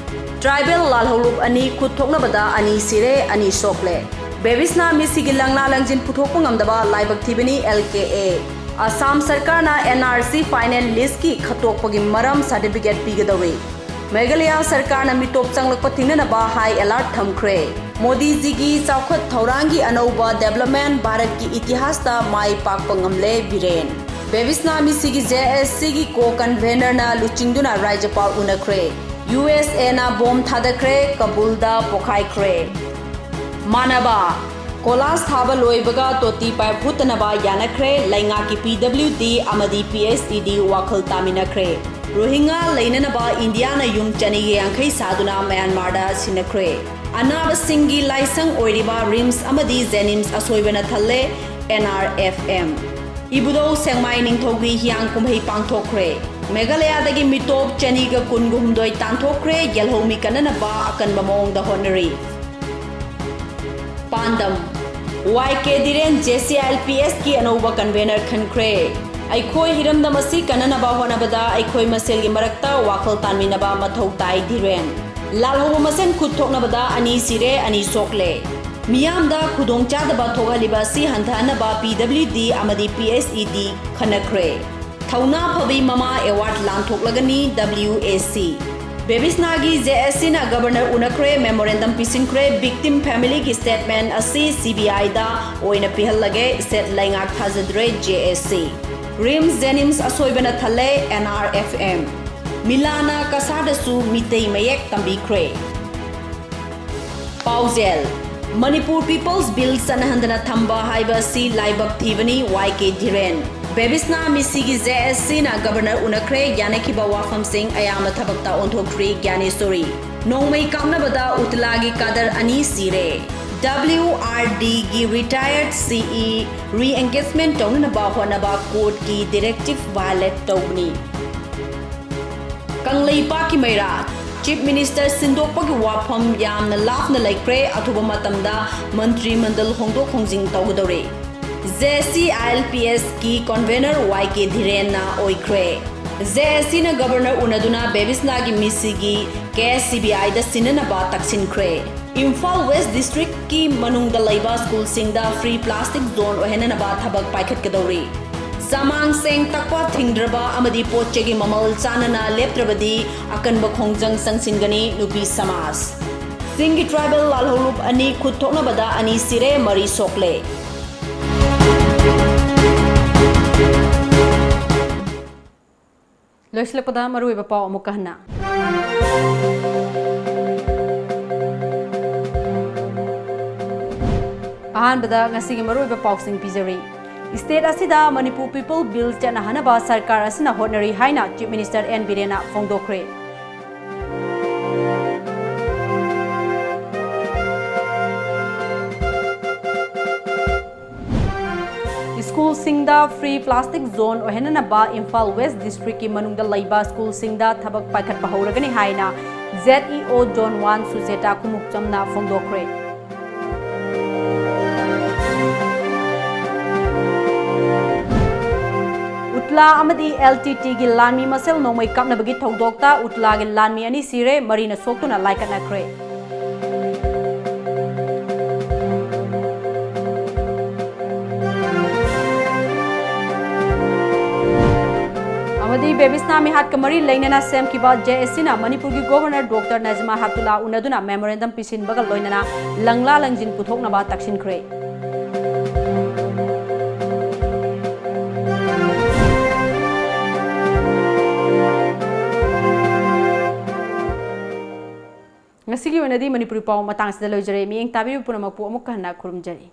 ꯇ꯭ꯔꯥꯏꯕꯦꯜ ꯂꯥꯜꯍꯧꯂꯨꯞ ꯑꯅꯤ ꯈꯨꯠ ꯊꯣꯛꯅꯕꯗ ꯑꯅꯤ ꯁꯤꯔꯦ, ꯑꯅꯤ ꯁꯣꯛꯂꯦ꯫ ꯕꯦꯕꯤꯁꯅꯥ ꯃꯤꯁꯤꯒꯤ ꯂꯪꯂꯥ ꯂꯪꯖꯤꯟ ꯄꯨꯊꯣꯛꯄ ꯉꯝꯗꯕ ꯂꯥꯏꯕꯛ ꯊꯤꯕꯅꯤ ꯑꯦꯜ ꯀꯦ ꯑꯦ꯫ ꯑꯁꯥꯝ ꯁꯔꯀꯥꯔꯅ ꯑꯦꯟ ꯑꯥꯔ ꯁꯤ ꯐꯥꯏꯅꯦꯜ ꯂꯤꯁ꯭ꯠꯀꯤ ꯈꯠꯇꯣꯛꯄꯒꯤ ꯃꯔꯝ ꯁꯥꯔꯇꯤꯐꯤꯀꯦꯠ ꯄꯤꯒꯗꯧꯔꯤ꯫ ꯃꯦꯘꯥꯂꯌꯥ ꯁꯔꯀꯥꯔꯅ ꯃꯤꯇꯣꯞ ꯆꯪꯂꯛꯄ ꯊꯤꯡꯅꯅꯕ ꯍꯥꯏ ꯑꯦꯂꯔꯠ ꯊꯝꯈ꯭ꯔꯦ꯫ ꯃꯣꯗꯤꯖꯤꯒꯤ ꯆꯥꯎꯈꯠ ꯊꯧꯔꯥꯡꯒꯤ ꯑꯅꯧꯕ ꯗꯦꯕꯂꯞꯃꯦꯟꯠ, ꯚꯥꯔꯠꯀꯤ ꯏꯇꯤꯍꯥꯁꯇ ꯃꯥꯏ ꯄꯥꯛꯄ ꯉꯝꯂꯦ ꯕꯤꯔꯦꯟ꯫ ꯕꯦꯕꯤꯁꯅꯥ ꯃꯤꯁꯤꯒꯤ ꯖꯦ ꯑꯦꯁ ꯁꯤꯒꯤ ꯀꯣ ꯀꯟꯚꯦꯅꯔꯅ ꯂꯨꯆꯤꯡꯗꯨꯅ ꯔꯥꯖ꯭ꯌꯄꯥꯜ ꯎꯅꯈ꯭ꯔꯦ꯫ ꯌꯨ ꯑꯦꯁ ꯑꯦꯅ ꯕꯣꯝ ꯊꯥꯗꯈ꯭ꯔꯦ, ꯀꯕꯨꯜꯗ ꯄꯣꯈꯥꯏꯈ꯭ꯔꯦ꯫ ꯃꯥꯟꯅꯕ꯫ ꯀꯣꯂꯥꯁ ꯊꯥꯕ ꯂꯣꯏꯕꯒ ꯇꯣꯇꯤ ꯄꯥꯏꯞ ꯍꯨꯠꯇꯅꯕ ꯌꯥꯅꯈ꯭ꯔꯦ꯫ ꯂꯩꯉꯥꯛꯀꯤ ꯄꯤ ꯗꯕ꯭ꯂꯤꯎ ꯗꯤ ꯑꯃꯗꯤ ꯄꯤ ꯑꯩꯆ ꯏ ꯗꯤ ꯋꯥꯈꯜ ꯇꯥꯃꯤꯟꯅꯈ꯭ꯔꯦ꯫ ꯔꯣꯍꯤꯡꯒꯥ ꯂꯩꯅꯅꯕ ꯏꯟꯗꯤꯌꯥꯅ ꯌꯨꯝ ꯆꯅꯤꯒ ꯌꯥꯡꯈꯩ ꯁꯥꯗꯨꯅ ꯃ꯭ꯌꯥꯟꯃꯥꯔꯗ ꯁꯤꯟꯅꯈ꯭ꯔꯦ꯫ ꯑꯅꯥꯕꯁꯤꯡꯒꯤ ꯂꯥꯏꯁꯪ ꯑꯣꯏꯔꯤꯕ ꯔꯤꯝꯁ ꯑꯃꯗꯤ ꯖꯦꯅꯤꯝꯁ ꯑꯁꯣꯏꯕꯅ ꯊꯜꯂꯦ, ꯑꯦꯟ ꯑꯥꯔ ꯑꯦꯐ ꯑꯦꯝ꯫ ꯏꯕꯨꯙꯧ ꯁꯦꯡꯃꯥꯏ ꯅꯤꯡꯊꯧꯒꯤ ꯍꯤꯌꯥꯡ ꯀꯨꯝꯍꯩ ꯄꯥꯡꯊꯣꯛꯈ꯭ꯔꯦ꯫ ꯃꯦꯘꯥꯂꯌꯥꯗꯒꯤ ꯃꯤꯇꯣꯞ ꯆꯅꯤꯒ ꯀꯨꯟꯒ ꯍꯨꯝꯗꯣꯏ ꯇꯥꯟꯊꯣꯛꯈ꯭ꯔꯦ꯫ ꯌꯦꯜꯍꯧꯃꯤ ꯀꯟꯅꯅꯕ ꯑꯀꯟꯕ ꯃꯑꯣꯡꯗ ꯍꯣꯠꯅꯔꯤ꯫ ꯄꯥꯟꯗꯝ꯫ ꯋꯥꯏ ꯀꯦ ꯙꯤꯔꯦꯟ ꯖꯦ ꯁꯤ ꯑꯦꯜ ꯄꯤ ꯑꯦꯁꯀꯤ ꯑꯅꯧꯕ ꯀꯟꯚꯦꯅꯔ ꯈꯟꯈ꯭ꯔꯦ꯫ ꯑꯩꯈꯣꯏ ꯍꯤꯔꯝꯗꯝ ꯑꯁꯤ ꯀꯟꯅꯅꯕ ꯍꯣꯠꯅꯕꯗ ꯑꯩꯈꯣꯏ ꯃꯁꯦꯜꯒꯤ ꯃꯔꯛꯇ ꯋꯥꯈꯜ ꯇꯥꯟꯃꯤꯟꯅꯕ ꯃꯊꯧ ꯇꯥꯏ, ꯙꯤꯔꯦꯟ꯫ ꯂꯥꯜꯍꯧꯕ ꯃꯁꯦꯟ ꯈꯨꯠ ꯊꯣꯛꯅꯕꯗ ꯑꯅꯤ ꯁꯤꯔꯦ, ꯑꯅꯤ ꯁꯣꯛꯂꯦ꯫ ꯃꯤꯌꯥꯝꯗ ꯈꯨꯗꯣꯡꯆꯥꯗꯕ ꯊꯣꯛꯍꯜꯂꯤꯕ ꯑꯁꯤ ꯍꯟꯊꯍꯟꯅꯕ ꯄꯤ ꯗꯕ꯭ꯂꯤꯎ ꯗꯤ ꯑꯃꯗꯤ ꯄꯤ ꯑꯩꯆ ꯏ ꯗꯤ ꯈꯟꯅꯈ꯭ꯔꯦ꯫ ꯊꯧꯅꯥ ꯐꯕꯤ ꯃꯃꯥ ꯑꯦꯋꯥꯔꯗ ꯂꯥꯟꯊꯣꯛꯂꯒꯅꯤ, ꯗꯕ꯭ꯂꯤꯎ ꯑꯦ ꯁꯤ꯫ ꯕꯦꯕꯤꯁꯅꯥꯒꯤ ꯖꯦ ꯑꯦꯁ ꯁꯤꯅ ꯒꯕꯔꯅꯔ ꯎꯅꯈ꯭ꯔꯦ, ꯃꯦꯃꯣꯔꯦꯟꯗꯝ ꯄꯤꯁꯤꯟꯈ꯭ꯔꯦ꯫ ꯚꯤꯛꯇꯤꯝ ꯐꯦꯃꯤꯂꯤꯒꯤ ꯁ꯭ꯇꯦꯠꯃꯦꯟꯠ ꯑꯁꯤ ꯁꯤ ꯕꯤ ꯑꯥꯏꯗ ꯑꯣꯏꯅ ꯄꯤꯍꯜꯂꯒꯦ, ꯁꯦꯠ ꯂꯩꯉꯥꯛ ꯊꯥꯖꯗ꯭ꯔꯦ, J S C. RIMS JNIMS ꯑꯁꯣꯏꯕꯅ ꯊꯜꯂꯦ, ꯑꯦꯟ ꯑꯥꯔ ꯑꯦꯐ ꯑꯦꯝ꯫ ꯃꯤꯂꯥꯅ ꯀꯁꯥꯔꯗꯁꯨ ꯃꯤꯇꯩ ꯃꯌꯦꯛ ꯇꯝꯕꯤꯈ꯭ꯔꯦ꯫ ꯄꯥꯎꯖꯦꯜ꯫ ꯃꯅꯤꯄꯨꯔ ꯄꯤꯄꯜꯁ ꯕꯤꯜ ꯆꯠꯅꯍꯟꯗꯅ ꯊꯝꯕ ꯍꯥꯏꯕ ꯑꯁꯤ ꯂꯥꯏꯕꯛ ꯊꯤꯕꯅꯤ, ꯋꯥꯏ ꯀꯦ ꯙꯤꯔꯦꯟ꯫ ꯕꯦꯕꯤꯁꯅꯥ ꯃꯤꯁꯤꯒꯤ ꯖꯦ ꯑꯦꯁ ꯁꯤꯅ ꯒꯕꯔꯅꯔ ꯎꯅꯈ꯭ꯔꯦ, ꯌꯥꯅꯈꯤꯕ ꯋꯥꯐꯝꯁꯤꯡ ꯑꯌꯥꯝꯕ ꯊꯕꯛꯇ ꯑꯣꯟꯊꯣꯛꯈ꯭ꯔꯤ, ꯒ꯭ꯌꯥꯅꯦꯁꯣꯔꯤ꯫ ꯅꯣꯡꯃꯩ ꯀꯥꯞꯅꯕꯗ ꯎꯇꯂꯥꯒꯤ ꯀꯥꯗꯔ ꯑꯅꯤ ꯁꯤꯔꯦ꯫ ꯗꯕ꯭ꯂꯤꯎ ꯑꯥꯔ ꯗꯤꯒꯤ ꯔꯤꯇꯥꯌꯔꯗ ꯁꯤ ꯏ ꯔꯤ ꯑꯦꯡꯒꯦꯖꯃꯦꯟꯠ ꯇꯧꯅꯅꯕ ꯍꯣꯠꯅꯕ ꯀꯣꯔꯠꯀꯤ ꯗꯤꯔꯦꯛꯇꯤꯚ ꯚꯥꯏꯑꯣꯂꯦꯠ ꯇꯧꯕꯅꯤ꯫ ꯀꯪꯂꯩꯄꯥꯛꯀꯤ ꯃꯩꯔꯥ꯫ Chief Minister ꯁꯤꯟꯗꯣꯛꯄꯒꯤ ꯋꯥꯐꯝ ꯌꯥꯝꯅ ꯂꯥꯞꯅ ꯂꯩꯈ꯭ꯔꯦ, ꯑꯊꯨꯕ ꯃꯇꯝꯗ ꯃꯟꯇ꯭ꯔꯤ ꯃꯟꯗꯜ ꯍꯣꯡꯗꯣꯛ ꯍꯣꯡꯖꯤꯟ ꯇꯧꯒꯗꯧꯔꯦ꯫ J C I L P S ꯀꯤ convener Y K ꯙꯤꯔꯦꯟꯅ ꯑꯣꯏꯈ꯭ꯔꯦ꯫ J S C ꯅ Governor ꯎꯅꯗꯨꯅ ꯕꯦꯕꯤꯁꯅꯥꯒꯤ ꯃꯤꯁꯤꯒꯤ case C B I the ꯁꯤꯟꯅꯅꯕ ꯇꯛꯁꯤꯟꯈ꯭ꯔꯦ꯫ Imphal West District ꯀꯤ ꯃꯅꯨꯡꯗ ꯂꯩꯕ ꯁ꯭ꯀꯨꯜꯁꯤꯡꯗ free plastic zone ꯑꯣꯏꯍꯟꯅꯅꯕ ꯊꯕꯛ ꯄꯥꯏꯈꯠꯀꯗꯧꯔꯤ꯫ ꯆꯥꯃꯥꯡ ꯆꯦꯡ ꯇꯛꯄ ꯊꯤꯡꯗ꯭ꯔꯕ ꯑꯃꯗꯤ ꯄꯣꯠ ꯆꯩꯒꯤ ꯃꯃꯜ ꯆꯥꯟꯅꯅ ꯂꯦꯞꯇ꯭ꯔꯕꯗꯤ ꯑꯀꯟꯕ ꯈꯣꯡꯖꯪ ꯆꯪꯁꯤꯟꯒꯅꯤ ꯅꯨꯄꯤ ꯁꯃꯥꯖ꯫ ꯆꯤꯡꯒꯤ tribal ꯂꯥꯜꯍꯧꯂꯨꯞ ꯑꯅꯤ ꯈꯨꯠ ꯊꯣꯛꯅꯕꯗ ꯑꯅꯤ ꯁꯤꯔꯦ, ꯃꯔꯤ ꯁꯣꯛꯂꯦ꯫ ꯂꯣꯏꯁꯤꯜꯂꯛꯄꯗ ꯃꯔꯨꯑꯣꯏꯕ ꯄꯥꯎ ꯑꯃꯨꯛꯀ ꯍꯟꯅ꯫ ꯑꯍꯥꯟꯕꯗ ꯉꯁꯤꯒꯤ ꯃꯔꯨꯑꯣꯏꯕ ꯄꯥꯎꯁꯤꯡ ꯄꯤꯖꯔꯤ꯫ State ꯑꯁꯤꯗ ꯃꯅꯤꯄꯨꯔ People Bill ꯆꯠꯅꯍꯟꯅꯕ ꯁꯔꯀꯥꯔ ꯑꯁꯤꯅ ꯍꯣꯠꯅꯔꯤ ꯍꯥꯏꯅ Chief Minister N ꯕꯤꯔꯦꯟꯅ ꯐꯣꯡꯗꯣꯛꯈ꯭ꯔꯦ꯫ ꯁ꯭ꯀꯨꯜꯁꯤꯡꯗ free plastic zone ꯑꯣꯏꯍꯟꯅꯅꯕ Imphal West District ꯀꯤ ꯃꯅꯨꯡꯗ ꯂꯩꯕ ꯁ꯭ꯀꯨꯜꯁꯤꯡꯗ ꯊꯕꯛ ꯄꯥꯏꯈꯠꯄ ꯍꯧꯔꯒꯅꯤ ꯍꯥꯏꯅ Z E O Zone one Sucheta ꯈꯨꯃꯨꯛꯆꯝꯅ ꯐꯣꯡꯗꯣꯛꯈ꯭ꯔꯦ꯫ ꯎꯇꯂꯥ ꯑꯃꯗꯤ L T T ꯒꯤ ꯂꯥꯟꯃꯤ ꯃꯁꯦꯜ ꯅꯣꯡꯃꯩ ꯀꯥꯞꯅꯕꯒꯤ ꯊꯧꯗꯣꯛꯇ ꯎꯇꯂꯥꯒꯤ ꯂꯥꯟꯃꯤ ꯑꯅꯤ ꯁꯤꯔꯦ, ꯃꯔꯤꯅ ꯁꯣꯛꯇꯨꯅ ꯂꯥꯏꯀꯠꯅꯈ꯭ꯔꯦ꯫ ꯑꯃꯗꯤ ꯕꯦꯕꯤꯁꯅꯥ ꯃꯤꯍꯥꯠꯀ ꯃꯔꯤ ꯂꯩꯅꯅ ꯁꯦꯝꯈꯤꯕ J S C ꯅ ꯃꯅꯤꯄꯨꯔꯒꯤ Governor Doctor ꯅꯖꯃꯥ ꯍꯦꯞꯇꯨꯂꯥ ꯎꯅꯗꯨꯅ memorandum ꯄꯤꯁꯤꯟꯕꯒ ꯂꯣꯏꯅꯅ ꯂꯪꯂꯥ ꯂꯪꯖꯤꯟ ꯄꯨꯊꯣꯛꯅꯕ ꯇꯛꯁꯤꯟꯈ꯭ꯔꯦ꯫ ꯉꯁꯤꯒꯤ ꯑꯣꯏꯅꯗꯤ ꯃꯅꯤꯄꯨꯔꯤ ꯄꯥꯎ ꯃꯇꯥꯡꯁꯤꯗ ꯂꯣꯏꯖꯔꯦ꯫ ꯃꯤꯠꯌꯦꯡ ꯇꯥꯕꯤꯔꯤꯕ ꯄꯨꯝꯅꯃꯛꯄꯨ ꯑꯃꯨꯛꯀ ꯍꯟꯅ ꯈꯨꯔꯨꯝꯖꯔꯤ꯫